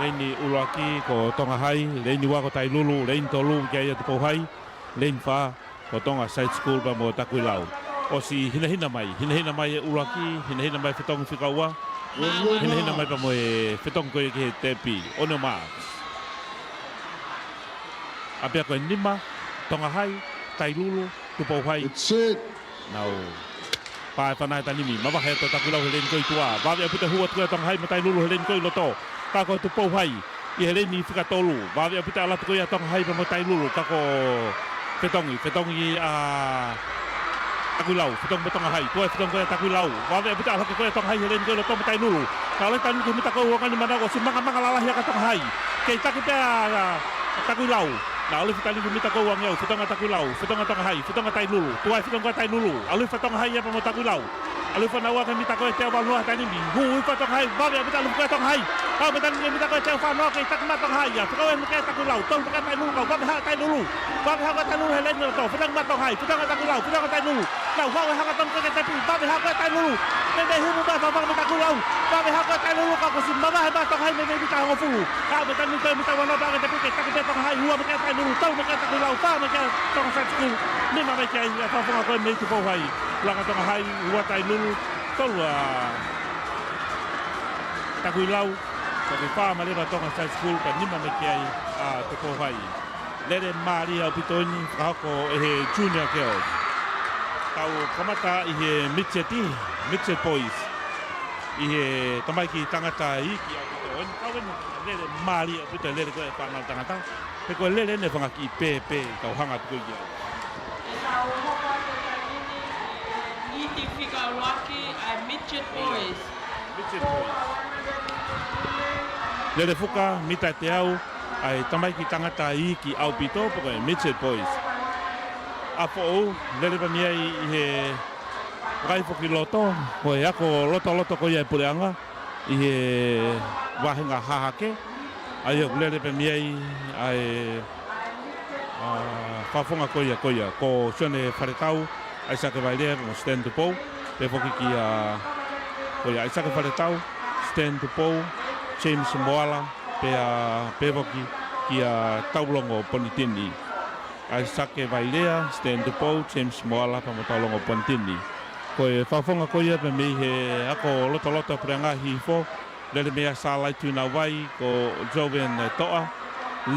Leni ʻuluaki ko Tonga Hai, leni ua ko Tailulu, leni tolu ki ai ʻa Tupou Hai, leni fā ko Tonga Side School pea mo Takuilau. ʻOsi hinahina mai, hinahina mai e ʻuluaki, hinahina mai fetongi fika ua, hinahina mai pea mo e fetongi ko ia ki he tepi, ʻo ne mā. ʻA pea ko e nima, Tonga Hai, Tailulu, Tupou Hai. Nau pā e fana he taimi ni, mavahe atu ʻa Takuilau he leni ko ē ʻi tuʻa. Vave ʻaupito e hū atu ko ē ʻa Tonga Hai mo Tailulu he leni ko ē ʻi loto. Ka ko Tupou Hai ʻi he leni fika tolu. Vave ʻaupito e ʻalu atu ko ia ʻa Tonga Hai pea mo Tailulu. Ka ko e fetongi, fetongi ʻa Takuilau, fetongi mo Tonga Hai. Ko e fetongi ko ia ʻa Takuilau. Vave ʻaupito e ʻalu hake ko ia ʻa Tonga Hai he leni ko ē ʻi loto mo Tailulu. Ka ʻalu e taimi ni ki he mita ko ē ʻe ua ko eni mā naʻa kuo ʻosi mangamanga lalahi ʻa Tonga Hai. Kei taki pē ʻa Takuilau. ʻAlu hifo Tainulu mita ko ē ʻe uangeau, fetongi Takuilau, fetongi Tonga Hai, fetongi Tainulu. Tuai fetongi Tainulu, ʻalu hifo Tonga Hai ia pea mo Takuilau. ʻAlu hifo naua ki he mita ko ē ʻe teau valu noa Tainulu. Hū hifo Tonga Hai, vave ʻaupito ʻalu hifo ko ē Tonga Hai. Kau mita ni mita ko ē ʻe teau fā noa, kei taki mai Tonga Hai ia. Fekau ʻe he meʻa Takuilau, tolu meʻa Tainulu, kau vave haʻu Tainulu. Vave haʻu Tainulu he laine loto, fetongi mai Tonga Hai, fetongi Takuilau, fetongi Tainulu. Nau haʻu e hanga Tonga ke tepi, vave haʻu Tainulu. Meimei humu mai fafanga mita Takuilau. Vave haʻu Tainulu ka kuo ʻosi mavahe mai Tonga Hai meimei mita hongofulu. Ka mita ni toe mita ua noa pea ke tepi ke taki pē Tonga Hai, ua meʻa Tainulu, tolu meʻa Takuilau, fā meʻa Tonga Side School. Nima meʻa ia fafanga ko ē mei Tupou Hai. Langa Tonga Hai, ua Tainulu, tolu ʻa Takuilau. Ka ke fā meʻa leva Tonga Side School, ka nima meʻa ʻa Tupou Hai. Lele mālie ʻaupito eni, fakahoko ʻe he Junior Girls. Tau kamata ʻi he midget, midget boys. ʻI he tamaiki tangata iiki ʻaupito eni, kau eni, lele mālie ʻaupito e lele ko ē ʻa e fānau tangata. He ko e lele eni ʻa e fanga kiʻi pēpē, tau hanga atu ko ia. ʻE tau hoko atu he taimi ni, ʻe, ʻi he fika ʻuluaki ʻa e midget boys. Midget boys. Lele fuka, mita ʻe teau, ʻa e tamaiki tangata iiki ʻaupito, pe ko e midget boys. ʻApifoʻou, lele pē mei ai ʻi he vakai foki loto, ko e ako lotoloto ko ia ʻa e puleʻanga, ʻi he vāhenga hahake, ʻa ia ʻoku lele pē mei ai ʻa e, ʻa, fafanga ko ia, ko ia, ko Sione Faletau, ʻAisake Vailea, mo Stan Tupou, pea foki kia, ko ia, ʻAisake Faletau, Stan Tupou, James Moala, pea, pea foki kia Taulongo Ponitini. ʻAisake Vailea, Stan Tupou, James Moala, pea mo Taulongo Ponitini. Ko e fafanga ko ia pē mei he ako lotoloto puleʻanga hihifo, lele mei ai Salai Tuʻinauvai, ko Joven Toʻa,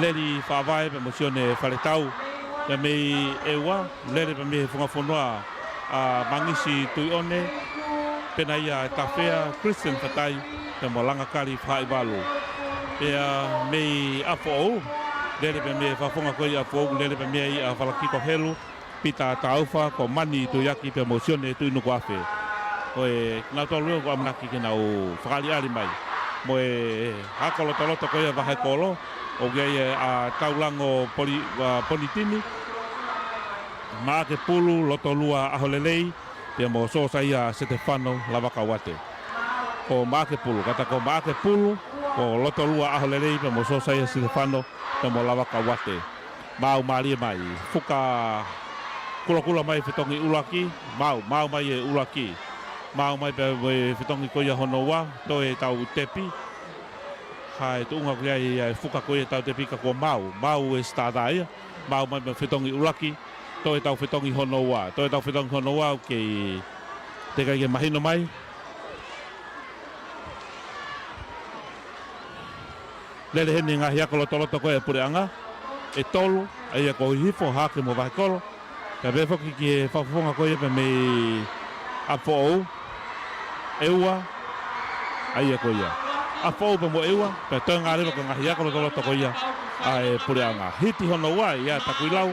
Leli Faʻavae pea mo Sione Faletau. Pea mei ʻEua, lele pē mei he funga fonua ʻa Mangisi Tuione, Penaia Tafea, Christian Fatai, pea mo Langakali Faʻaivalu. Pea mei ʻApifoʻou, lele pē mei he fafanga ko ia ʻApifoʻou, lele pē mei ai ʻa Falakiko Helu, Pita Taufa, ko Mani Tuiaki pea mo Sione Tuʻinukuafe. Ko e kinautolu ʻoku ʻamanaki ke nau fakaʻaliʻali mai. Mo e ako lotoloto ko ia vahe kolo, ʻoku ʻi ai ʻa Taulongo Poli-, ʻa, Ponitini, Maʻake Pulu, Lotolua ʻAholelei, pea mo Sosaia Setefano Lavakauate. Ko Maʻake Pulu, kātaki ko Maʻake Pulu, ko Lotolua ʻAholelei, pea mo Sosaia Setefano, pea mo Lavakauate. Maau mālie mai, fuka kulokula mai fetongi ʻuluaki, maau, maau mai e ʻuluaki. Maau mai pē mo e fetongi ko ia hono ua, toe tau tepi. Hā e tuʻunga ko ia ʻa e fuka ko ia tau tepi ka kuo maau, maau e starter ia, maau mai mo e fetongi ʻuluaki, toe tau fetongi hono ua, toe tau fetongi hono ua, ʻoku teʻeki ke mahino mai. Lele heni ngaahi ako lotoloto ko ē ʻa e puleʻanga, ʻe tolu, ʻa ia ko Hihifo, Hahake mo Vahekolo. Pea pehē foki ki he fafanga ko ia pē mei ʻApifoʻou, ʻEua, ʻa ia ko ia. ʻApifoʻou pea mo ʻEua, pea toe ngāue leva ko e ngaahi ako lotoloto ko ia ʻa e puleʻanga. Hiti hono ua ia Takuilau.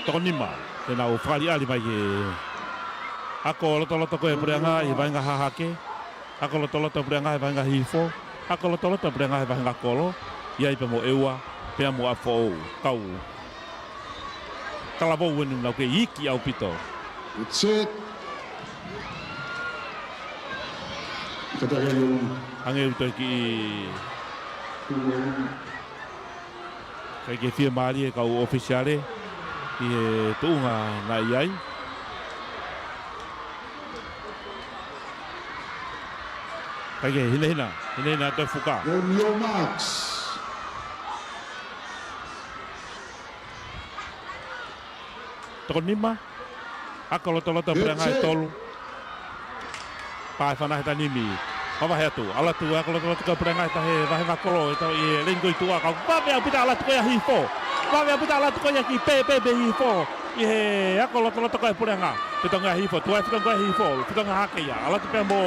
Toko nima, te nau fakaʻaliʻali mai ki he ako lotoloto ko ē ʻa e puleʻanga ʻi he vahenga hahake, ako lotoloto ʻa e puleʻanga ʻi he vahenga hihifo, ako lotoloto ʻa e puleʻanga ʻi he vahenga kolo, ʻi ai pea mo ʻEua, pea mo ʻApifoʻou, kau kalavou eni ʻoku nau kei iiki ʻaupito. That's it. Kata kai o. Hangē ʻoku toe kiʻi Kuo. ʻIkai ke fiemālie e kau ʻōfisiale ʻi he tuʻunga naʻe ʻi ai. ʻIkai ke hinehina, hinehina atu e fuka. On your marks. Toko nima. Ako lotoloto ʻa e puleʻanga ʻe tolu. Pā e fānau he taimi ni. Mavahe atu. ʻAlu atu e ako lotoloto ko ē ʻa e puleʻanga ʻi he vahenga kolo ʻe tau ʻi he leini ko ē ʻi tuʻa, ka vave ʻaupito ʻalu atu ko ia Hihifo. Vave ʻaupito ʻalu atu ko ia ki pēpē mei Hihifo. ʻI he ako lotoloto ko ē ʻa e puleʻanga. Fetongi ʻa Hihifo, tuai fetongi ko ē ʻa Hihifo. Fetongi hahake ia. ʻAlu atu pea mo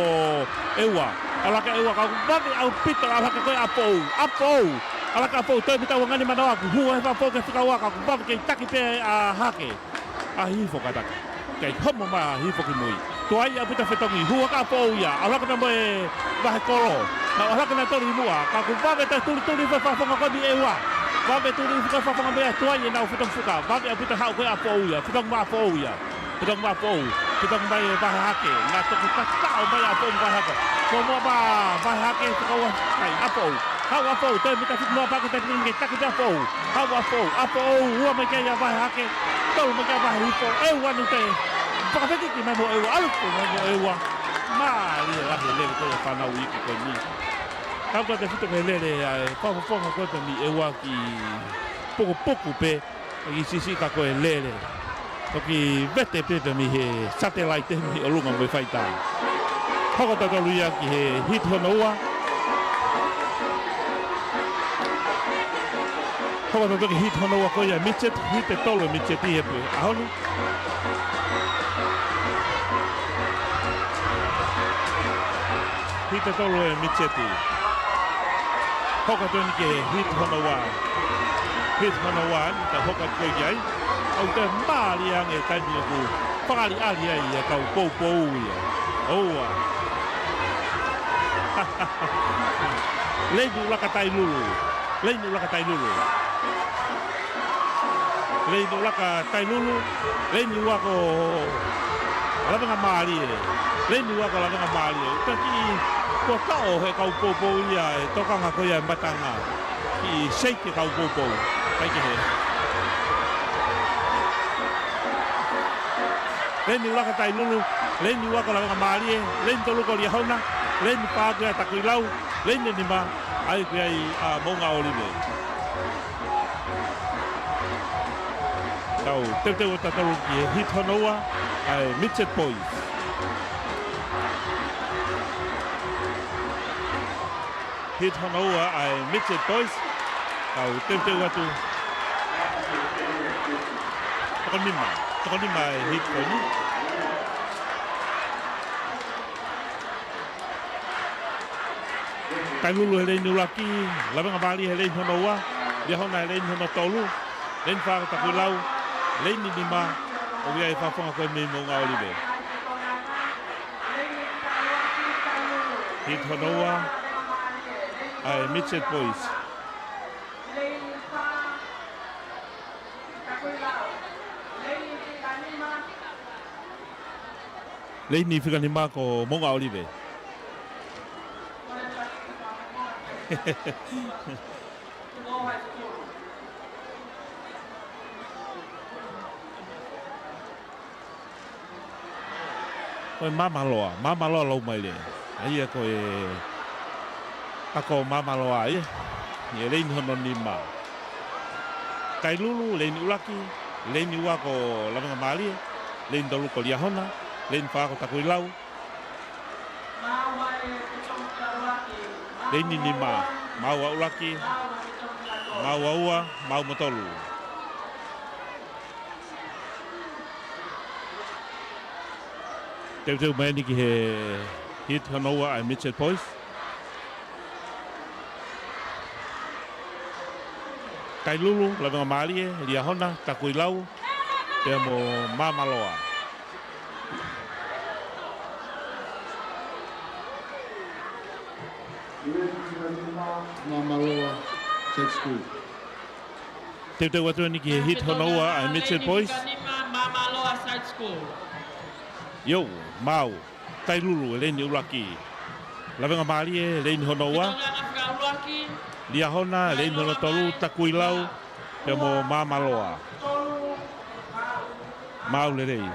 ʻEua. ʻAlu hake ʻEua ka vave ʻaupito ʻalu hake ko ia ʻApifoʻou. ʻApifoʻou. ʻAlu hake ʻApifoʻou, toe mita ua ngaahi mano aku. Hū ʻa Hihifo ki he fika ua ka vave kei taki pē ʻa Hahake. ʻA Hihifo kātaki. Kei homo mai ʻa Hihifo ki mui. Tuai ʻaupito fetongi, hū hake ʻApifoʻou ia. ʻAlu hake pea mo e Vahekolo. Naʻe ʻalu hake nautolu ʻi muʻa, ka kuo vave ʻa e tulituli ʻa e fakafofonga ko eni ʻEua. Vave tulituli ʻa e fakafofonga mei tuai ʻenau fetongi fuka. Vave ʻaupito, haʻu ko ē ʻa Foʻou ia, fetongi mā Foʻou ia. Fetongi mā Foʻou, fetongi mai ʻa Vahe Hake. Naʻe toki fakaʻau mai ʻa Foʻou mo Vahe Hake. Ko mo ʻa Vahe Hake, fakaua kai ʻa Foʻou. Haʻu ʻa Foʻou, toe mita fitu noa pea ke te pini ke taki pē ʻa Foʻou. Haʻu ʻa Foʻou, ʻa Foʻou, ua mai ki ai ʻa Vahe Hake. Tolu mai ki ai ʻa Vahe Hifo, ʻEua ni te. Fakafekiki mai mo ʻEua, ʻalu mai mo ʻEua. Mālie lahi e lele ko ia ʻa e fānau iiki ko eni. Kapau te fito ke lele ʻa e fakafofonga ko eni ʻEua ki pukupuku pē, ʻi sisi ka ko e lele. Toki vete pē pē mei he satelaite mei ʻolunga mo e faitā. Hoko tautolu ia ki he hiti hono ua. Hoko tautolu ki he hiti hono ua ko ia midget, hiti ʻe tolu e midget ʻi he pē ʻaho ni. Hiti ʻe tolu e midget. Hoko atu eni ki he hiti hono ua. Hiti hono ua, ʻi he hoko atu ko ia ai. ʻOku toe mālie ange e taimi ʻoku fakaʻaliʻali ai e kau poupou ia. ʻOua. Leini ʻUluaki Tailulu. Leini ʻUluaki Tailulu. Leini ʻUluaki Tailulu, leini ua ko Lavengamālie. Leini ua ko Lavengamālie. Ka kiʻi kuo toʻo he kau poupou ia e tokanga ko ia e matanga. Kiʻi shake e kau poupou. Kai kehe. Leini ʻUluaki Tailulu, leini ua ko Lavengamālie, leini tolu ko Liahona, leini fā ko ia Takuilau, leini nima, ʻa ia ko ia ʻa Moʻungaʻolive. Tau teuteu atu tautolu ki he hiti hono ua ʻa e Midget Boys. Hiti hono ua ʻa e Midget Boys. Tau teuteu atu. Toko nima, toko nima e hiti ko eni. Tailulu he leini ʻuluaki, Lavengamālie he leini hono ua, Liahona he leini hono tolu, leini fā ko Takuilau, leini nima, ʻoku ʻi ai e fakafofonga ko ē mei Moʻungaʻolive. Hiti hono ua ʻa e Midget Boys. Leini fika nima ko Moʻungaʻolive. Ko e Māmaloa, Māmaloa Loumaile. ʻA ia ko e ako Māmaloa ia. ʻI he leini hono nima. Tailulu, leini ʻuluaki, leini ua ko Lavengamālie, leini tolu ko Liahona, leini fā ko Takuilau. Leini nima, maau ʻa ʻuluaki, maau ʻa ua, maau mo tolu. Teuteu mai eni ki he hiti hono ua ʻa e Midget Boys. Tailulu, Lavengamālie, Liahona, Takuilau, pea mo Māmaloa. Māmaloa Side School. Teuteu atu eni ki he hiti hono ua ʻa e Midget Boys. Māmaloa Side School. Iou, maau, Tailulu he leini ʻuluaki. Lavengamālie he leini hono ua. Liahona he leini hono tolu, Takuilau, pea mo Māmaloa. Maau lelei.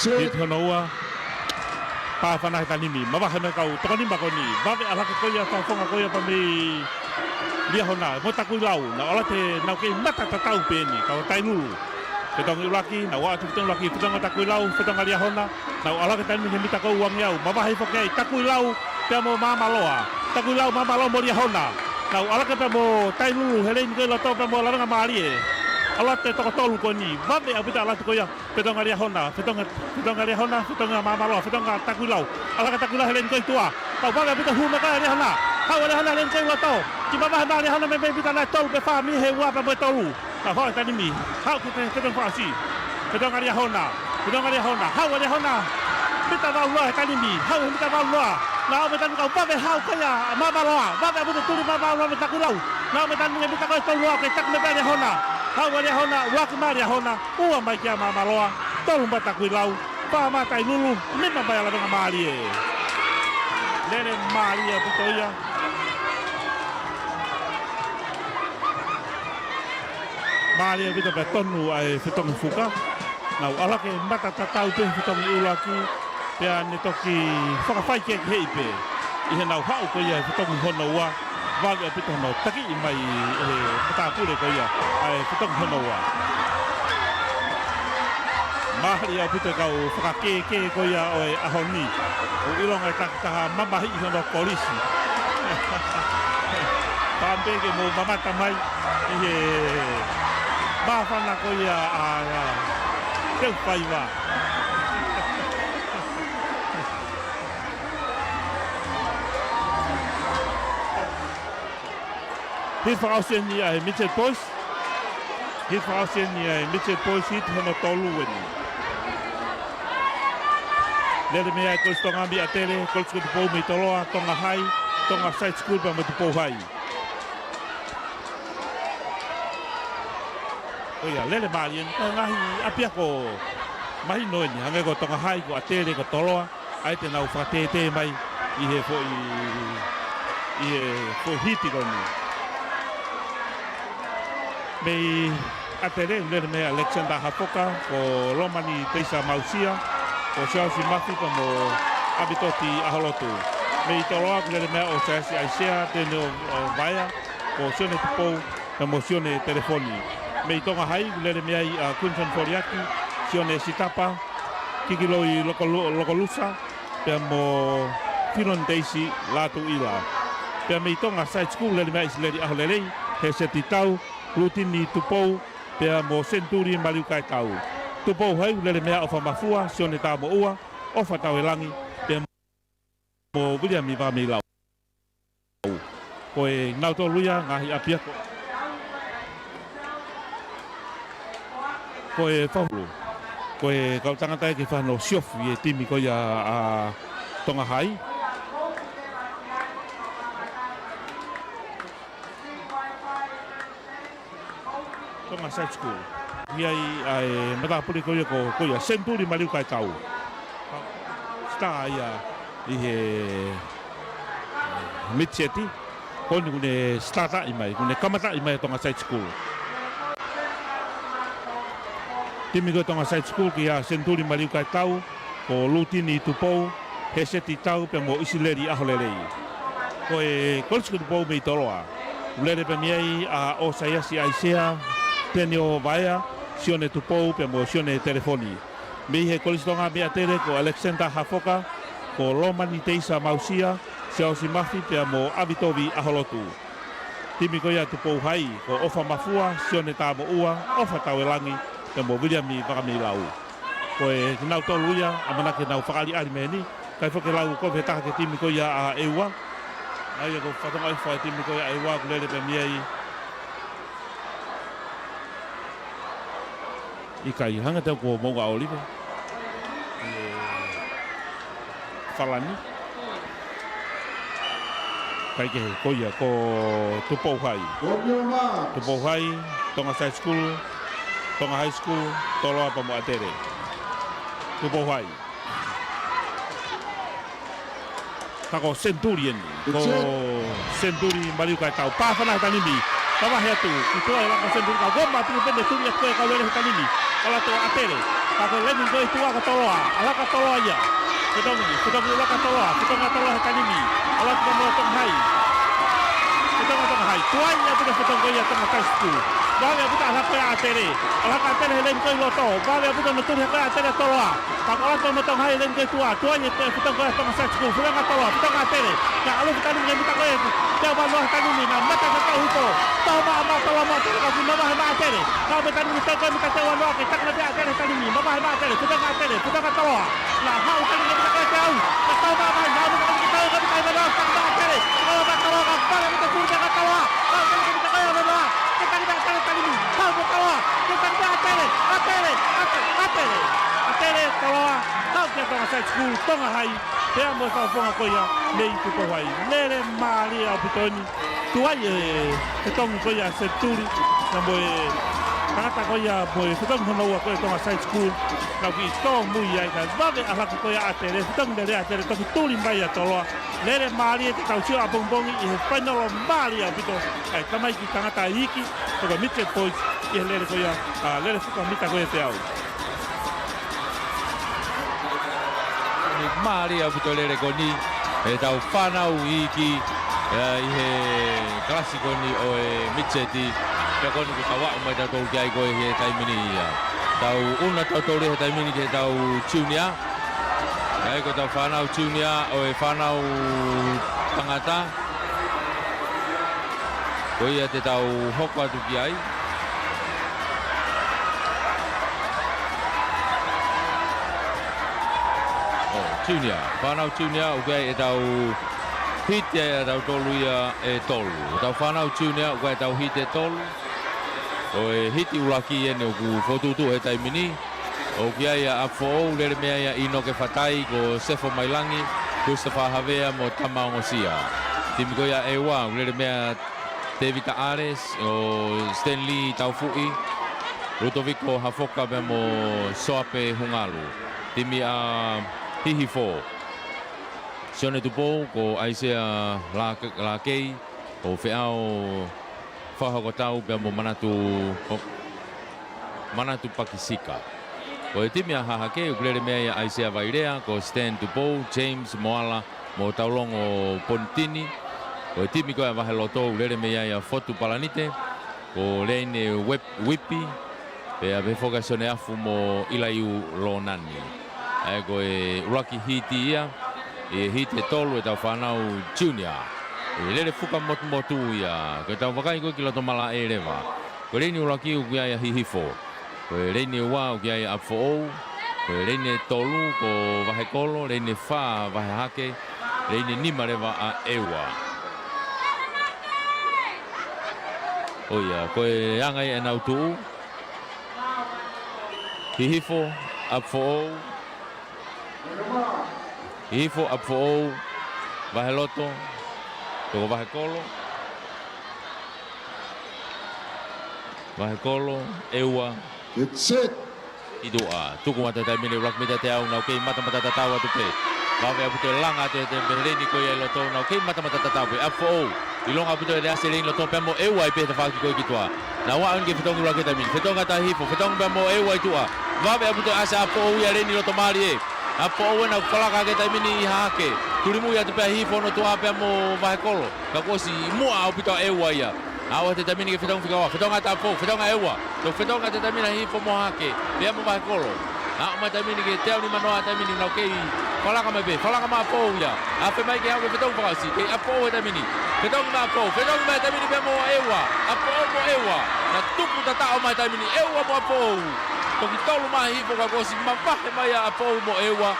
Hiti hono ua. Pā fana he tanimi. Mavahe mei he kau toko nima ko eni. Vave ʻalu hake ko ia fakafofonga ko ia pea mei Liahona mo Takuilau. Naʻa ʻalu atu ʻenau kei mata tatau pē eni. Kau Tailulu. Fetongi ʻuluaki, naʻa ʻalu atu fetongi ʻuluaki, fetongi Takuilau, fetongi Liahona, naʻa ʻalu hake taimi he mita ko ē ʻe uangeau, mavahe hifo ki ai Takuilau, pea mo Māmaloa, Takuilau, Māmaloa mo Liahona, naʻa ʻalu hake pea mo Tailulu, he leini ko ē ʻi loto pea mo Lavengamālie, ʻalu atu e toko tolu ko eni, vave ʻaupito ʻalu atu ko ia, fetongi Liahona, fetongi, fetongi Liahona, fetongi Māmaloa, fetongi Takuilau, ʻalu hake Takuilau he leini ko ē ʻi tuʻa, kau vave ʻaupito hū mai ko ē Liahona, haʻu Liahona he leini ko ē ʻi loto, Mavahe mai ʻa Liahona mei he mita lahi tolu pe fā mei he ua pea mo e tolu. Naʻe haʻu e tanimi. Haʻu ki he fetongi fakaʻosi. Fetongi ʻa Liahona. Fetongi ʻa Liahona. Haʻu ʻa Liahona. Mita valu noa he tanimi. Haʻu he mita valu noa. Naʻe ʻomai e tanimi kae vave haʻu ko ia ʻa Maʻamaloa. Vave ʻaupito e tuli ʻa Maʻamaloa mei he takuilau. Naʻe ʻomai e tanimi mita ko e tolu noa ke taki mai pē ʻa Liahona. Haʻu ʻa Liahona. Uaki mai ʻa Liahona. Ua mai kia Maʻamaloa. Tolu mai takuilau. Pā mai Tailulu. Nima mai ʻa Lavengamālie. Lele mālie ʻaupito ia. Mālie ʻaupito pea tonu ʻa e fetongi fuka. Nau ʻalu hake mata tatau pē he fetongi ʻuluaki, pea ne toki fakafaikehekeheʻi pē ʻi heʻenau haʻu ko ia he fetongi hono ua, vave ʻaupito hono takiʻi mai ʻe he matāpule ko ia ʻa e fetongi hono ua. Mālie ʻaupito e kau fakakēkē ko ia ʻo e ʻaho ni. ʻOku ʻilonga e takitaha mamahiʻi hono kolisi. Pea pehē ke mou mamata mai ʻi he māfana ko ia ʻa, ʻa, Teufaiva. Hit fakaʻosi eni ʻa e Midget Boys. Hit fakaʻosi eni ʻa e Midget Boys, hit hono tolu eni. Lele mei ai Kolisi Tonga mei ʻAtele, Kolisi ko Tupou mei Toloa, Tonga High, Tonga Side School pea mo Tupou High. ʻO ia, lele mālie eni, ko e ngaahi ʻapiako mahino eni, hangē ko Tonga High, ko ʻAtele, ko Toloa, ʻa ia te nau fakatētē mai ʻi he foʻi, ʻi he foʻi hiti ko eni. Mei ʻAtele, lele mei ai Alexander Hafoka, ko Lomani Teisa Mausia, ko Siaosi Mafi pea mo ʻAvitovi ʻAholotu. Mei Toloa, lele mei ai ʻo Siaosi ʻAisea, Tene ʻo, ʻo Vaea, ko Sione Tupou, pea mo Sione Telefoni. Mei Tonga High, lele mei ai ʻa Quinton Foliaki, Sione Sitapa, Kikiloi Lokolu-, Lokolusa, pea mo Filon Teisi Latuʻila. Pea mei Tonga Side School, lele mei ai ʻIsileli ʻAholelei, Heseti Tau, Lutini Tupou, pea mo Senituli Maliukaetau. Tupou High, lele mei ai ʻOfa Mafua, Sione Tamoʻua, ʻOfa Tauelangi, pea mo Viliami Vakameilau. Ko e nau tolu ia ngaahi ʻapiako. Ko e fahulu. Ko e kau tangata ia ke fano siofi e timi ko ia ʻa Tonga High. Tonga Side School. ʻI ai ʻa e matāpule ko ia ko, ko ia Senituli Maliukaetau. Star ia ʻi he Midseti. Ko eni kuo ne start-aʻi mai, kuo ne kamataʻi mai Tonga Side School. Timi ko Tonga Side School ko ia Senituli Maliukaetau, ko Lutini Tupou, Heseti Tau pea mo ʻIsileli ʻAholelei. Ko e Kolisi ko Tupou mei Toloa. Lele pē mei ai ʻa ʻOsaiasi ʻAisea, Tene ʻo Vaea, Sione Tupou pea mo Sione Telefoni. Mei he Kolisi Tonga mei ʻAtele ko Alexander Hafoka, ko Lomani Teisa Mausia, Siaosi Mafi pea mo ʻAvitovi ʻAholotu. Timi ko ia Tupou High, ko ʻOfa Mafua, Sione Tamoʻua, ʻOfa Tauelangi, pea mo Viliami Vakameilau. Ko e kinautolu ia, ʻamanaki ke nau fakaʻaliʻali mei heni. Kae foki ke lau kovi he taha ki he timi ko ia ʻa ʻEua. ʻA ia ko e fatongia ʻo e timi ko ia ʻa ʻEua, kuo lele pē mei ai. ʻIkai, hanga tau ko Moʻunga ʻOlive. ʻE, Falani. Kae kehe, ko ia, ko Tupou High. Tupou High, Tonga Side School, Tonga High School, Toloa pea mo ʻAtele. Tupou High. Ka ko Senituli eni. Ko Senituli Maliukaetau. Pā fana he tanimi. Mavahe atu. Ki tuʻa e laka Senituli ka goma atu pē ne tuli atu ko e kau lele he tanimi. ʻAlu atu ʻa ʻAtele. Ka ko e lemi ko e tuʻa ko Toloa. ʻAlu atu Toloa ia. Fetongi, fetongi ʻuluaki Toloa. Fetongi Toloa he tanimi. ʻAlu atu mo Tonga High. Fetongi Tonga High. Tuai ʻaupito fetongi ia Tonga Side School. Vave ʻaupito ʻalu atu ʻa ʻAtele. ʻAlu atu ʻa ʻAtele he lemi ko e loto. Vave ʻaupito ne tuli atu ʻa ʻAtele Toloa. Ka ko ʻAtele mo Tonga High lele ki tuʻa, tuai e fetongi ko ia Tonga Side School, fetongi Toloa, fetongi ʻAtele. Naʻe ʻalu e tanimi ki he mita ko ia, teau ua noa he tanimi, naʻe mata tatau hifo. Tau maʻa maʻa Toloa mo ʻAtele, ka kuo mavahe maʻa ʻAtele. Naʻe ʻomai e tanimi ki he mita teau ua noa, ke taki mai pē ʻa ʻAtele he tanimi, mavahe maʻa ʻAtele, fetongi ʻAtele, fetongi Toloa. Naʻe haʻu e tanimi ki he mita ko ia teau, naʻe tau maʻa mai, naʻe ʻomai e tanimi ki he mita ko ia teau ua noa, taki maʻa ʻAtele. Toloa maʻa Toloa, ka Pale mo e tokua, Toloa. Kau ke tokua, Toloa. Ke taki taka tale tali ni. Kau mo Toloa. Ke taki taka tale. ʻA Tele. ʻA Tele. ʻA Tele. ʻA Tele, Toloa. Kau kia Tonga Side School, Tonga High. Pea mo e fakafofonga ko ia mei Tupou High. Lele mālie ʻaupito eni. Tuai e fetongi ko ia Senituli, na mo e tangata ko ia mo e fetongi hono ua ko e Tonga Side School. Nau kiʻi tōmui ai kae vave ʻa e hake ko ia ʻa Tele, fetongi lelei ʻa Tele, toki tuli mai ʻa Toloa. Lele mālie ke tau sio ʻapongipongi ʻi he fainolo mālie ʻaupito ʻa e tamaiki tangata iiki, ko e Midget Boys, ʻi he lele ko ia, ʻa, lele fuka mita ko ia ʻe teau. Mālie ʻaupito e lele ko eni, ʻetau fānau iiki, ʻa, ʻi he kalasi ko eni ʻo e Midget, pea ko eni kuo tau aʻu mai tautolu ki ai ko e he taimi ni ia. Tau ʻunu tautolu he taimi ni ki heʻetau junior. ʻA ia ko ʻetau fānau junior ʻo e fānau tangata. Ko ia te tau hoko atu ki ai. ʻO, junior. Fānau junior, ʻoku ʻi ai ʻetau hiti ʻa tautolu ia ʻe tolu. ʻEtau fānau junior, ʻoku ʻi ai ʻetau hiti ʻe tolu. ʻO e hiti ʻuluaki eni ʻoku fokotuʻutuʻu he taimi ni. ʻOku ʻi ai ʻa ʻApifoʻou, lele mei ai ʻa ʻInoke Fatai, ko Sefo Mailangi, Christopher Havea mo Tama Ongosia. Timi ko ia ʻEua, lele mei ai ʻa Tevita ʻAles, ʻo Stanley Taufuʻi, Lutoviko Hafoka pea mo Soape Hungalu. Timi ʻa Hihifo, Sione Tupou, ko ʻAisea Lāke-, Lākei, ko Feʻao Fakahokotau pea mo Manatu, ko Manatu Pakisika. Ko e timi ʻa Hahake, ʻoku lele mei ai ʻa ʻAisea Vailea, ko Stan Tupou, James Moala, mo Taulongo Ponitini. Ko e timi ko ia ʻa Vaheloto, ʻoku lele mei ai ʻa Fotu Palanite, ko Leine Wep-, Wipi, pea pehē foki ʻa Sione Afu mo ʻIlaiu Lonani. ʻA ia ko e ʻuluaki hiti ia, ʻi he hiti ʻe tolu ʻetau fānau junior. ʻE lele fuka motumotu ia, ko ʻetau vakai ko ē ki loto malaʻe leva. Ko e leini ʻuluaki ʻoku ʻi ai ʻa Hihifo. Ko e leini ʻe ua ʻoku ʻi ai ʻa ʻApifoʻou. Ko e leini ʻe tolu ko Vahekolo, leini ʻe fā Vahehake, leini ʻe nima leva ʻa ʻEua. ʻO ia, ko e anga ia ʻenau tuʻu. Hihifo, ʻApifoʻou. Hihifo, ʻApifoʻou, Vaheloto, ko Vahekolo. Vahekolo, ʻEua. It's set. ʻItuʻa, tuku atu he taimi ni ʻuluaki mita ʻe teau, nau kei matamata tatau atu pē. Vave ʻaupito e langa atu he taimi ni ko ia ʻi loto, nau kei matamata tatau pē. ʻApifoʻou, ʻilonga ʻaupito e ʻasi e leini loto pea mo ʻEua ʻi he tafaʻaki ko ē ki tuʻa. Nau aʻu eni ki he fetongi ʻuluaki he taimi ni. Fetongi atu ʻa Hihifo, fetongi pea mo ʻEua ʻi tuʻa. Vave ʻaupito e ʻasi ʻa ʻApifoʻou ia leini loto mālie. ʻApifoʻou ena falaka ki he taimi ni ʻi Hahake. Tulimui atu pē ʻa Hihifo hono tuʻa pea mo Vahekolo. Ka kuo ʻosi muʻa ʻaupito ʻa ʻEua ia. Aʻu atu he taimi ni ki he fetongi fika ua. Fetongi atu ʻa ʻApifoʻou, fetongi ʻa ʻEua. Toki fetongi atu he taimi ni ʻa Hihifo mo Hahake. Pea mo Vahekolo. Aʻu mai he taimi ni ki he teau nimanoa he taimi ni nau kei falaka mai pē. Falaka mai ʻa ʻApifoʻou ia. Afe mai ke aʻu ki he fetongi fakaʻosi. Kei ʻApifoʻou he taimi ni. Fetongi mai ʻa ʻApifoʻou. Fetongi mai he taimi ni pea mo ʻEua. ʻApifoʻou mo ʻEua. Na tupu tataʻo mai he taimi ni ʻEua mo ʻApifoʻou. Toki tolu mai ʻa Hihifo ka kuo ʻosi mavahe mai ʻa ʻApifoʻou mo ʻEua.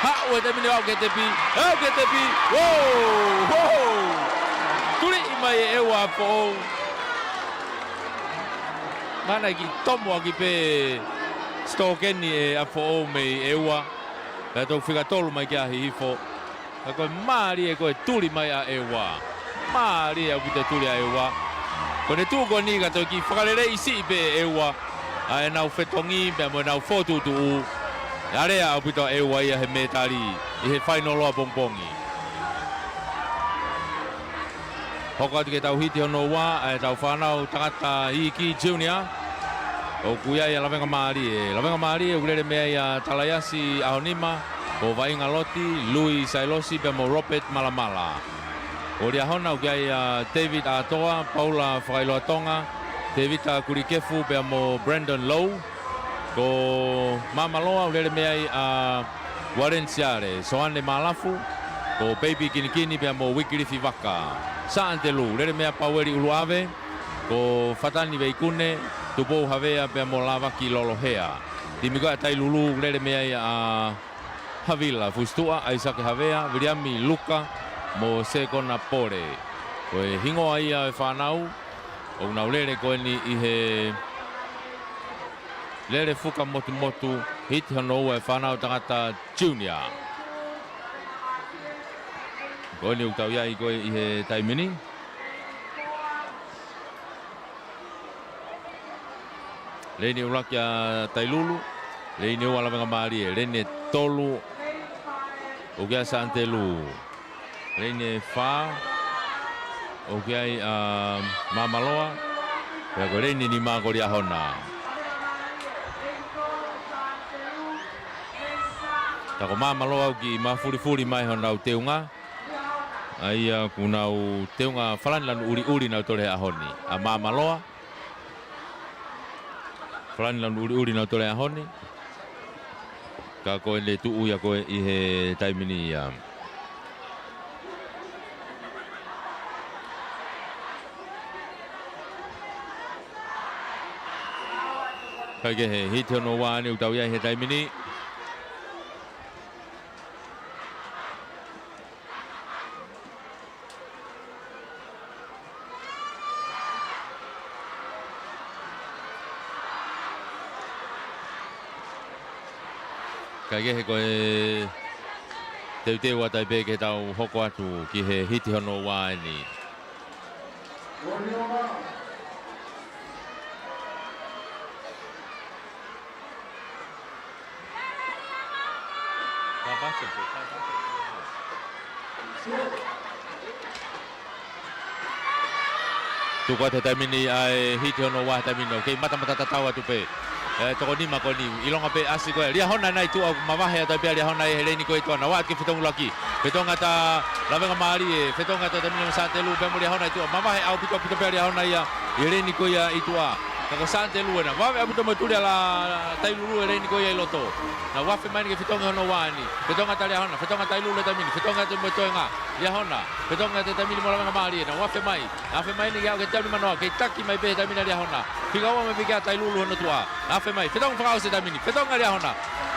Haʻu he taimi ni ʻo aʻu ki he tepi. Aʻu ki he tepi. Uō! Uō! Tuliʻi mai ʻe ʻEua ʻa ʻApifoʻou. Mana kiʻi tomo ʻaki pē sitokeni ʻe ʻApifoʻou mei ʻEua. Pea toki fika tolu mai kia Hihifo. Ka ko e mālie ko e tuli mai ʻa ʻEua. Mālie ʻaupito e tuli ʻa ʻEua. Ko ʻene tuʻu ko eni ka toki fakaleleiʻi siʻi pē ʻe ʻEua ʻa ʻenau fetongi pea mo ʻenau fokotuʻutuʻu. ʻE alea ʻaupito ʻa ʻEua ia he mētali ʻi he fainolo ʻapongipongi. Hoko atu ki heʻetau hiti hono ua, ʻa ʻetau fānau tangata iiki junior. ʻOku ʻi ai ʻa Lavengamālie. Lavengamālie ʻoku lele mei ai ʻa Talaiasi ʻAhonima, ko Vainga Loti, Lui Sailosi, pea mo Robert Malamala. Ko Liahona ʻoku ʻi ai ʻa David ʻAtoa, Paula Fakailoatonga, Tevita Kulikefu, pea mo Brandon Lowe. Ko Māmaloa ʻoku lele mei ai ʻa Ualeni Siale, Soane Malafu, ko Peipi Kinikini pea mo Uikilifi Vaka. Saʻa Anitelū, lele mei ai ʻa Paueli ʻUluʻave, ko Fatani Veikune, Tupou Havea pea mo Lavaki Lolohea. Timi ko ia ʻa Tailulu, lele mei ai ʻa Havila Fusituʻa, ʻAisake Havea, Viliami Luka, mo Sekona Pole. Ko e hingoa ia e fānau, ʻoku nau lele ko eni ʻi he lele fuka motumotu, hiti hono ua e Fānau Tangata Junior. Ko eni ʻoku tau ʻi ai ko ē ʻi he taimi ni. Leini ʻuluaki ʻa Tailulu, leini ua Lavengamālie, leini tolu ʻoku ʻi ai ʻa Santelu. Leini fā, ʻoku ʻi ai ʻa Māmaloa, pea ko e leini nima ko Liahona. Ka ko Māmaloa ʻoku kiʻi mafulifuli mai honau teunga, ʻa ia ʻoku nau teunga falani lanu ʻuliʻuli nautolu he ʻaho ni. ʻA Māmaloa, falani lanu ʻuliʻuli nautolu he ʻaho ni. Ka ko ʻene tuʻu ia ko ē ʻi he taimi ni ia. Kae kehe, hiti hono ua eni ʻoku tau ʻi ai he taimi ni. Kae kehe, ko e teuteu atu ai pē ke tau hoko atu ki he hiti hono ua eni. Tuku atu he taimi ni ʻa e hiti hono ua he taimi ni, ʻoku kei matamata tatau atu pē. ʻE, toko nima ko eni, ʻilonga pē ʻasi ko ē. Liahona nai tuʻa, mavahe atu ai pē ʻa Liahona ʻi he leini ko ē ʻi tuʻa, nau ō atu ki he fetongi ʻuluaki. Fetongi ʻa Lavengamālie, fetongi ʻa Taimini mo Santelu pea mo Liahona ʻi tuʻa, mavahe ʻaupito ʻaupito pē ʻa Liahona ia ʻi he leini ko ia ʻi tuʻa. Ka ko Santelu ena, vave ʻaupito mo e tuli ʻa la Tailulu he leini ko ia ʻi loto. Nau afe mai eni ki he fetongi hono ua eni. Fetongi ʻa Liahona, fetongi ʻa Tailulu he taimi ni, fetongi ʻa Taimini mo e toenga. Liahona, fetongi ʻa Taimini mo Lavengamālie, nau afe mai. Afe mai eni ke aʻu ki he teau nimanoa, kei taki mai pē he taimi ni ʻa Liahona. Fika ua mai pē kia Tailulu hono tuʻa. Afe mai, fetongi fakaʻosi he taimi ni, fetongi ʻa Liahona.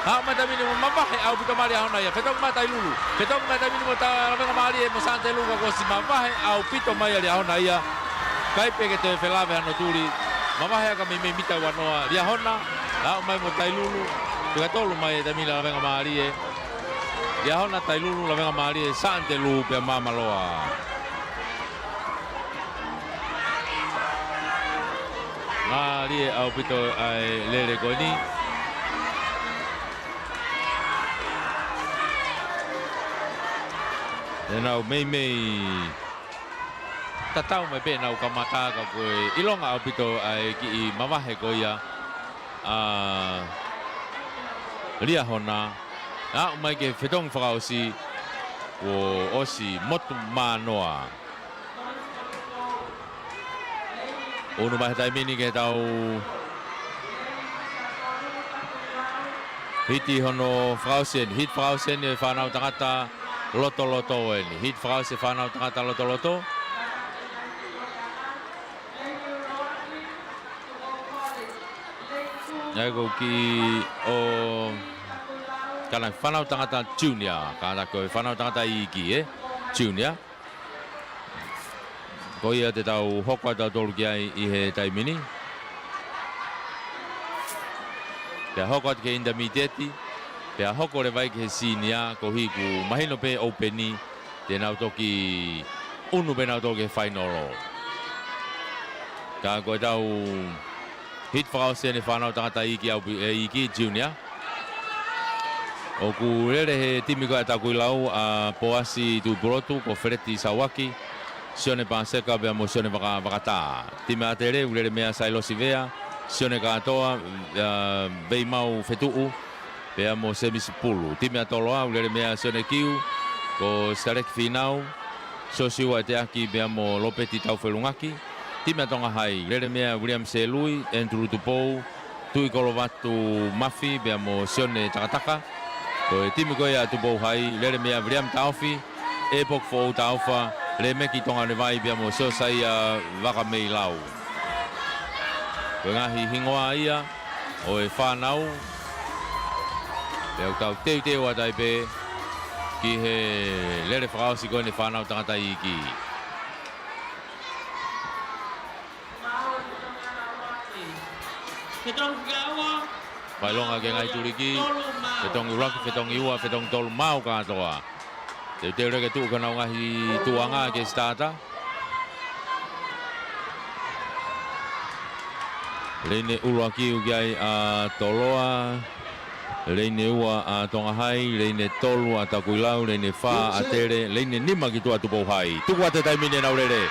Aʻu mai Taimini mo mavahe ʻaupito mai Liahona ia, fetongi mai Tailulu. Fetongi mai Taimini mo Ta-, Lavengamālie mo Santelu ka kuo ʻosi mavahe ʻaupito mai ʻa Liahona ia. ʻIkai pē ke toe felave hano tuli. Mavahe ʻaki meimei mita ua noa. Liahona, aʻu mai mo Tailulu. Fika tolu mai he taimi ni ʻa Lavengamālie. Liahona, Tailulu, Lavengamālie, Santelu pea Māmaloa. Mālie ʻaupito ʻa e lele ko eni. Te nau meimei tatau mai pē ʻenau kamata ka ko e ʻilonga ʻaupito ʻa e kiʻi mavahe ko ia ʻa Liahona. Aʻu mai ki he fetongi fakaʻosi, kuo ʻosi motu manoa. ʻUnu mai he taimi ni ke tau hiti hono fakaʻosi eni, hiti fakaʻosi eni e Fānau Tangata Lotoloto eni. Hiti fakaʻosi e Fānau Tangata Lotoloto. ʻA ia ko e kiʻi ʻo, ka naʻe Fānau Tangata Junior, ka naʻe ko e Fānau Tangata Iiki, ē? Junior. Ko ia te tau hoko atu tautolu ki ai ʻi he taimi ni. Pea hoko atu ki he intermediate, pea hoko leva ai ki he senior, koeʻuhi kuo mahino pē ʻoupeni, te nau toki ʻunu pē nautolu ki he fainolo. Ka ko ʻetau hiti fakaʻosi eni e Fānau Tangata Iiki ʻAupi-, ē, Iiki Junior. ʻOku lele he timi ko ē ʻa Takuilau ʻa Poasi Tuʻipulotu, ko Feleti Sauaki, Sione Paseka pea mo Sione Vaka-, Vakatā. Timi ʻa ʻAtele, ʻoku lele meia Sailosi Vea, Sione Kātoa, ʻa, Veimau Fetuʻu, pea mo Semisi Pulu. Timi ʻa Toloa, ʻoku lele meia Sione Kiu, ko Sitaleki Fīnau, Siosiua ʻEteaki pea mo Lopeti Taufelungaki. Timi ʻa Tonga Hai, lele meia William Selui, Andrew Tupou, Tui Kolovatu Mafi pea mo Sione Takataka. Ko e timi ko ia ʻa Tupou Hai, lele meia William Taofi, ʻEpoki Foʻou Taufa, Lemeki Tonganevai pea mo Siosaia Vakameilau. Ko e ngaahi hingoa ia ʻo e fānau. Pea ʻoku tau teuteu atu ai pē ki he lele fakaʻosi ko eni e Fānau Tangata Iiki. Fakaʻilonga ki he ngaahi tuliki, fetongi ʻuluaki, fetongi ua, fetongi tolu maau kātoa. Teuteu leva ke tuʻu ki honau ngaahi tuʻuʻanga ki he sitaata. Leini ʻuluaki ʻoku ʻi ai ʻa Toloa. Leini ua ʻa Tonga Hai, leini tolu ʻa Takuilau, leini fā ʻa ʻAtele, leini nima ki tuʻa Tupou Hai. Tuku atu he taimi ni ʻenau lele.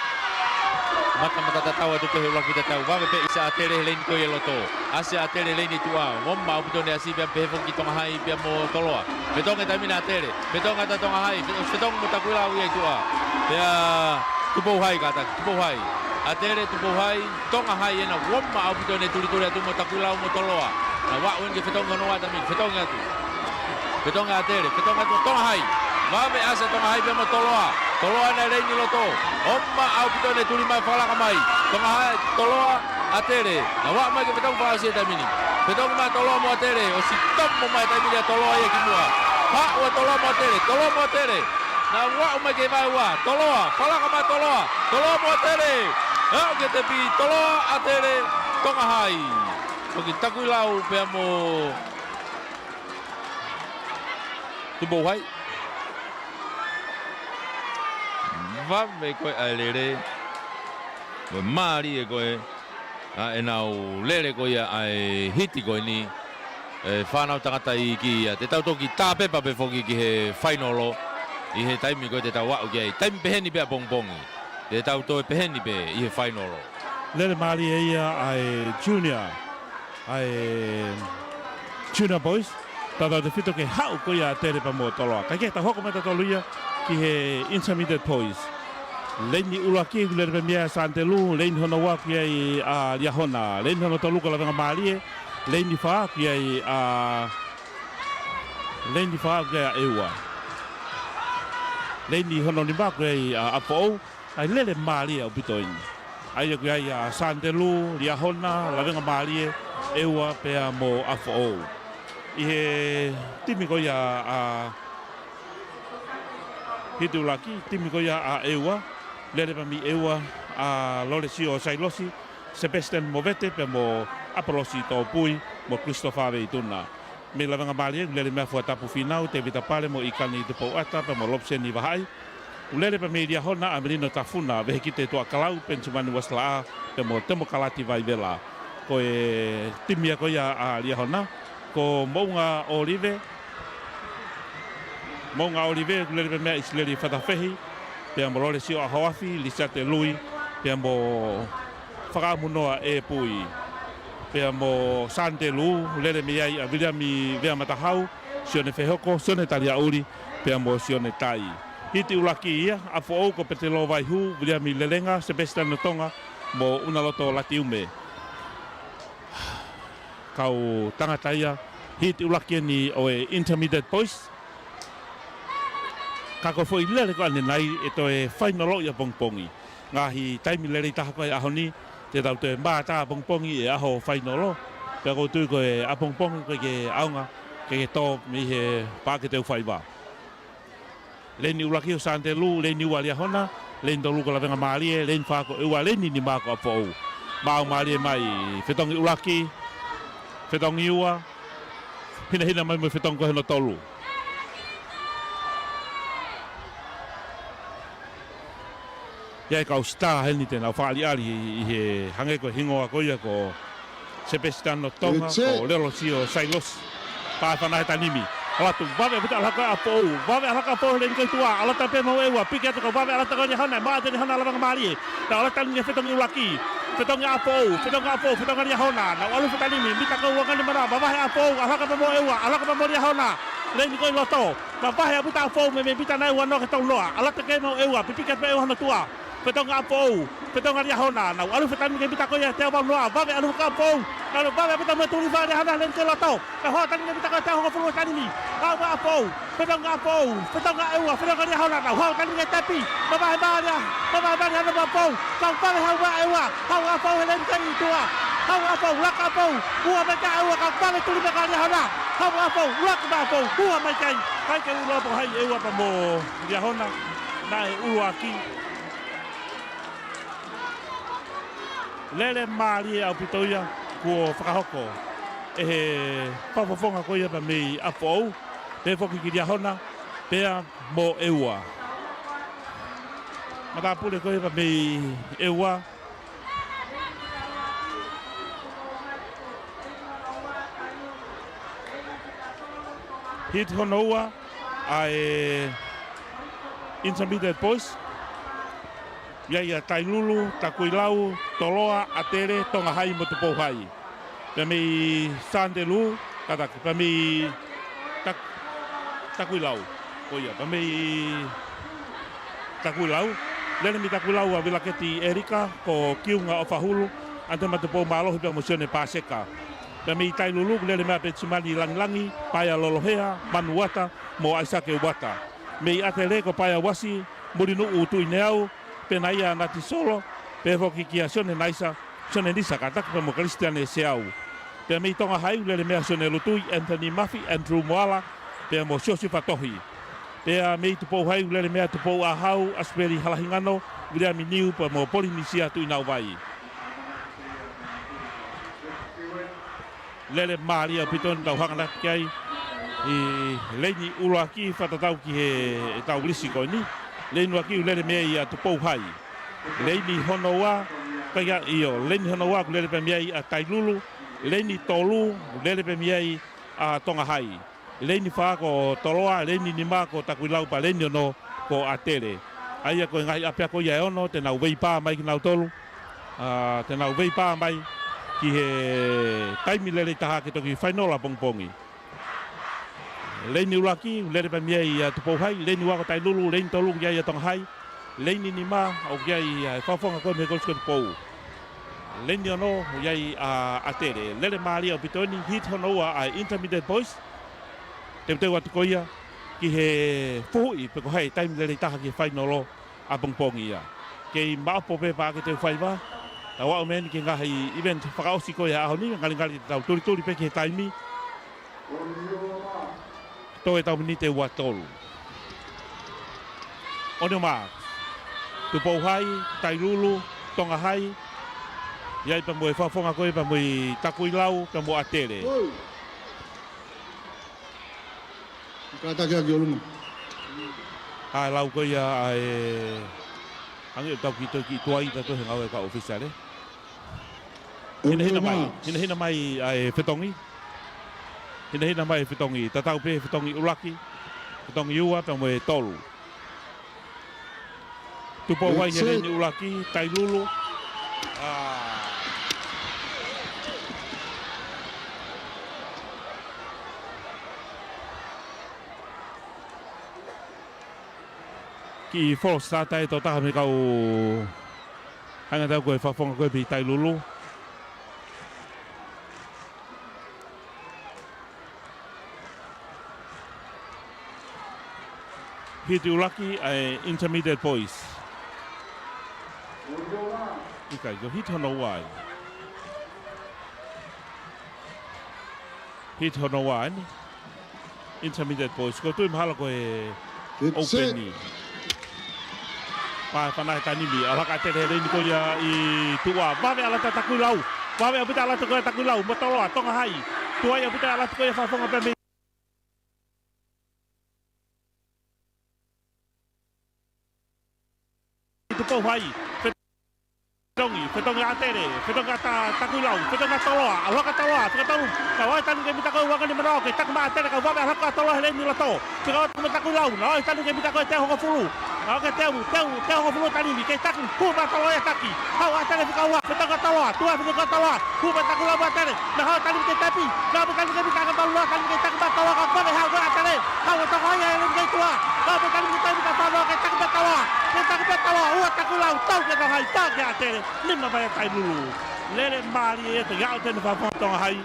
Matamata tatau atu pē he ʻuluaki tatau. Vave pē ʻisa ʻa ʻAtele he leini ko ia ʻi loto. ʻAsi ʻa ʻAtele leini tuʻa. Ua maau ʻaupito ʻene ʻasi pea pehē foki ki Tonga Hai pea mo Toloa. Fetongi he taimi ni ʻa ʻAtele. Fetongi atu ʻa Tonga Hai. Fe-, fetongi mo Takuilau ia ʻi tuʻa. Pea Tupou Hai kātaki. Tupou Hai. ʻAtele, Tupou Hai. Tonga Hai ena, ua maau ʻaupito ʻene tulituli atu mo Takuilau mo Toloa. Naʻa nau aʻu eni ke fetongi hono ua he taimi ni, fetongi atu. Fetongi ʻa ʻAtele, fetongi atu Tonga Hai. Vave ʻasa Tonga Hai pea mo Toloa. Toloa ena leini loto. Ua maau ʻaupito ʻene tuli mai fakalaka mai. Tonga Hai, Toloa, ʻAtele. Naʻa nau aʻu mai ke fetongi fakaʻosi he taimi ni. Fetongi mai Toloa mo ʻAtele, ʻosi tomo mai taimi ni ʻa Toloa ia ki muʻa. Haʻu ʻa Toloa mo ʻAtele, Toloa mo ʻAtele. Naʻa nau aʻu mai ki he vaeua, Toloa, fakalaka mai Toloa, Toloa mo ʻAtele. Aʻu ki he tepi, Toloa, ʻAtele, Tonga Hai. Foki Takuilau pea mo Tupou Hai. Vave ko ē ʻa e lele. Ko e mālie ko ē ʻa ʻenau lele ko ia ʻa e hiti ko eni. ʻE fānau tangata iiki ia, te tau toki tā pepa pē foki ki he fainolo ʻi he taimi ko ē te tau aʻu ki ai. Taimi peheni pē ʻapongipongi te tau toe peheni pē ʻi he fainolo. Lele mālie ia ʻa e junior, ʻa e junior boys. Tautautefito ki he haʻu ko ia ʻa ʻAtele pea mo Toloa. Kae kehe, tau hoko mai tautolu ia ki he intermediate boys. Leini ʻuluaki ʻoku lele pē mei ai ʻa Santelu, leini hono ua ʻoku ʻi ai ʻa Liahona, leini hono tolu ko Lavengamālie, leini fā ʻoku ʻi ai ʻa, leini fā ʻoku ʻi ai ʻa ʻEua. Leini hono nima ʻoku ʻi ai ʻa ʻApifoʻou, ʻa e lele mālie ʻaupito eni. ʻA ia ʻoku ʻi ai ʻa Santelu, Liahona, Lavengamālie, ʻEua pea mo ʻApifoʻou. ʻI he timi ko ia ʻa Hiti ʻUluaki, timi ko ia ʻa ʻEua, lele pē mei ʻEua ʻa Lolesio Sailosi, Sebastian Movete pea mo ʻApolosi Tōpui mo Christopher Veituna. Mei Lavengamālie, lele mei ai ʻa Fuatapu Fīnau, Tēvita Pale mo ʻIkani Tupouʻata pea mo Lopseni Vahaʻi. ʻOku lele pē mei Liahona ʻa Melino Tafuna, Vehikite Tuʻakalau, Penisimani Uasilaʻā pea mo Temokalati Vaivela. Ko e timi ia ko ia ʻa Liahona, ko Moʻunga ʻOlive, Moʻunga ʻOlive, ʻoku lele pē mei ai ʻa ʻIsileli Fatafehi, pea mo Lolesio ʻAhoafi, Lisiate Lui, pea mo Fakaʻamunoa ʻEpui, pea mo Santelu, lele mei ai ʻa Viliami Veamatahau, Sione Fehoko, Sione Taliaʻuli, pea mo Sione Tai. Hiti ʻUluaki ia, ʻApifoʻou ko Petelo Vaihū, Viliami Lelenga, Sebastian Notonga, mo ʻUnaloto Latiume. Kau tangata ia, hiti ʻuluaki eni ʻo e intermediate boys. Ka ko e foʻi lele ko ʻanenai ʻe toe fainolo ʻi ʻapongipongi. Ngaahi taimi lelei taha ko ē ʻaho ni, te tau toe mātā ʻapongipongi ʻi he ʻaho fainolo. Pea ʻoku ou tui ko e ʻapongipongi ko ē ke ʻaonga ke ke tō mei he paʻake teufaiva. Leini ʻuluaki ʻo Santelu, leini ua Liahona, leini tolu ko Lavengamālie, leini fā ko ʻEua, leini nima ko ʻApifoʻou. Maau mālie mai, fetongi ʻuluaki, fetongi ua, hinahina mai mo e fetongi ko hono tolu. ʻI ai e kau sitā heni te nau fakaʻaliʻali ʻi he hangē ko e hingoa ko ia ko Sepesitano Tonga, ko Lelosio Sailosi. Pā fana he tanimi. ʻAlu atu, vave ʻaupito, ʻalu hake ʻa ʻApifoʻou. Vave, ʻalu hake ʻa ʻApifoʻou he leini ko ē ʻi tuʻa. ʻAlu atu pē mo ʻEua, piki atu ka vave, ʻalu atu ko Liahona, maʻu ʻe Liahona Lavengamālie. Naʻe ʻalu atu ki he fetongi ʻuluaki. Fetongi ʻa ʻApifoʻou, fetongi ʻa ʻApifoʻou, fetongi ʻa Liahona. Naʻe ʻalu fetongi ni, mita ko ua ngani mana, vavahe ʻa ʻApifoʻou, ʻalu hake pē mo ʻEua, ʻalu hake pē mo Liahona. Leini ko ē ʻi loto. Vavahe ʻaupito ʻa ʻApifoʻou mei, mei mita nai ua noa ki he tolu noa. ʻAlu atu ki he mo ʻEua, pipiki atu pē ʻEua hono tuʻa. Fetongi ʻa ʻApifoʻou, fetongi ʻa Liahona, naʻe ʻalu fetongi ni ki he mita ko ia ʻe teau valu noa, vave ʻalu hake ʻa ʻApifoʻou. Naʻe vave ʻaupito mo e tuli fā ʻa Liahona, leini ko ē ʻi loto. Naʻe hao fetongi ni ki he mita ko ia ʻe teau hongofulu he tanimi. Haʻu ʻa ʻApifoʻou, fetongi ʻa ʻApifoʻou, fetongi ʻa ʻEua, fetongi ʻa Liahona, naʻe hao fetongi ni ki he tepi. Vavahe mai ʻa Lia, vavahe mai ʻa Liahona mo ʻApifoʻou. Kau vave, haʻu ʻa ʻEua, haʻu ʻa ʻApifoʻou he leini ko ē ʻi tuʻa. Haʻu ʻa ʻApifoʻou, laka ʻa ʻApifoʻou, ua mai ki ai ʻEua, kau vave tuli mai ki ai ʻa Liahona. Haʻu ʻa ʻApifoʻou, laka mai ʻa ʻApifoʻou, ua mai ki ai. Kae kei ʻulo ʻa Tupou Hai, ʻEua pea mo Liahona, naʻe ʻuluaki. Lele mālie ʻaupito ia. Kuo fakahoko ʻe he fakafofonga ko ia pea mei ʻApifoʻou, pehē foki ki Liahona, pea mo ʻEua. Matāpule ko ia pea mei ʻEua. Hiti hono ua ʻa e Intermediate Boys. ʻI ai ʻa Tailulu, Takuilau, Toloa, ʻAtele, Tongahai mo Tupouhai. Pea mei Sandelu, kātaki, pea mei Tak-, Takuilau. Ko ia, pea mei Takuilau. Lele mei Takuilau ʻa Vilaketi ʻElika, ko Kiunga ʻOfahulu, ʻAnite Matupou Mālohi pea mo Sione Paseka. Pea mei Tailulu, lele meia Petimani Langilangi, Paea Lolohea, Manu Uata, mo ʻAisake Uata. Mei ʻAtele ko Paea Uasi, Mulinuʻu Tuʻineau, Penaia Natisolo, pehē foki kia Sione Naisa, Sione Nisa kātaki pea mo Kalisitiane Seau. Pea mei Tongahai, lele meia Sione Lutui, Anthony Mafi, Andrew Moala, pea mo Siosifa Tohi. Pea mei Tupouhai, lele meia Tupou ʻAhau, ʻAsipeli Halahingano, Viliami Niu, pea mo Polinisia Tuʻinauvai. Lele mālie ʻaupito eni tau hanganaki ai ʻi leini ʻuluaki fakatatau ki heʻetau lisi ko eni. Leini ʻuluaki ʻoku lele mei ai ʻa Tupouhai. Leini hono ua, ka ia ʻio, leini hono ua ʻoku lele pē mei ai ʻa Tailulu. Leini tolu, ʻoku lele pē mei ai ʻa Tongahai. Leini fā ko Toloa, leini nima ko Takuilau pea leini ono ko ʻAtele. ʻA ia ko e ngaahi ʻapiako ia ʻe ono, te nau veipā mai kinautolu. ʻA, te nau veipā mai ki he taimi lelei taha ke toki fainolo ʻapongipongi. Leini ʻuluaki, lele pē mei ai ʻa Tupouhai, leini ua ko Tailulu, leini tolu ʻoku ʻi ai ʻa Tongahai, leini nima ʻoku ʻi ai ʻa e fakafofonga ko ē mei he Kolisi ko Tupou. Leini ono ʻoku ʻi ai ʻa ʻAtele. Lele mālie ʻaupito eni, hiti hono ua ʻa e Intermediate Boys. Teuteu atu ko ia ki he fuhuʻi pe ko hai taimi lelei taha ki he fainolo ʻapongipongi ia. Kei maʻopoʻopo pē pea ke teu faiva. Tau aʻu mei heni ki he ngaahi event fakaʻosi ko ia ʻaho ni, ngalingali tau tulituli pē ki he taimi. Toe tau miniti ʻe ua tolu. On your mark. Tupouhai, Tailulu, Tongahai. ʻI ai pea mo e fakafofonga ko ē pea mei Takuilau, pea mo ʻAtele. Oi. Kātaki ʻaki ʻolunga. ʻA e lau ko ia ʻa e hangē ʻoku tau kiʻi toe kiʻi tuai ʻa tautolu he ngāue ʻa e kau ʻōfisiale. Hinehina mai, hinehina mai ʻa e fetongi. Hinehina mai e fetongi, tatau pē fetongi ʻuluaki, fetongi ua pea mo e tolu. Tupouhai he leini ʻuluaki, Tailulu. ʻA. Kiʻi false start ʻa e tō taha mei he kau hangatau ko e fakafofonga ko ē mei Tailulu. Hiti ʻuluaki ʻa e Intermediate Boys. ʻIkai, ko e hiti hono ua ia. Hiti hono ua eni. Intermediate Boys. Ko e tui mahalo ko e open. Pea fana e tanimi. ʻAlu hake ʻAtele he leini ko ia ʻi tuʻa. Vave ʻalu atu ʻa Takuilau. Vave ʻaupito ʻalu atu ko ia ʻa Takuilau. Mo Toloa, Tongahai. Tuai ʻaupito ʻalu atu ko ia fakafofonga pea mei Tupouhai. Fetongi, fetongi ʻAtele, fetongi ʻa Ta-, Takuilau, fetongi ʻa Toloa, ʻalu hake ʻa Toloa, fika tolu, ka ʻoua ʻe tanu ke mita ko e ua ngani mano, ke taki mai ʻAtele, ka vave ʻalu hake ʻa Toloa he leini loto, fika ua mo Takuilau, naʻe ʻoua ʻe tanu ke mita ko e teau hongofulu, naʻe ʻoua ʻe teau, teau, teau hongofulu tanimi, ke taki, hū mai ʻa Toloa ia taki, haʻu ʻAtele fika ua, fetongi ʻa Toloa, tuai fetongi ʻa Toloa, hū mai Takuilau mo ʻAtele, naʻe haʻu ʻa e tanimi ke tepi, naʻe ʻoua ʻe tanu ke mita ka malu loa, tanimi ke taki mai ʻa Toloa, ka vave haʻu ko ē ʻAtele, haʻu ʻa Toloa ia he leini ko ē ʻi tuʻa, ka vave tanimi ke tepi ka fano, ke taki mai ʻa Toloa, ke taki mai ʻa Toloa, ua Takuilau, tau ke Tongahai, tau kia ʻAtele, nima mai ʻa Tailulu. Lele mālie ʻa e tangata ʻo e fakafofonga Tongahai.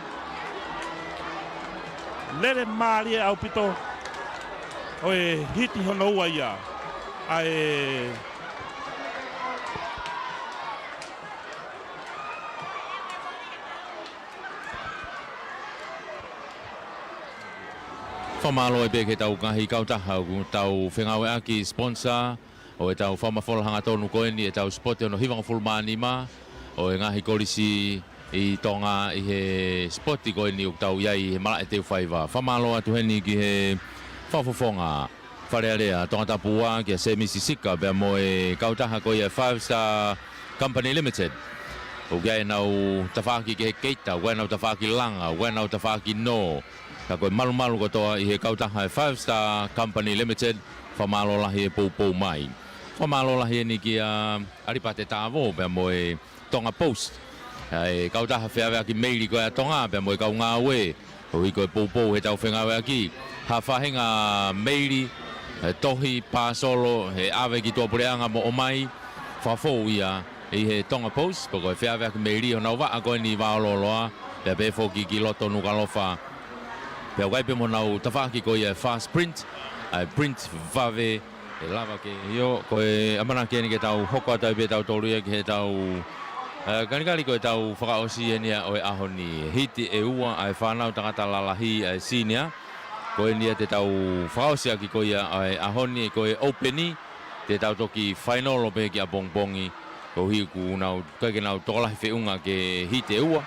Lele mālie ʻaupito ʻo e hiti hono ua ia. ʻA e Fakamālō ai pē ki heʻetau ngaahi kautaha ʻoku tau fengāueʻaki sponsor ʻo ʻetau fakamafola hangatonu ko eni ʻetau sipoti hono hivangofulu mā nima ʻo e ngaahi kolisi ʻi Tonga ʻi he sipoti ko eni ʻoku tau ʻi ai he malaʻe teufaiva. Fakamālō atu heni ki he fakafofonga Fale Alea Tongatapu ua kia Semisi Sika pea mo e kautaha ko ia Five Star Company Limited. ʻOku ʻi ai ʻenau tafaʻaki kehekehe, ʻoku ʻi ai ʻenau tafaʻaki langa, ʻoku ʻi ai ʻenau tafaʻaki nō. Ka ko e malumalu kotoa ʻi he kautaha e Five Star Company Limited, fakamālō lahi e poupou mai. Fakamālō lahi eni kia ʻAlipate Tāvō pea mo e Tonga Post. ʻA e kautaha feʻaveʻaki meili ko ia ʻa Tonga pea mo e kau ngāue. ʻOku ʻi ai ko e poupou he tau fengāueʻaki. Ha faʻahinga meili, e tohi, pāsolo, he ʻave ki tuʻapuleʻanga mo ʻomai. Fakafou ia ʻi he Tonga Post, pea ko e feʻaveʻaki meili ʻo nau vaʻa ko eni ʻi Vaololoa, pea pehē foki ki loto Nukuʻalofa. Pea ʻoku ʻi ai pē mo ʻenau tafaʻaki ko ia e fast print, ʻa e print vave, ʻe lava ke ʻio, ko e ʻamanaki eni ke tau hoko atu ai pē tautolu ia ki he tau, ē, kalikali ko e tau fakaʻosi eni ia ʻo e ʻaho ni. Hiti ʻe ua ʻa e fānau tangata lalahi ʻa e senior. Ko eni ia te tau fakaʻosi ʻaki ko ia ʻa e ʻaho ni, ko e open ʻi, te tau toki fainolo pē ki ʻapongipongi, koeʻuhi kuo nau, ʻikai ke nau tokolahi feʻunga ke hiti ʻe ua,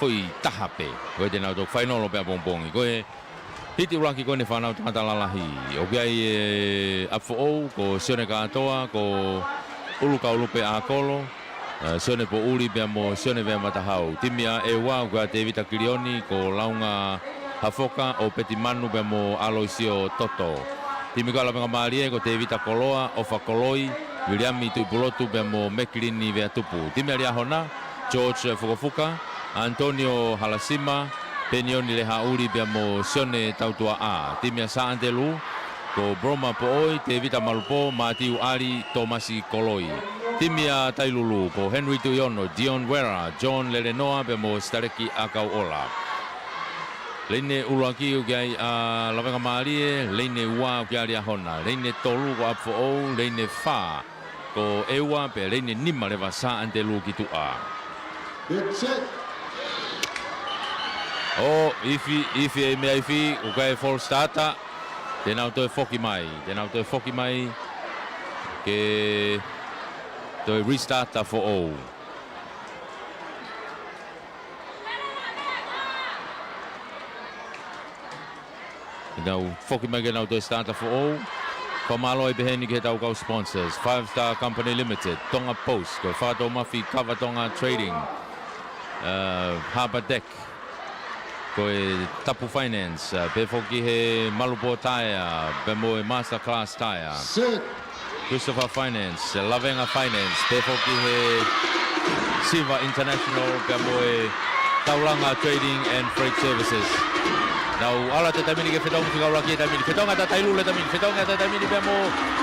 foʻi taha pē. Ko ia te nau toki fainolo pē ʻapongipongi. Ko e hiti ʻuluaki ko eni fānau tangata lalahi. ʻOku ʻi ai e ʻapi foʻou, ko Sione Kātoa, ko ʻUlukaulupe ʻAkolo, ē, Sione Poʻuli pea mo Sione Vea Matahau. Timi ʻa ʻEua, ʻoku ʻi ai Tevita Kilioni, ko Launga Hafoka, ʻo Peti Manu pea mo ʻAloisio Toto. Timi ko ia ʻa Lavengamālie, ko Tevita Koloa, ʻOfa Koloi, Viliami Tuʻipulotu pea mo Mekilini Veatupu. Timi ʻa Liahona, George Fukofuka, Antonio Halasima, Penioni Lehaʻuli pea mo Sione Tautuaʻā. Timi ʻa Saʻanitelū, ko Broma Poʻoi, Tevita Malupō, Mātiu ʻAli, Tōmasi Koloi. Timi ʻa Tailulu, ko Henry Tuʻiono, Dion Wera, John Lelenoa pea mo Sitaleki ʻAkauʻola. Leine ʻuluaki ʻoku ʻi ai ʻa Lavengamālie, leine ua ʻoku ʻi ai ʻa Liahona, leine tolu ko ʻapi foʻou, leine fā ko ʻEua pea leine nima leva Saʻanitelū ki tuʻa. That's it. ʻO ifi, ifi e meʻa ifi, ʻoku ʻi ai e false starter. Te nau toe foki mai, te nau toe foki mai ke toe restart ʻa foʻou. Nau foki mai ke nau toe starter foʻou. Fakamālō ai pē heni ki he tau kau sponsors, Five Star Company Limited, Tonga Post, ko e Fakatoumafi Kava Tonga Trading, ē, Harbour Deck, ko e Tapu Finance, ē, pehē foki he Malupō Taea, pea mo e Masterclass Taea. Set. Christopher Finance, Lavenga Finance, pehē foki he Siva International, pea mo e Taulanga Trading and Freight Services. Nau ala atu he taimi ni ke fetongi fika ʻuluaki he taimi ni. Fetongi atu ʻa Tailulu he taimi ni. Fetongi atu he taimi ni pea mo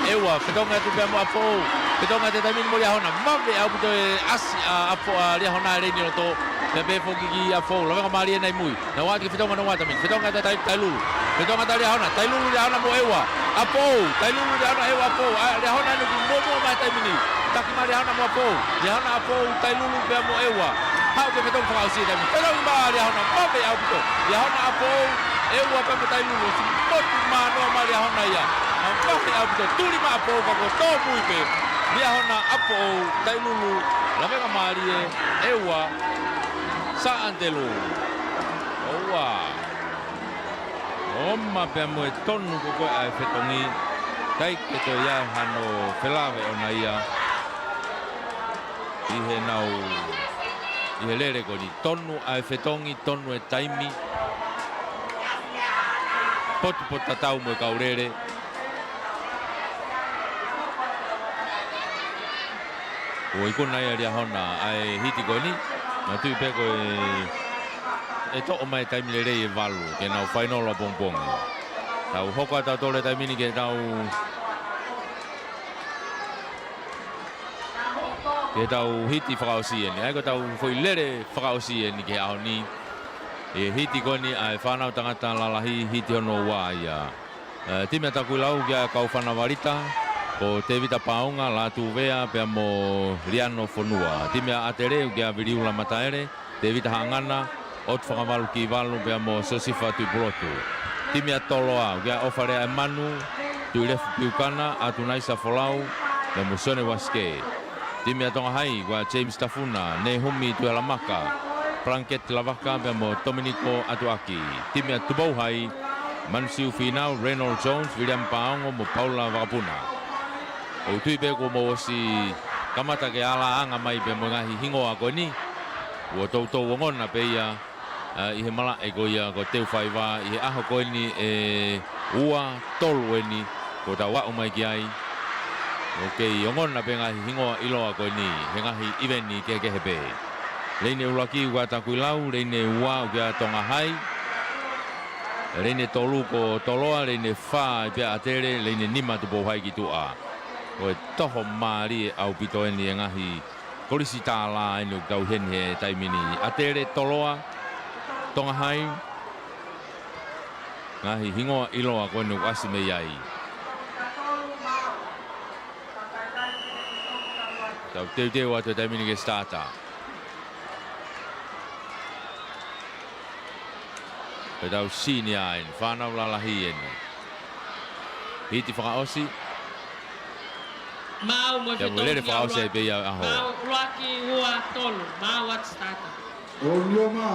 ʻEua. Fetongi atu pea mo ʻApifoʻou. Fetongi atu he taimi ni mo Liahona. Mave ʻaupito e ʻasi ʻa ʻApifoʻou, ʻa Liahona he leini loto. Pea pehē foki ki ʻApifoʻou. Lavengamālie ʻi mui. Nau ō atu ki he fetongi hono ua he taimi ni. Fetongi atu ʻa Tai-, Tailulu. Fetongi atu ʻa Liahona. Tailulu, Liahona mo ʻEua. ʻApifoʻou. Tailulu, Liahona, ʻEua, ʻApifoʻou. ʻA, Liahona eni ʻoku muʻomuʻa mai he taimi ni. Taki mai Liahona mo ʻApifoʻou. Liahona, ʻApifoʻou, Tailulu pea mo ʻEua. Haʻu ki he fetongi fakaʻosi he taimi ni. Fetongi mai ʻa Liahona. Mave ʻaupito. Liahona, ʻApifoʻou, ʻEua pea mo Tailulu. Sipoti mānoa mai Liahona ia. Mavahe ʻaupito. Tuli mai ʻApifoʻou ka kuo tōmui pē. Liahona, ʻApifoʻou, Tailulu, Lavengamālie, ʻEua, Saʻanitelū. ʻOua. ʻOmai pea mo e tonu ko ē ʻa e fetongi. ʻIkai ke toe ʻi ai hano felāveʻi ʻona ia. ʻI heʻenau, ʻi he lele ko eni, tonu ʻa e fetongi, tonu e taimi. Potupotu tatau mo e kau lele. ʻO ikuna ia ʻe Liahona ʻa e hiti ko eni, naʻe tui pē ko e, ʻe toʻo mai taimi lelei ʻe valu, ke nau fainolo ʻapongipongi. Tau hoko atu tautolu he taimi ni ke tau, ke tau hiti fakaʻosi eni. ʻA ia ko e tau foʻi lele fakaʻosi eni ki he ʻaho ni. ʻI he hiti ko eni ʻa e fānau tangata lalahi, hiti hono ua ia. Ē, timi ʻa Takuilau kia Kaufana Valita, ko Tevita Paunga, Lātū Vea, pea mo Liano Fonua. Timi ʻa ʻAtele, kia Viliula Mataele, Tevita Haʻangana, ʻOtu Fakavalu Kivalu, pea mo Siosifa Tuʻipulotu. Timi ʻa Toloa, kia ʻOfalea ʻEmanu, Tuʻilefu Piukana, ʻAtunaisa Folau, pea mo Sione Uasikē. Timi ʻa Tonga Hai, kia James Tafuna, Nehumi Tuʻihalamaka, Plunkett Lavaka pea mo Tominiko ʻAtuʻaki. Timi ʻa Tupou Hai, Manusiu Fīnau, Reynold Jones, William Paongo mo Paula Vakapuna. ʻOku ou tui pē kuo mou ʻosi kamata ke alāanga mai pē mo e ngaahi hingoa ko eni. Kuo toutou ongona pē ia, ʻa, ʻi he malaʻe ko ia ko Teufaiva ʻi he ʻaho ko eni ʻe ua, tolu eni, kuo tau aʻu mai ki ai. ʻOku kei ongona pē ngaahi hingoa ʻiloa ko eni he ngaahi ʻiveni kehekehe pē. Leini ʻuluaki ʻoku ʻa Takuilau, leini ua ʻoku ʻa Tonga Hai. Leini tolu ko Toloa, leini fā ʻi pea ʻAtele, leini nima Tupou Hai ki tuʻa. Ko e toho mālie ʻaupito eni e ngaahi kolisi tālā eni ʻoku tau ʻi heni he taimi ni. ʻAtele, Toloa, Tonga Hai. Ngaahi hingoa ʻiloa ko eni ʻoku ʻasi mei ai. Tau teuteu atu he taimi ni ke starter. Ko e tau senior eni, fānau lalahi eni. Hiti fakaʻosi. Maau mo e fetongi lele fakaʻosi ai pē ia ʻaho. Maau ʻuluaki, ua, tolu. Maau atu starter. ʻOnioma.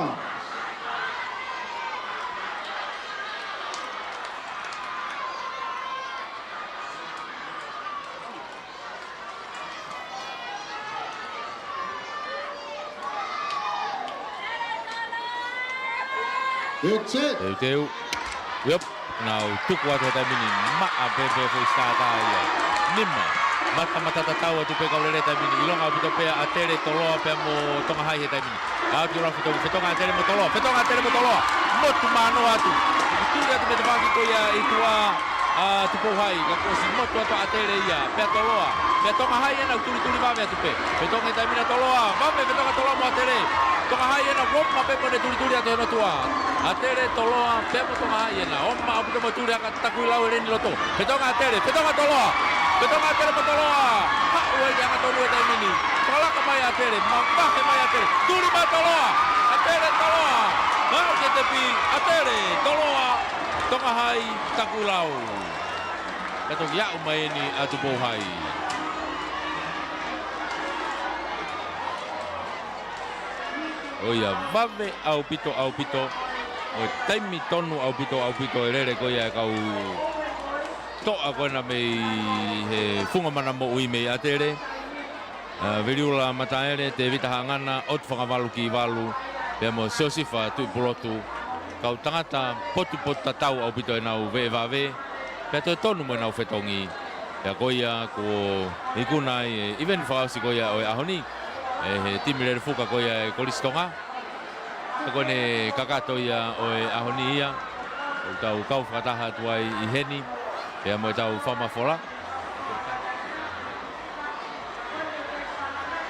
That's it. Teuteu. Yep. Nau tuku atu he taimi ni, maʻa pē pē foʻi starter ia. Nima. Matamata tatau atu pē kau lele taimi ni. ʻIlonga ʻaupito pē ʻa ʻAtele, Toloa pea mo Tonga Hai he taimi ni. Aʻu ki he fetongi, fetongi ʻa ʻAtele mo Toloa. Fetongi ʻa ʻAtele mo Toloa. Motu mano atu. Tuli atu mei he tafaʻaki ko ia ʻi tuʻa ʻa Tupou Hai. Ka kuo ʻosi motu atu ʻa ʻAtele ia. Pea Toloa. Pea Tonga Hai ena, tulituli vave atu pē. Fetongi taimi ni ʻa Toloa. Vave fetongi ʻa Toloa mo ʻAtele. Tonga Hai ena, ʻoku ʻomai pē mo ne tulituli atu he lotu ʻa ʻAtele, Toloa pea mo Tonga Hai ena. ʻOmai ʻaupito mo tuli ʻa Takuilau he leini loto. Fetongi ʻa ʻAtele, fetongi ʻa Toloa. Fetongi ʻa ʻAtele mo Toloa. Haʻu ai ke angatonu he taimi ni. Fakalaka mai ʻa ʻAtele, mavahe mai ʻa ʻAtele. Tuli mai ʻa Toloa. ʻAtele, Toloa. Aʻu ki he tepi, ʻAtele, Toloa. Tonga Hai, Takuilau. Ka toki aʻu mai eni ʻa Tupou Hai. ʻOiauē, vave ʻaupito, ʻaupito. ʻO taimi tonu ʻaupito, ʻaupito e lele ko ia e kau toʻa ko ena mei he funga mana moʻui mei ʻAtele. ʻA, Viliula Mataele, Tēvita Haʻangana, ʻOtu Fakavalu Kivalu, pea mo Siosifa Tuʻipulotu. Kau tangata potupotu tatau ʻaupito ʻenau veʻe vave. Pea toe tonu mo ʻenau fetongi. Pea ko ia kuo ikuna ai e ʻiveni fakaʻosi ko ia ʻo e ʻaho ni. ʻE he timi lele fuka ko ia e Kolisi Tonga. Pea ko ʻene kakato ia ʻo e ʻaho ni ia. ʻOku tau kau fakataha atu ai ʻi heni. Pea mo ʻetau fakamafola.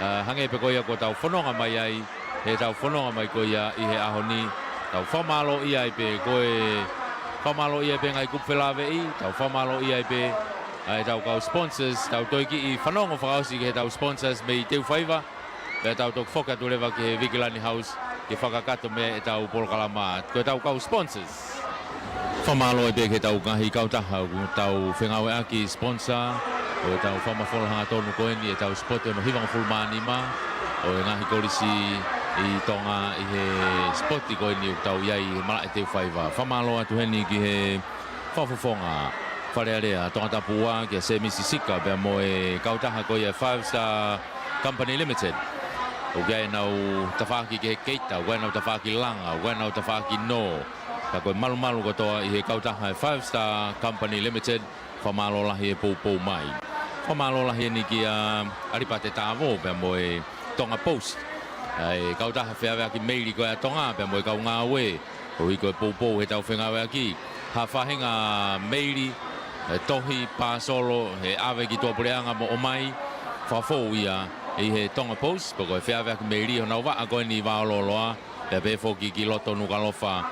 ʻA, hangē pē ko ia kuo tau fononga mai ai. He tau fononga mai ko ia ʻi he ʻaho ni, tau fakamālōʻia ai pē ko e, fakamālōʻia ai pē ngaahi kupu felāveʻi, tau fakamālōʻia ai pē ʻa ʻetau kau sponsors, tau toe kiʻi fanongo fakaʻosi ki heʻetau sponsors mei Teufaiva, pea tau toki foki atu leva ki he Vikilani House, ke fakakakato mei ai ʻetau polokalama, ko ʻetau kau sponsors. Fakamālō ai pē ki heʻetau ngaahi kautaha ʻoku tau fengāueʻaki sponsor ʻo ʻetau fakamafola hangatonu ko eni ʻetau sipoti hono hivangofulu mā nima ʻo e ngaahi kolisi ʻi Tonga ʻi he sipoti ko eni ʻoku tau ʻi ai he malaʻe Teufaiva. Fakamālō atu heni ki he fakafofonga Fale Alea Tongatapu Ua kia Semisi Sika pea mo e kautaha ko ia Five Star Company Limited. ʻOku ʻi ai ʻenau tafaʻaki ki he keita, ʻoku ʻi ai ʻenau tafaʻaki langa, ʻoku ʻi ai ʻenau tafaʻaki nō. Ka ko e malumalu kotoa ʻi he kautaha e Five Star Company Limited, fakamālō lahi e poupou mai. Fakamālō lahi eni kia ʻAlipate Tāvō pea mo e Tonga Post. ʻA e kautaha feaveaki meili ko ia ʻa Tonga pea mo e kau ngāue. Koeʻuhi ko e poupou heʻetau fengāueʻaki. Ha faʻahinga meili, e tohi, pāsolo, ʻe ʻave ki tuʻapuleʻanga mo ʻomai. Fakafou ia ʻi he Tonga Post, pea ko e feaveaki meili honau vaʻa ko eni Vaololoa. Pea pehē foki ki loto Nukuʻalofa.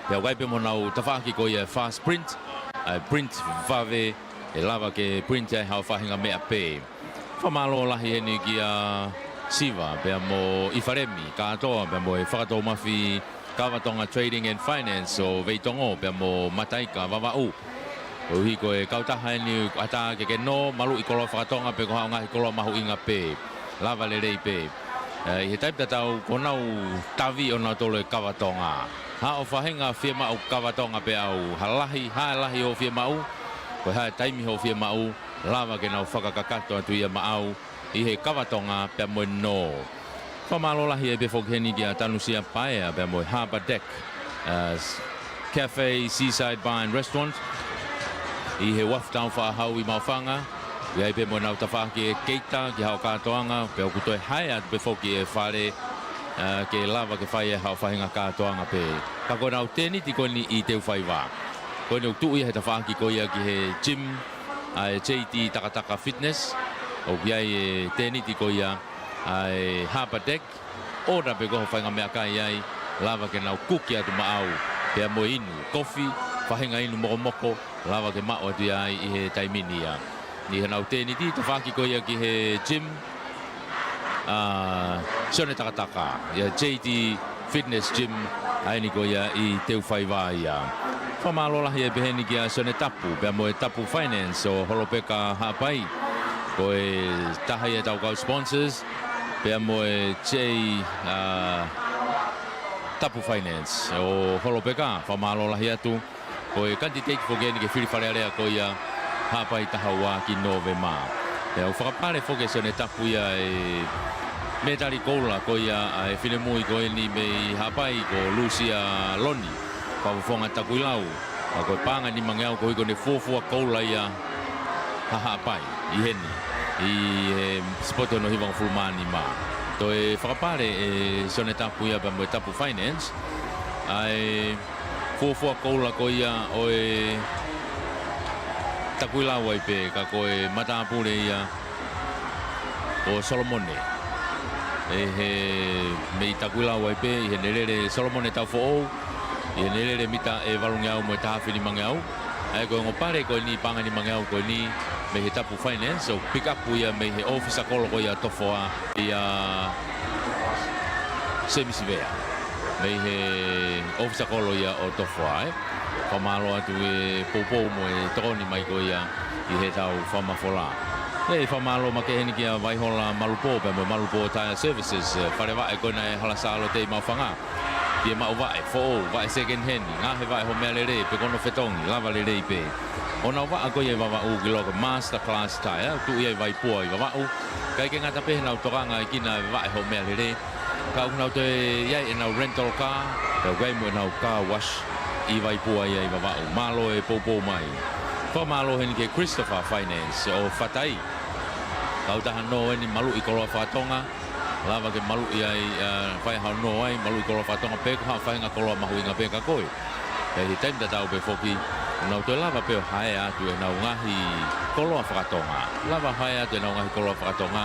Pea ʻoku ʻi ai pē mo honau tafaʻaki ko ia e fast print, ʻa e print vave, ʻe lava ke print ai ha faʻahinga meʻa pē. Fakamālō lahi heni kia Siva, pea mo ʻIfalemi, kātoa, pea mo e Fakatoumafi Kava Tonga Trading and Finance ʻo Veitongo, pea mo Mataika Vavaʻu. Koeʻuhi ko e kautaha eni ʻoku ʻatā ke ke nō, maluʻi koloa fakatonga pe ko haʻo ngaahi koloa mahuʻinga pē. Lava lelei pē. ʻI he taimi tatau, ko ʻenau tavi ʻonautolu e kava Tonga. Haʻo faʻahinga fiemaʻu kava Tonga pē ʻaʻau, ha lahi, ha lahi hoʻo fiemaʻu, ko e hā e taimi hoʻo fiemaʻu, lava ke nau fakakakato atu ia maʻau ʻi he kava Tonga pea mo e nō. Fakamālō lahi ai pē foki heni kia Tanusia Paea pea mo e Harbour Deck, ʻa, Cafe Seaside Bar and Restaurant ʻi he uafu Taufaʻāhau ʻi Maʻufanga. ʻI ai pē mo ʻenau tafaʻaki e keita ki haʻo kātoanga, pea ʻoku toe hae atu pē foki e fale, ʻa, ke lava ke fai ai haʻo faʻahinga kātoanga pē. Ka ko ʻenau tēniti ko eni ʻi Teufaiva, ko eni ʻoku tuʻu ia he tafaʻaki ko ia ki he gym ʻa e J T Takataka Fitness. ʻOku ʻi ai e tēniti ko ia ʻa e Harbour Deck, ʻo ʻai pē ko hoʻo faʻahinga meʻakai ai, lava ke nau kuki atu maʻau pea mo e inu kofi, faʻahinga inu mokomoko, lava ke maʻu atu ia ai ʻi he taimi ni ia. ʻI heʻenau tēniti, tafaʻaki ko ia ki he gym ʻa Sione Takataka, ʻa e J T Fitness Gym, ʻa eni ko ia ʻi Teufaiva ia. Fakamālō lahi ai pē heni kia Sione Tapu pea mo e Tapu Finance ʻo Holopeka Haʻapai. Ko e taha ia ʻetau kau sponsors, pea mo e J, ʻa, Tapu Finance ʻo Holopeka, fakamālō lahi atu. Ko e kanititeiti foki eni ki he fili Fale Alea ko ia Haʻapai taha ua ki Nōvema. Pea ʻoku fakapale foki ʻe Sione Tapu ia e mētali koula ko ia ʻa e finemui ko eni mei Haʻapai ko Lusia Loni, fakafofonga Takuilau. ʻA, ko e paʻanga ʻe nimangeau koeʻuhi ko ʻene fuofua koula ia ha Haʻapai ʻi heni, ʻi he sipoti hono hivangofulu mā nima. Toe fakapale ʻe Sione Tapu ia pea mo e Tapu Finance ʻa e fuofua koula ko ia ʻo e Takuilau ai pē, ka ko e matāpule ia ʻo Solomone. ʻE he mei Takuilau ai pē, ʻi heʻene lele Solomone Taufoʻou, ʻi heʻene lele mita ʻe valungeau mo e taha afe nimangeau. ʻA ia ko e ongo pale ko eni, paʻanga ʻe nimangeau ko eni, mei he Tapu Finance, ʻoku pick up ia mei he ʻōfisa kolo ko ia Tofoa, ia Semisi Vea, mei he ʻōfisa kolo ia ʻo Tofoa, ē. Fakamālō atu e poupou mo e tokoni mai ko ia ʻi heʻetau fakamafola. ʻE fakamālō makehe heni kia Vaihola Malupō pea mo Malupō Tire Services, ē, fale vaʻe ko ena ʻi Halasalo Tei Maʻufanga. Fiemaʻu vaʻe foʻou, vaʻe second hand, ngaohi vaʻe hoʻo meʻalele, pe ko hono fetongi, lava lelei pē. ʻO ʻenau vaʻa ko ia ʻi Vavaʻu ʻoku ʻiloa ko e Master Class Tire, ʻoku tuʻu ia ʻi Vaipua ʻi Vavaʻu. ʻIkai ke ngata pē heʻenau tokangaʻi ʻa e vaʻe hoʻo meʻalele, ka ʻoku nau toe ʻi ai ʻenau rental car, pea ʻoku ʻi ai mo ʻenau car wash ʻi Vaipua ia ʻi Vavaʻu. Mālō e poupou mai. Fakamālō heni ki he Christopher Finance ʻo Fatai. Kautaha nō eni maluʻi koloa fakatonga, lava ke maluʻi ai, ā, fai haʻo nō ai, maluʻi koloa fakatonga pe ko ha faʻahinga koloa mahuʻinga pē kia koe. Pea ʻi he taimi tatau pē foki, ʻoku nau toe lava pē ʻo haea atu ʻenau ngaahi koloa fakatonga. Lava haea atu ʻenau ngaahi koloa fakatonga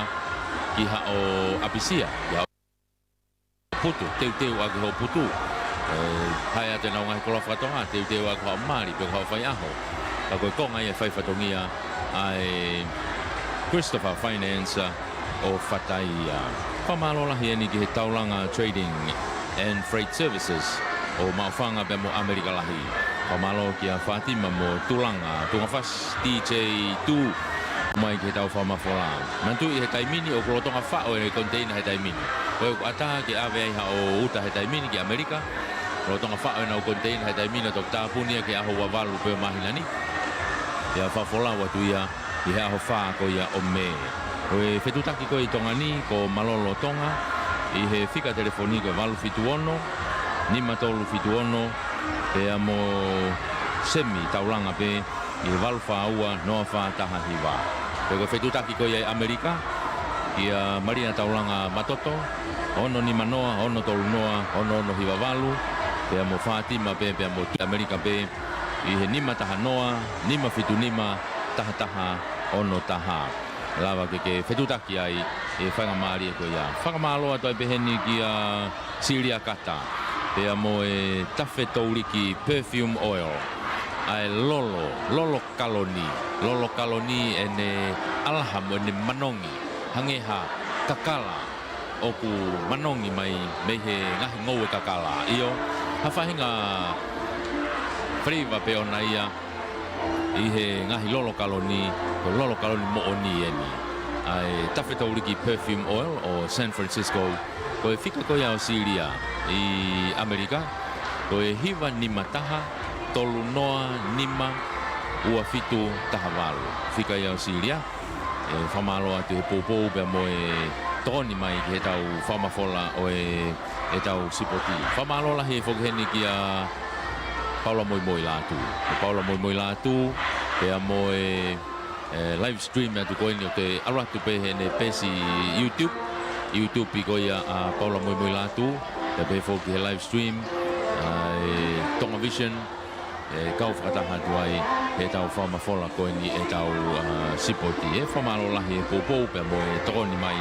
ki haʻo ʻapisia, ki haʻo putu, teuteu ʻaki hoʻo putu. ʻE, haea atu ʻenau ngaahi koloa fakatonga, teuteu ʻaki hoʻo mali, pe ko haʻo faiʻaho. Ka ko e konga ia e fai fatongia ʻa e Christopher Finance ʻo Fatai ia. Fakamālō lahi eni ki he Taulanga Trading and Freight Services ʻo Maʻufanga pea mo ʻAmelika Lahi. Fakamālō kia Fatima mo Tulanga, Tungafasi, T J two, mai ki heʻetau fakamafola. Manatuʻi he taimi ni ʻoku lolotonga faʻo e koniteina he taimi ni. Ko e ʻoku ʻatā ke ʻave ai haʻo uta he taimi ni ki ʻAmelika. Lolotonga faʻo ʻenau koniteina he taimi ni ʻo toki tāpuni ia ki he ʻaho ua valu pē ʻo e māhina ni. Pea fakafolau atu ia ʻi he ʻaho fā ko ia ʻo Mē. Ko e fetuʻutaki ko ia ʻi Tonga ni, ko Malolo Tonga, ʻi he fika telefoni ko e valu fitu ono, nima tolu fitu ono, pea mo Semi Taulanga pē, ʻi he valu fā ua, noa fā taha hiva. Pea ko e fetuʻutaki ko ia ʻi ʻAmelika, kia Malia Taulanga Matoto, ono nima noa, ono tolu noa, ono ono hiva valu, pea mo Fatima pē, pea mo ʻAmelika pē, ʻi he nima taha noa, nima fitu nima, taha taha, ono taha. Lava ke ke fetuʻutaki ai ʻi he faingamālie ko ia. Fakamālō atu ai pē heni kia Silia Kata, pea mo e Tafe Touliki Perfume Oil. ʻA e lolo, lolo kaloni. Lolo kaloni ʻene ʻalaha mo ʻene manongi. Hangē ha kakala ʻoku manongi mai mei he ngaahi ngoue kakala. ʻIo, ha faʻahinga flavor pē ʻona ia ʻi he ngaahi lolo kaloni, ko e lolo kaloni moʻoni eni. ʻa e tafe touliki perfume oil ʻo San Francisco. Ko e fika ko ia ʻo Sīlia ʻi ʻAmelika, ko e hiva nima taha, tolu noa nima, ua fitu taha valu. Fika ia ʻo Sīlia. ʻE, fakamālō atu he poupou pea mo e tokoni mai ki heʻetau fakamafola ʻo e, ʻetau sipoti. Fakamālō lahi foki heni kia Paula Moimoi Lātū. Ko Paula Moimoi Lātū, pea mo e, e, live stream atu ko eni ʻoku te ʻalu atu pē heʻene peesi YouTube. YouTube ko ia ʻa Paula Moimoi Lātū. Pea pehē foki he live stream ʻa e Tonga Vision, ʻe kau fakataha atu ai heʻetau fakamafola ko eni ʻetau, ʻa, sipoti. ʻE, fakamālō lahi he poupou pea mo e tokoni mai,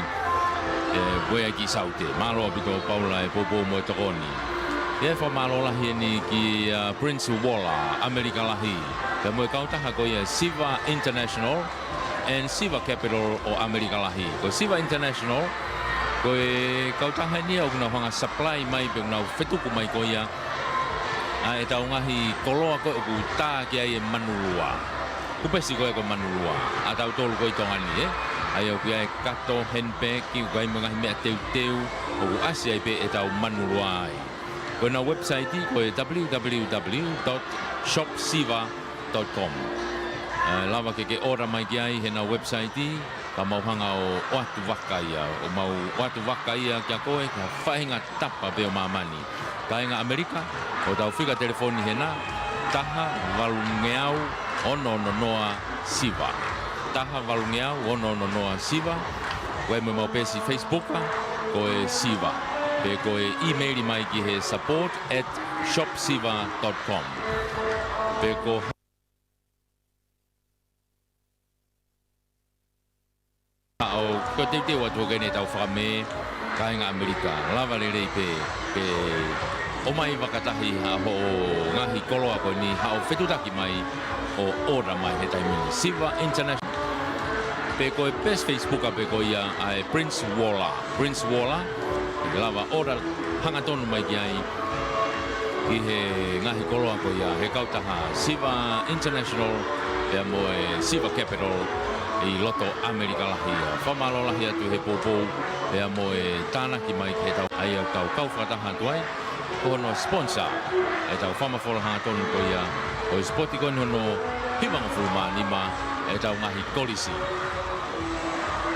ʻe, ko ia ki Saute. Mālō ʻaupito Paula he poupou mo e tokoni. ʻE, fakamālō lahi eni kia Prince Walla, ʻAmelika Lahi, pea mo e kautaha ko ia Siva International and Siva Capital ʻo ʻAmelika Lahi. Ko Siva International, ko e kautaha eni ia ʻoku nau hanga supply mai pe ʻoku nau fetuku mai ko ia ʻa ʻetau ngaahi koloa ko ē ʻoku tā ki ai e manulua. Kupesi ko ē ko e manulua ʻa tautolu ko ē ʻi Tonga ni, ē? ʻA ia ʻoku ʻi ai e kato, handbag, ʻoku ʻi ai mo e ngaahi meʻa teuteu ʻoku ʻasi ai pē ʻetau manulua ai. Ko ʻenau website ko e w w w dot shop siva dot com. ʻE, lava ke ke order mai ki ai heʻenau website, ka mau hanga ʻo ʻoatu vaka ia, ʻo mau ʻoatu vaka ia kia koe, ki ha faʻahinga tapa pē ʻo māmani. Kāinga ʻAmelika, ko hotau fika telefoni hena, taha valungeau ono ono noa Siva. Taha valungeau ono ono noa Siva. Ko e mo mau peesi Facebook, ko e Siva. Pe ko e email mai ki he support at shop siva dot com. Pe ko haʻo, ko e teuteu atu hoki eni ʻetau fakamē, kāinga ʻAmelika, lava lelei pē ke ʻomai fakataha ha hoʻo ngaahi koloa ko eni, haʻo fetutaki mai ʻo order mai he taimi ni. Siva International. Pe ko e peesi Facebook pē ko ia ʻa e Prince Walla. Prince Walla, ʻe lava order hangatonu mai ki ai ki he ngaahi koloa ko ia he kautaha Siva International pea mo e Siva Capital ʻi loto ʻAmelika Lahi. Fakamālō lahi atu he poupou pea mo e tānaki mai ki heʻetau, ʻa ia ʻoku tau kau fakataha atu ai, ko hono sponsor ʻetau fakamafola hangatonu ko ia ʻo e sipoti ko eni hono hivangofulu mā nima ʻetau ngaahi kolisi.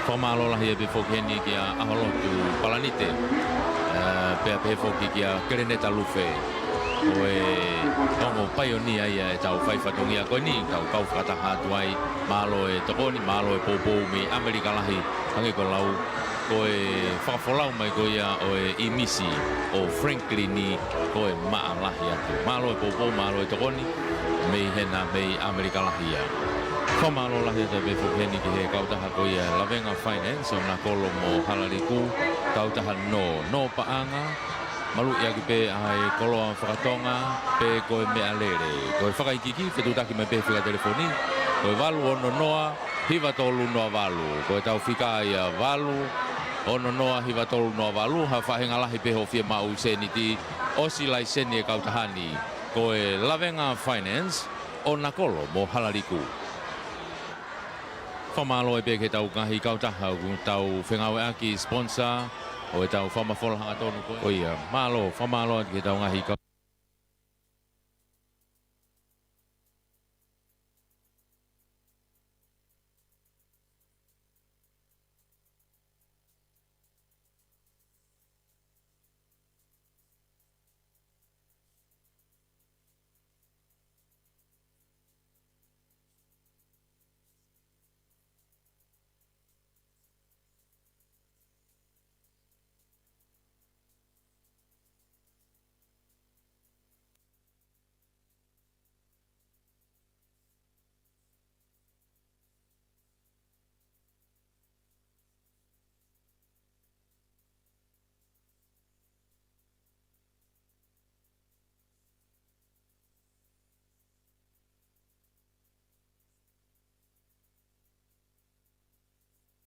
Fakamālō lahi pē foki heni kia ʻAholotu Palanite, ʻe, pea pehē foki kia Keleneta Lufe, ko e ongo paionia ia ʻetau fai fatongia ko eni, tau kau fakataha atu ai. Mālō e tokoni, mālō e poupou mei ʻAmelika Lahi, hangē ko e lau, ko e fakafolau mai ko ia ʻo e ʻīmisi ʻo Franklin ni, ko e maʻa lahi atu. Mālō e poupou, mālō e tokoni mei hena, mei ʻAmelika Lahi ia. Fakamālō lahi atu pē foki heni ki he kautaha ko ia Lavenga Finance ʻo Nakolo mo Halaliku, kautaha nō, nō paʻanga, maluʻi ʻaki pē ʻa e koloa fakatonga, pe ko e meʻalele. Ko e fakaikiiki, fetutaki mai pē fika telefoni, ko e valu ono noa, hiva tolu noa valu. Ko ʻetau fika ia valu ono noa hiva tolu noa valu, ha faʻahinga lahi pē hoʻo fiemaʻu sēniti, ʻosi laiseni e kautaha ni. Ko e Lavenga Finance ʻo Nakolo mo Halaliku. Fakamālō pē ki heʻetau ngaahi kautaha ʻoku tau fengāueʻaki, sponsor ʻo ʻetau fakamafola hangatonu ko ia. Mālō, fakamālō ki heʻetau ngaahi kau-